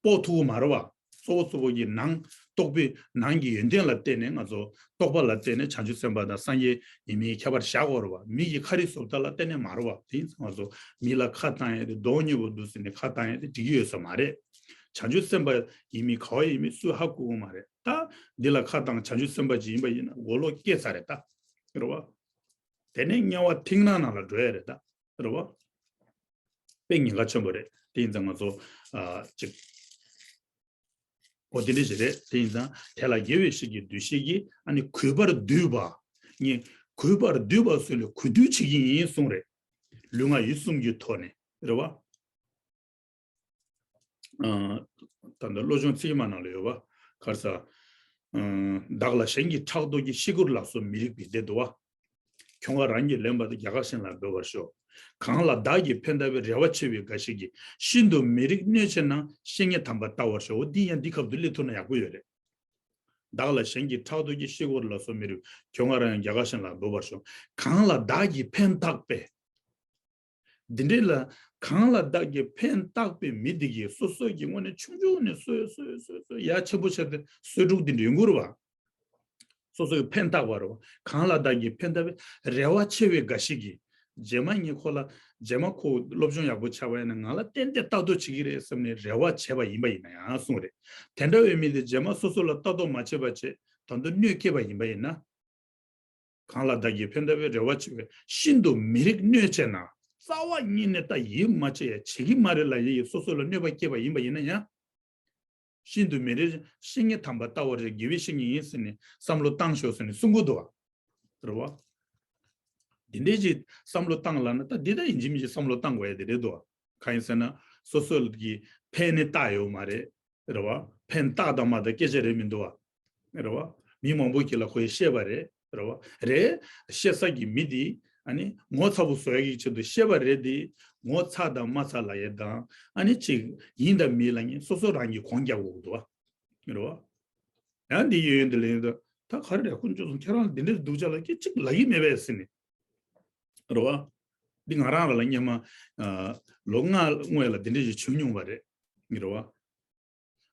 དཔོག་ཐུབ་ཀྱི་མ་རེད་བ། གཙོ་བོ་གཙོ་བོ་གི་ནང་རྟོགས་པའི་ནང་གི་ཡོན་ཏན་ལ་བརྟེན་ནས་ང་ཚོ་རྟོགས་པ་ལ་བརྟེན་ནས་བྱང་ཆུབ་སེམས་དཔའ་དང་སངས་རྒྱས་ཡིན་མིན་ཁྱད་པར་བཞག་དགོས་རེད་བ། མི་ཡི་ཁ་རིག་བཟོ་ལྟ་ལ་བརྟེན་ནས་མ་རེད་བ། དེ་ཡིན་ཙང་ང་ཚོ་མི་ལ་ཁ་བཏང་ཡས་དེ་མདོག་ཉེས་པོ་འདུག་ཟེར་ནས་ཁ་བཏང་ཡས་དེ་འགྲིག་གི་ཡོད་ས་མ་རེད། བྱང་ཆུབ་སེམས་དཔའ་ཡིན་མིན་ག་བ་ཡིན་མིན་སུས་ཧ་གོ་གི་མ་རེད་ད། འདི་ལ་ཁ་བཏང་བྱང་ཆུབ་སེམས་དཔའ་ཅིག་ཡིན་པ་ཡིན་ན་མགོ་ལོག་སྐྱེས་ཚར་རེད་ད། རེད་བ། དེ་ནས་དམྱལ་བ་མཐིང་ནག་ནང་ལ་འགྲོ་ཡ་རེད་ད། རེད་བ། དཔེ་ཉེན་ཁ་ཆེན་པོ་རེད། དེ་ཡིན་ཙང་ང་ཚོ་ཨ་ཅིག་འོ་དེ་འདྲ་ཞིག་རེད། དེ་ཡིན་ཙང་དེ་ལ་དགེ་བའི་བཤེས་ཀྱི་འདུ་ཤེས་ཀྱིས་ཨ་ནི་གུས་པར་འདུད་པ། ངས་གུས་པར་འདུད་པ་སོགས་ལས་གུས་འདུད་བྱེད་ཀྱི་ཡིན་གསུངས་རེད། ལུས་ངག་ཡིད་གསུམ་གྱི་ཐོག་ནས་རེད་བ། ད་ལྟ་བློ་སྦྱོང་ཚིག་མ་ནང་ལ་ཡོད་པ། ག་རེ་ཟེར། བདག་ལ་གཞན་གྱིས་ཕྲག་དོག་གིས། ཤི་ཁུར་ལ་སོགས་མི་རིགས་པའི་སྡེ་འདུ་བ། གྱོང་ཁ་རང་གིས་ལེན་པ་དང་། རྒྱལ་ཁ་གཞན་ལ་འབུལ་བར་ཤོག་གང་ལ་བདག་གིས་ཕན་བཏགས་པའི། རེ་བ་ཆེ་བའི་འགའ་ཞིག་གིས། ཤིན་ཏུ་མི་རིགས་གནོད་བྱེད་ན། བཤེས་གཉེན་དམ་པར་བལྟ་བར་ཤོག་འོ་འདི་ཡང་འདི་སྐབས་སུ་སླེབས་ཐུབ་ན་ཡག་པོ་ཡོད་རེད། བདག་ལ་གཞན་གྱིས་ཕྲག་དོག་གིས། ཤི་ཁུར་ལ་སོགས་མི་རིགས། གྱོང་ཁ་རང་ཡང་རྒྱལ་ཁ་གཞན་ལ་འབུལ་བར་ཤོག་གང་ལ་བདག་གིས་ཕན་བཏགས་པའི། འདི་འདྲའི་ལ་གང་ལ་བདག་གིས་ཕན་བཏགས་པའི་མི་འདི་གིས་སོ་སོ་གི་ངོས་ནས་ཆུང་ཆུང་ནས་གསོས་གསོས་གསོས་གསོས་ཡ་ཆེན་པོ་བྱས་ཏེ་གསོས་ཕྲུག་འདི་འདྲ་ཡོང་གི་རེད་བ། སོ་སོ་གིས་ཕན་བཏགས་པ་རེད་བ། གང་ལ་བདག་གིས་ཕན་བཏགས་པའི་རེ་བ་ཆེ་བའི་འགའ་ཞིག་གིས། རྗེས་མ་ངས་ཁོ་ལ་རྗེས་མ་ཁོ་སློབ་སྦྱོང་ཡག་པོ་བྱས་པ་ཡིན་ན་ང་ལ་ཏན་ཏན་ལྟ་རྟོག་བྱེད་ཀྱི་རེད་བསམ་ནས་རེ་བ་བྱས་པ་ཡིན་པ་ཡིན་ན་ཡང་གསུངས་རེད། དེ་འདྲ་བའི་མི་དེ་རྗེས་མ་སོ་སོ་ལ་ལྟ་རྟོག་མ་བྱས་པ་བྱས་ད་དུང་གནོད་སྐྱེལ་བ་ཡིན་པ་ཡིན་ན། གང་ལ་བདག་གིས་ཕན་བཏགས་པའི་རེ་བ་ཆེ་བའི་ཤིན་ཏུ་མི་རིགས་གནོད་བྱེད་ན། རྩ་བ་ཉིད་ནས་ད་ཡིད་མ་ཆེས་ཡ་བྱེད་ཀྱི་མ་རེད་ལབ་ཡས་ཀྱིས་སོ་སོ་ལ་གནོད་པ་སྐྱེལ་བ་ཡིན་པ་ཡིན་ན་ཡང་། ཤིན་ཏུ་མི་རིགས་བཤེས་གཉེན་དམ་པར་བལྟ་བར་བྱ། དགེ་བའི་བཤེས་གཉེན་ཡིན་ཟེར་ནས་བསམ་བློ་བཏང་ཤོག་ཟེར་ནས་གསུང་གི་འདུག་བ། རེད་བ། འདི་འདྲའི་ཅིག་བསམ་བློ་བཏང་ལབ་ན་ད་འདི་ད་ཡིན་གཅིག་མིན་གཅིག་བསམ་བློ་བཏང་དགོས་ཡ་དེ་རེད་འདུག་བ། གང་ཡིན་ཟེར་ན་སོ་སོ་གི་ཕན་ནི་བཏགས་ཡོད་མ་རེད། རེད་བ། ཕན་བཏགས་དང་མ་བཏགས་སྐད་ཆ་རེད་མི་འདུག་བ། རེད་བ། མི་མང་པོ་ཞིག་ལ་ཁོས་བཤད་པ་རེད། རེད་བ། རེད། བཤད་ས་གི་མི་དེ་ཨ་ནི་ངོ་ཚ་པོ་བཟོ་ཡ་གི་ཆེད་དུ་བཤད་པ་རེད་དེ། ངོ་ཚ་དང་མ་ཚ་ལབ་ཡ་དང་ཨ་ནི་ཅིག་ཡིན་དང་མིན་ལབ་མཁན་སོ་སོ་རང་གིས་གོང་རྒྱག་དགོས་ཀྱི་འདུག་བ། རེད་བ། ཡང་འདི་ཡོད་ཡོད་འདི་ལ་ཡིན་ད་ད་ག་རེ་རེད། ཁོང་ཚོ་ཁྱེད་རང་ལ་འདི་འདྲ་སྡུག་ཅག་ལབ་ཀྱི་གཅིག་ལབ་ཀྱི་མེད་པས་ཟེར་ནས། རེད་བ། འདི་ང་རང་རང་ལ་སྔོན་མ་ཨ་ལོ་ལྔ་སྔོན་ལ་འདི་འདྲ་ཞིག་བྱུང་མྱོང་བ་རེད། རེད་བ།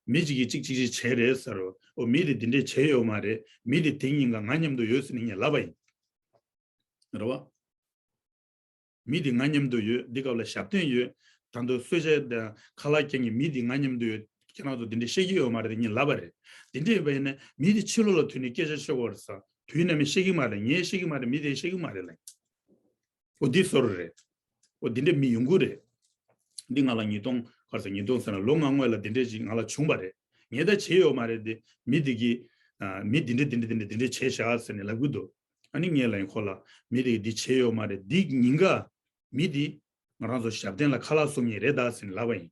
མི་གཅིག་གིས་གཅིག་གཅིག་གཅིག་བྱས་རེད་ཟེར་རོ། ཨོ་མི་དེ་འདི་འདྲས་བྱས་ཡོད་མ་རེད། མི་དེ་དེ་ཉིན་ཀ་ང་མཉམ་དུ་ཡོད་ཟེར་ནས་ངས་ལབ་པ་ཡིན། རེད་བ། མི་དེ་ང་མཉམ་དུ་ཡོད། འདི་སྐབས་ལ་ཞབས་བརྟན་ཡོད། ད་དུང་གསོལ་ཇ་དང་ཁ་ལག་ཁྱེར་མཁན་མི་དེ་ང་མཉམ་དུ་ཡོད། ཁྱེད་རང་ཚོ་འདི་འདྲས་བཤད་ཀྱི་ཡོད་མ་རེད་ངས་ལབ་པ་རེད། འདི་འདྲས་ཡིན་པ་ཡིན་ན་མི་དེ་ཕྱི་ལོགས་ལ་ཐོན་ནས་སྐད་ཆ་བཤད་དགོས་རེད་ཟེར། དུས་ནམ་ཡང་བཤད་ཀྱི་མ་རེད། ངས་བཤད་ཀྱི་མ་རེད། མི་དེས་བཤད་ཀྱི་མ་རེད་ལབ། ཨོ་འདི་བཟོ་འདྲ་རེད། ཨོ་འདི་འདྲ་མི་ཡོང་གི་རེད། འདི་ང་ལ་ཉིས་སྟོང་ག་རེ་ཟེར། ཉིས་སྟོང་ཟེར་ན་ལོ་ལྔ་སྔོན་ལ་འདི་འདྲ་ཞིག་ང་ལ་བྱུང་བ་རེད། ངས་ད་བྱས་ཡོད་མ་རེད་དེ། མི་འདི་གིས་ཨ་མི་འདི་འདྲ་འདི་འདྲ་འདི་འདྲ་འདི་འདྲ་བྱས་བཞག་ཟེར་ནས་ལབ་གི་འདུག་ཨ་ནི་ངས་ལབ་ཡིན་ཁོ་ལ། མི་འདི་གིས་འདི་བྱས་ཡོད་མ་རེད། འདི་ཉིན་ཀ་ མི་དེ་ང་རང་ཚོ་ཞབས་བརྟན་ལ་ཁ་ལག་བཟོ་མཁན་རེད་ད་ཟེར་ནས་ལབ་པ་ཡིན།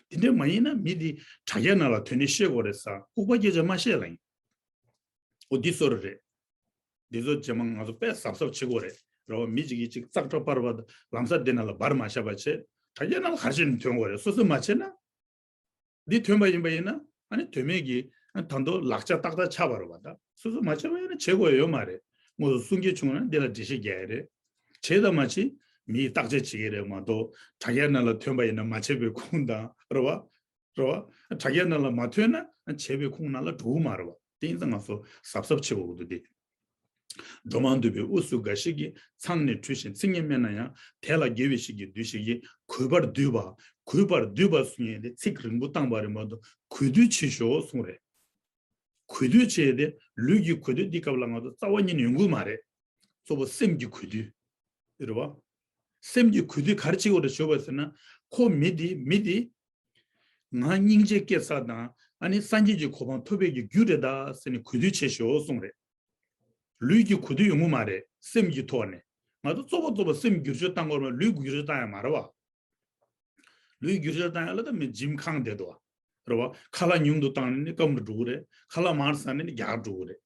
དེ་འདྲ་མ་ཡིན་ན་མི་དེ་དྲ་རྒྱ་ནང་ལ་ཐོན་ནས་བཤད་དགོས་རེད་ཟེར་ལྐུགས་པ་སྐད་ཆ་མ་བཤད་ལ་ཡིན། ཨོ་འདི་བཟོ་རེད། འདི་ཚོ་རྗེས་མ་ང་ཚོ་དཔེ་གཟབ་གཟབ་བྱེད་དགོས་རེད། རེད་བ། མི་གཅིག་གིས་གཅིག་ཙག་སྒྲ་སྤར་བ་དང་ལམ་སང་འདི་ནང་ལ་སྦར་མ་བཞག་པ་བྱས། དྲ་རྒྱ་ནང་ལ་ག་རེ་བྱས་ནས་ཐོན་དགོས་རེད། སོ་སོས་མ་བྱས་ན། འདི་ཐོན་པ་ཡིན་པ་ཡིན་ན་ཨ་ནི་དོན་མེད་ཀྱི་ཨ་ད་དུང་ལག་ཆ་ཏག་ཏག་ཆགས་པ་རེད་བ། ད་སོ་སོས་མ་བྱས་པ་ཡིན་ན་བྱེད་དགོས་ཡོད་མ་རེད། དངོས་སུ་གསུང་གི་བྱུང་ན་འདི་ལ་འགྲེལ་བཤད་རྒྱག་ཡ་རེད། བྱས་དང་མ་བྱས་མིས་བརྟག་དཔྱད་བྱེད་ཀྱི་རེད་མ་གཏོགས། དྲ་རྒྱ་ནང་ལ་ཐོན་པ་ཡིན་ན་མ་བྱས་པའི་ཁུངས་དང་། རེད་བ། རེད་བ། དྲ་རྒྱ་ནང་ལ་མ་ཐོན་ན་བྱས་པའི་ཁུངས་ནང་ལ་འགྲོ་གི་མ་རེད་བ། དེ་ཡིན་ཙང་ང་ཚོ་གཟབ་གཟབ་བྱེད་དགོས་ཀྱི་འདུག་སྟེ། འགྲོ་མང་འདུས་པའི་དབུས་སུ་འགའ་ཞིག་གིས། ཚང་ནས་བྲོས་ཤིང་ཚིག་ངན་སྨྲས་ན་ཡང་། དེ་ལ་དགེ་བའི་བཤེས་ཀྱིས་བསྡུས་ཤིག་གིས། གུས་པར་བསྡུས་པ། གུས་པར་བསྡུས་པ་གསུང་ཡས་དེ་ཚིག་རིང་པོ་བཏང་བ་རེད་མ་གཏོགས་གུས་འདུད་བྱེད་ཤོག་གསུངས་རེད། གུས་འདུད་བྱས་ཏེ་ལུས་ཀྱི་གུས་འདུད་འདི་སྐབས་ལ་ང་ཚོ་རྩ་བ་ཉིད་ནས་ཡོང་གི་མ་རེད། གཙོ་བོ་སེམས་ཀྱི་གུས་འདུད། རེད་བ། སེམས་ཀྱི་གུས་འདུད་ག་རེ་བྱེད་དགོས་རེད་ཞུ་བ་ཟེར་ན། ཁོ་མི་འདི་མི་འདི། ང་སྙིང་རྗེ་སྐྱེ་ས་དང་ཨ་ནི་སངས་རྒྱས་ཀྱི་གོ་འཕང་ཐོབ་པའི་གི་རྒྱུ་རེད་ད་ཟེར་ནས་གུས་འདུད་བྱེད་ཤོག་གསུངས་རེད། ལུས་ཀྱི་གུས་འདུད་ཡོང་གི་མ་རེད། སེམས་ཀྱི་ཐོག་ནས་ང་ཚོ་གཙོ་བོ་གཙོ་བོ་སེམས་བསྒྱུར་བཅོས་བཏང་དགོས་རེད་མ། ལུས་བསྒྱུར་བཅོས་བཏང་ཡ་མ་རེད་བ། ལུས་བསྒྱུར་བཅོས་བཏང་ཡ་ལ་ད་མི་འཇིམ་ཁང་བསྡད་འདུག་བ། རེད་བ། ཁ་ལག་ཉུང་དུ་བཏང་ནས་ནི་སྐམ་རུ་འགྲོ་གི་རེད། ཁ་ལག་མང་ཟ་ནས་ནི་རྒྱགས་འགྲོ་གི་རེད།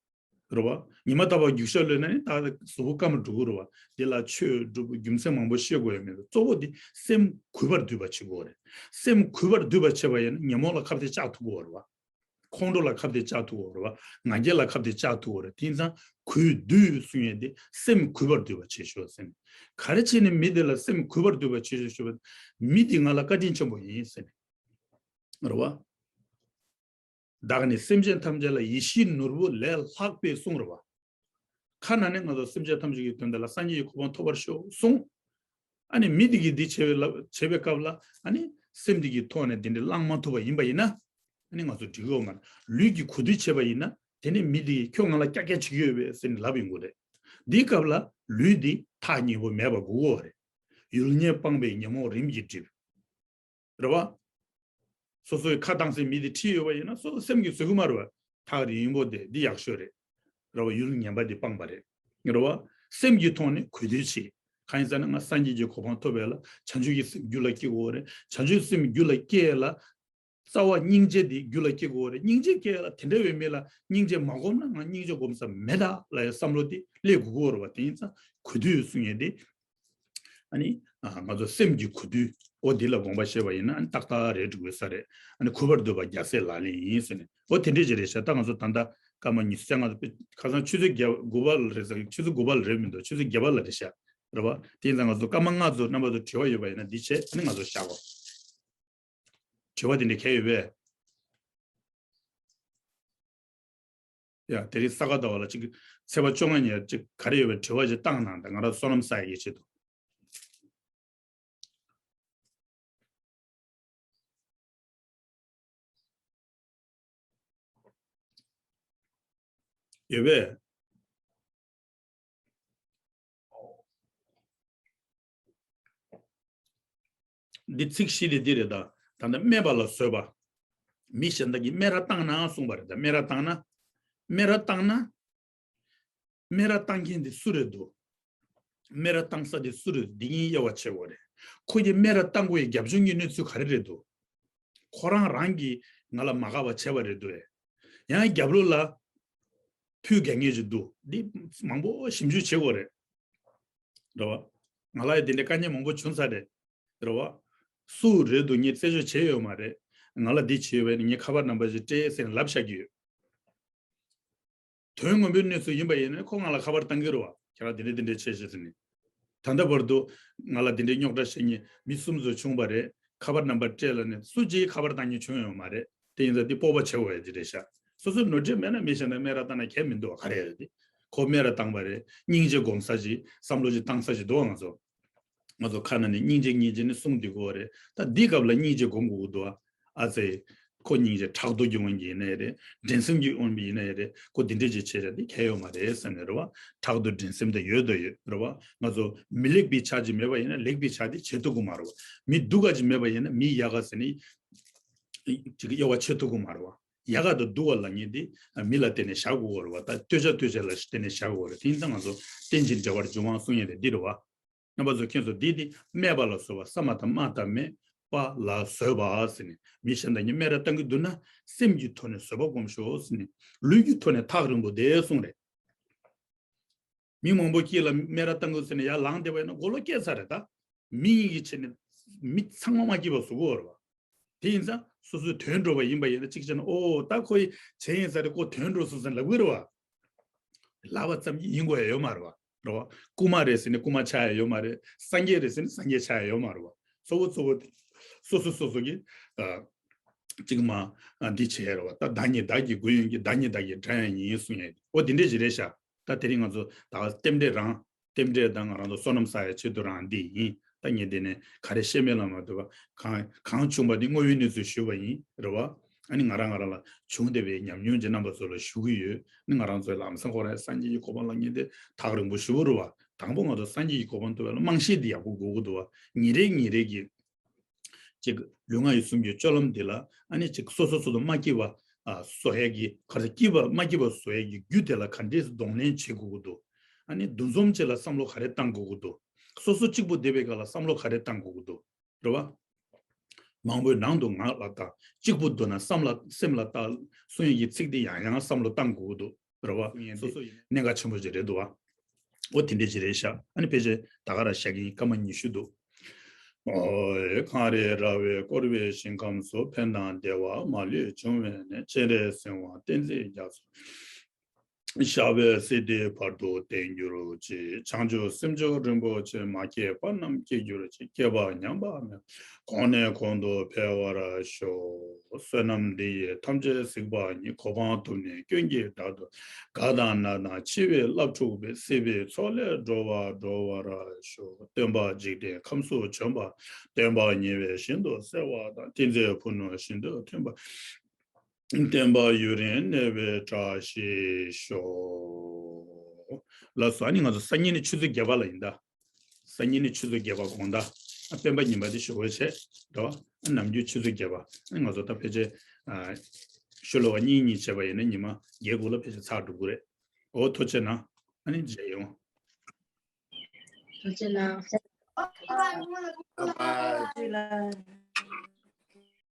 རེད་བ། ཉི་མ་རྟག་པར་རྒྱུག་ཤར་གློད་ན་ནི་ད་གཟུགས་པོ་སྐམ་རུ་འགྲོ་གི་རེད་བ། དེ་ལ་ཆོས་སྒྲུབ་རྒྱུ་མཚན་མང་པོ་བཤད་དགོས་ཡ་མེད། གཙོ་བོ་དེ་སེམས་གུས་པར་བསྡུས་པ་བྱེད་དགོས་རེད། སེམས་གུས་པར་བསྡུས་པ་བྱས་པ་ཡིན་ན་ཉོན་མོངས་ལ་ཁ་གཏད་བཅག་ཐུབ་ཀྱི་ཡོད་རེད་བ། ཁོང་ཁྲོ་ལ་ཁ་གཏད་བཅག་ཐུབ་ཀྱི་ཡོད་རེད་བ། ང་རྒྱལ་ལ་ཁ་གཏད་བཅག་ཐུབ་ཀྱི་ཡོད་རེད། དེ་ཡིན་ཙང་གུས་འདུད་གསུང་ཡས་དེ་སེམས་གུས་པར་བསྡུས་པ་བྱེད་ཤོག་ཟེར་ནས། ག་རེ་བྱས་ནས་མི་དེ་ལ་སེམས་གུས་པར་བསྡུས་པ་བྱེད་ཤོག་ཞུ་བ། མི་དེ་ང་ལ་བཀའ་དྲིན་ཆེན་པོ་ཡིན་ཟེར་ནས། རེད་བ། བདག་ནི་སེམས་ཅན་ཐམས་ཅད་ལ་ཡིད་བཞིན་ནོར་བུ་ལས་ལྷག་པའི་གསུང་རེད་བ། ཁ་ནང་ནས་ང་ཚོ་སེམས་ཅན་ཐམས་ཅད་ཀྱི་དོན་དག་ལ་སངས་རྒྱས་ཀྱི་གོ་འཕང་ཐོབ་པར་ཤོག་གསུངས། ཨ་ནི་མི་དེ་གིས་འདི་བྱས་པའི་ལབ་བྱས་པའི་སྐབས་ལ་ཨ་ནི་སེམས་དེ་གི་ཐོག་ནས་དེ་འདྲ་བླངས་མ་ཐུབ་པ་ཡིན་པ་ཡིན་ན། ཨ་ནི་ང་ཚོ་འགྲིག་གི་ཡོད་མ་རེད། ལུས་ཀྱི་གུས་འདུད་བྱས་པ་ཡིན་ན་དེ་ནི་མི་དེ་གིས་ཁྱོད་ང་ལ་ཀྱག་ཀྱག་བྱེད་ཀྱི་ཡོད་པས་ཟེར་ནས་ལབ་ཡོང་གི་རེད། འདིའི་སྐབས་ལ་ལུས་འདི་ཐག་ཉེ་པོ་མེད་པ་དགོས་ཀྱི་ཡོད་རེད། ཡུལ་ངན་སྤངས་པས་ཉོན་མོངས་རིམ་གྱིས་འགྲིབ། རེད་བ། སོ་སོའི་ཁ་བཏང་སའི་མི་དེ་ཁྲིད་ཡོད་པ་ཡིན་ན་སོ་སོ་སེམས་ཀྱིས་བཟོད་ཀྱི་མ་རེད་བ། ཐག་རིང་པོ་དེ་འདི་ཡག་ཤོས་རེད། རེད་བ། ཡུལ་ངན་པ་འདི་སྤངས་པ་རེད། རེད་བ། སེམས་ཀྱི་ཐོག་ནས་གུས་འདུད་བྱེད། གང་ཡིན་ཟེར་ན་ང་སངས་རྒྱས་ཀྱི་གོ་འཕང་ཐོབ་པ་ལ་བྱང་ཆུབ་ཀྱི་སེམས་རྒྱུད་ལ་སྐྱེ་དགོས་རེད། བྱང་ཆུབ་སེམས་རྒྱུད་ལ་སྐྱེ་ལ། རྩ་བ་སྙིང་རྗེ་འདི་རྒྱུད་ལ་སྐྱེ་དགོས་རེད། སྙིང་རྗེ་སྐྱེ་ལ་དེ་འདྲ་བའི་མི་ལ་སྙིང་རྗེ་མ་སྒོམ་ན་ང་སྙིང་རྗེ་སྒོམ་ས་མེད་ད་ལ་ཡ་བསམ་བློ་འདི་སླེབས་དགོས་ཀྱི་ཡོད་རེད་བ། དེ་ཡིན་ཙང་གུས་འདུད་གསུང་ཡས་འདི། ཨ་ནི། ཨ། ང་ཚོ་སེམས་ཀྱི་གུས་འདུད། འོ་འདི་ལ་དགོངས་པ་བཞེས་པ་ཡིན་ན་ཨ་ནི་ཏག་ཏག་རེད་འགྲོ་གི་ས་རེད། ཨ་ནི་གུས་པར་འདུད་པ་རྒྱལ་སྲས་ལག་ལེན་ཡིན་ཟེར་ནས་འོ་དེ་འདྲས་ཅིག་རེད་ཤག་ད་ང་ཚོ་ད་ལྟ་སྐར་མ་ཉི་ཤུ་རྩ་ལྔ་ཚོ་དཔེ་ཁ་སང་ཆུ་ཚོད་བརྒྱད་དགུ་པ་ལ་རེད་ཟེར། ཆུ་ཚོད་དགུ་པ་ལ་རེད་མི་འདུག་ཆུ་ཚོད་བརྒྱད་པ་ལ་རེད་ཤག་རེད་བ། དེ་ཡིན་ཙང་ང་ཚོ་སྐར་མ་ལྔ་ཚོ་རྣམ་པ་ཚོ་དྲི་བ་ཡོད་པ་ཡིན་ན་འདི་བྱས་ཨ་ནི་ང་ཚོ་བཞག་གོ། དྲི་བ་དེ་འདྲ་གང་ཡོད་པས། ཡ་དེ་རིང་ས་ག་ཟླ་བ་ལ་ཅིག་ཚེས་པ་བཅོ་ལྔ་ཉིན་ཅིག་ག་རེ་ཡོད་པའི་དྲི་བ་ཅིག་བཏང་གནང་དང་། ང་རང་བསོད་ནམས་བསགས་ཡག་གི་ཆེད་དུ། ཡོད་པས། འདི་ཚིག་བཞི་དེ་འདི་རེད་ད། ད་ལྟ་སྨད་པ་ལ་བཟོད་པ། མི་གཞན་དག་གིས་སྨད་ར་བཏང་ན་གསུངས་པ་རེད་ད། སྨད་ར་བཏང་ན། སྨད་ར་བཏང་ན། སྨད་ར་བཏང་མཁན་དེ་སུ་རེད་འདུག་སྨད་ར་བཏང་ས་དེ་སུ་རེད་འདུག་འདི་གཉིས་དབྱེ་བ་ཕྱེ་དགོས་རེད། ཁོ་གིས་སྨད་ར་བཏང་དགོས་ཡའི་རྒྱབ་ལྗོངས་ཀྱི་གནས་ཚུལ་ག་རེ་རེད་འདུག་ཁོ་རང་རང་གིས་ང་ལ་མ་དགའ་བ་བྱས་པ་རེད་འདུག་ཨེ། ཡང་རྒྱབ་ལོགས་ལ་ཕུད་རྒྱག་མཁན་ཅིག་འདུག་འདི་མང་པོ་ཞིབ་འཇུག་བྱེད་དགོས་རེད། རེད་བ། ང་ལ་ཡང་དེ་འདྲའི་དཀའ་ངལ་མང་པོ་བྱུང་ཚར་རེད། རེད་བ། སུ་རེད་འདུག་ངས་རྩད་གཅོད་བྱས་ཡོད་མ་རེད། ང་ལ་འདི་བྱས་ཡོད་པས་ངས་ཁ་པར་ནམ་བར་ཞིག་སྤྲད་ཟེར་ནས་ལབ་བཞག་གི་ཡོད། དོན་དངོས་པོའི་གནས་ཚུལ་ཡིན་པ་ཡིན་ན་ཁོ་ང་ལ་ཁ་པར་བཏང་གི་རེད་བ། ཁྱེད་རང་དེ་འདྲ་དེ་འདྲ་བྱས་ཤིག་ཟེར་ནས། ད་ལྟ་བར་དུ་ང་ལ་དེ་འདྲའི་རྙོག་དྲ་བཤད་མཁན་མི་གསུམ་ཚོ་བྱུང་བ་རེད། ཁ་པར་ནམ་བར་སྤྲད་ལབ་ནས་སུ་གཅིག་ཁ་པར་བཏང་མཁན་བྱུང་ཡོད་མ་རེད། དེ་ཡིན་ཙང་འདི་སྤོབས་པ་བྱེད་དགོས་ཡ་ཅིག་རེད་ཤག་སོ་སོའི་ནོར་འཁྲུལ་མེད་ན་མི་གཞན་དང་སྨད་ར་བཏང་ན་གལ་མི་འདུག་བ། ག་རེ་ཡ་རེད་དེ། ཁོ་སྨད་ར་བཏང་བ་རེད། སྙིང་རྗེ་སྒོམ་ས་ཅིག་བསམ་བློ་ཅིག་བཏང་ས་ཅིག་འདུག་བ། ང་ཚོ། ང་ཚོ་ཁ་ནང་ནས་སྙིང་རྗེ་སྙིང་རྗེ་ནི་གསུང་བསྡད་ཀྱི་ཡོད་རེད། ད་འདི་སྐབས་ལ་སྙིང་རྗེ་སྒོམ་དགོས་ཀྱི་འདུག་ཨ། ཨ་ཙེ། ཁོ་སྙིང་རྗེ་ཕྲག་དོག་གི་དབང་གིས་ཡིན་ན་ཡང་རེད། འགྲན་སེམས་ཀྱི་དབང་གིས་ཡིན་ན་ཡང་རེད། ཁོ་འདི་འདྲས་ཅིག་བྱས་བཞག་འདི་གལ་ཡོད་མ་རེད་བསམ་ནས་རེད་བ། ཕྲག་དོག་འགྲན་སེམས་དེ་ཡོད་དོ་ཡོད་རེད་བ། ང་ཚོ་མི་ལེགས་པའི་ཆ་ཅིག་མེད་པ་ཡིན་ན་ལེགས་པའི་ཆ་དེ་བྱེད་ཐུབ་ཀྱི་མ་རེད་བ། མི་སྡུག་ག་ཅིག་མེད་པ་ཡིན་ན་མི་ཡག་ག་ཟེར་ནས་ཅིག་དབྱེ་བ་ཕྱེ་ཐུབ་ཀྱི་མ་རེད་བ། ཡག་ག་དང་སྡུག་ག་ལབ་མཁན་དེ་མི་ལ་བརྟེན་ནས་བཞག་དགོས་ཀྱི་རེད་བ། ད་ལྟོས་བྱ་ལྟོས་བྱ་ལ་བརྟེན་ནས་བཞག་དགོས་རེད། དེ་ཡིན་ཙང་ང་ཚོ་རྟེན་ཅིང་འབྲེལ་བར་འབྱུང་བ་གསུང་ཡས་དེ་འདི་རེད་བ། རྣམ་པ་ཚོ་མཁྱེན་སོང་། འདི་ནི་སྨད་པ་ལ་བཟོད་པ། ས་མ་བཏགས་སྨ་བཏགས་སྨད། པ་ལ་བཟོད་པ་ཟེར་ནས། མི་གཞན་དག་གིས་སྨད་ར་བཏང་གི་འདུག་ན། སེམས་ཀྱི་ཐོག་ནས་བཟོད་པ་སྒོམ་ཤོག་ཟེར་ནས། ལུས་ཀྱི་ཐོག་ནས་ཐག་རིང་པོ་བསྡད་གསུངས་རེད། མི་མང་པོ་དཀྱིལ་ལ་སྨད་ར་བཏང་གི་ཟེར་ནས་ཡར་ལངས་བསྡད་པ་ཡིན་ན་མགོ་ལོག་སྐྱེས་ཚར་རེད་ད། མི་ཡིན་གྱི་ཆེད་ནས་མི་ཚང་མ་མ་སྐྱིད་པ་བཟོ་གི་ཡོད་རེད་བ། དེ་ཡིན་ཙང་སོ་སོའི་དོན་འགྲུབ་པ་ཡིན་པ་ཡིན་ན། གཅིག་བྱས་ན། ཨོ་ད་ཁོ་ཡི་བྱས་ཡིན་ས་རེད། ཁོ་དོན་འགྲུབ་སོང་ཟེར་ལབ་གི་རེད་བ། ལབ་པ་ཙམ་གྱིས་ཡིན་དགོས་ཡ་ཡོད་མ་རེད་བ། རེད་བ། རྐུ་མ་རེད་ཟེར་ནས་རྐུ་མ་ཆགས་ཡ་ཡོད་མ་རེད། སངས་རྒྱས་རེད་ཟེར་ནས་སངས་རྒྱས་ཆགས་ཡ་ཡོད་མ་རེད་བ། གཙོ་བོ་གཙོ་བོ་དེ་སོ་སོ་སོ་སོ་གིས། ཨ། གཅིག་མ། ཨ། འདི་བྱས་རེད་བ། ད་བདག་ཉིད་བདག་གི་མགོན་ཡིན་གྱི། བདག་ཉིད་བདག་གི་དགྲ་ཡང་ཡིན་གསུང་ཡ། ཨོ་དེ་འདྲས་ཞིག་རེད་ཤག་ད་དེ་རིང་ང་ཚོ་ད་རྟེན་འབྲེལ་རང་། རྟེན་འབྲེལ་དང་ང་རང་ཚོ་བསོད་ནམས་བསགས་ཡ་ཆེད་དུ་རང་འདི་ཡིན། ད་ངས་འདི་ནས་ག་རེ་བཤད་མེད་ལ་མ་ལྟོས་པ། གང་གང་བྱུང་བ་འདི་བསྔོ་བའི་གནས་ཚུལ་ཞུས་པ་ཡིན། རེད་བ། ཨ་ནི་ང་རང་ང་རང་ལ་བྱུང་བསྡད་པའི་ཉམས་མྱོང་ཅིག་རྣམ་པ་ཚོ་ལ་ཞུ་གི་ཡོད། ཨ་ནི་ང་རང་ཚོའི་ལམ་སང་ཁོ་རང་སངས་རྒྱས་ཀྱི་གོ་འཕང་ལ་ངེས་ཏེ་ཐག་རིང་པོ་ཞེ་པོ་རེད་བ། དང་པོ་ང་ཚོ་སངས་རྒྱས་ཀྱི་གོ་འཕང་ཐོབ་པ་ལ་རྨང་གཞི་འདི་ཡག་པོ་དགོས་ཀྱི་འདུག་བ། ཉིན་རེ་ཉིན་རེ་གི་ཅིག་ལུས་ངག་ཡིད་གསུམ་གྱི་སྤྱོད་ལམ་འདི་ལ། ཨ་ནི་ཅིག་སོ་སོ་སོ་སོ་མ་སྐྱིད་པ། ཨ། བཟོ་ཡས་ཀྱི། ག་རེ། སྐྱིད་པ། མ་སྐྱིད་པ་བཟོ་ཡས་ཀྱི་རྒྱུ་དེ་ལ་ག་འདྲས་གདོང་ལེན་བྱེད་དགོས་ཀྱི་འདུག་ཨ་ནི་འདུ་འཛོམས་ཅིག་ལ་བསམ་བློ་ག་རེ་བཏང་དགོས་ཀྱི་འདུག་སོ་སོ་གཅིག་པུ་བསྡད་པའི་སྐབས་ལ་བསམ་བློ་ག་རེ་བཏང་དགོས་ཀྱི་འདུག་རེད་བ། མང་པོའི་ནང་དུ་ངག་ལ་བཏགས། གཅིག་པུ་འདུག་ན་བསམ་ལ། སེམས་ལ་བཏགས་གསུང་ཡས་ཀྱི་ཚིག་དེ་ཡང་ཡང་བསམ་བློ་བཏང་དགོས་ཀྱི་འདུག་རེད་བ། སོ་སོ་ཡིན་ན་གནད་འགག་ཆེན་པོ་ཅིག་རེད་འདུག་བ། འོ་དེ་འདྲས་ཅིག་རེད་ཤག་ཨ་ནི་ཕལ་ཆེར་ད་ག་རང་བཤད་མཁན་སྐར་མ་ཉི་ཤུ་འདུག་ཨོ། གངས་རི་ར་བས་བསྐོར་བའི་ཞིང་ཁམས་སུ། ཕན་དང་བདེ་བ་མ་ལུས་འབྱུང་བའི་གནས། སྤྱན་རས་གཟིགས་དབང་བསྟན་འཛིན་རྒྱ་མཚོ། ཞབས་པད་སྲིད་མཐའི་བར་དུ་བརྟན་གྱུར་ཅིག་བྱང་ཆུབ་སེམས་མཆོག་རིན་པོ་ཆེ། མ་སྐྱེས་པ་རྣམས་སྐྱེ་གྱུར་ཅིག་སྐྱེས་པ་ཉམས་པ་མེད། གོང་ནས་གོང་དུ་འཕེལ་བར་ཤོག་བསོད་ནམས་འདི་ཡིས་ཐམས་ཅད་གཟིགས་པ་ཉིད། གོ་འཕང་ཐོབ་ནས་སྐྱོན་གྱིས་བདག་ཏུ། ག་དང་ན་དང་འཆི་བའི་རླབས་འཁྲུགས་པའི། སྲིད་པའི་མཚོ་ལས་སྒྲོལ་བར་སྒྲོལ་བར་ཤོག་སྟོན་པ་འཇིག་རྟེན་ཁམས་སུ་བྱོན་པ། སྟོན་པ་ཉེ་བའི་ཞིང་དུ་གསལ་བ་དང་། ཏིང་འཛིན་ཕུ་ནུ་ཤིན་ཏུ་མཐུན་པ། བསྟན་པ་ཡུན་རིང་གནས་པའི་བཀྲ་ཤིས་ཤོག་ལགས་སོ། ཨ་ནི་ང་ཚོ་སང་ཉིན་ནི་ཆུ་ཚོད་བརྒྱད་པ་ལ་ཡིན་ད། སང་ཉིན་ནི་ཆུ་ཚོད་བརྒྱད་པ་དགོང་དག་ཨ། སྤེན་པ་ཉི་མ་དེ་ཞུ་བ་བྱས། རེད་བ། ཨ། ནམ་རྒྱུན་ཆུ་ཚོད་བརྒྱད་པ། ཨ་ནི་ང་ཚོ་ད་ཕལ་ཆེར། ཨ། ཕྱི་ལོ་བ་གཉིས་གཉིས་བྱས་པ་ཡིན་ན་ཉི་མ་བརྒྱད་དགུ་ལ་ཕལ་ཆེར་ཚར་འགྲོ་གི་རེད། འོ་ཐུགས་རྗེ་གནང་། ཨ་ནི་མཇལ་ཡོང་། ཐུགས་རྗེ་གནང་། Bye bye.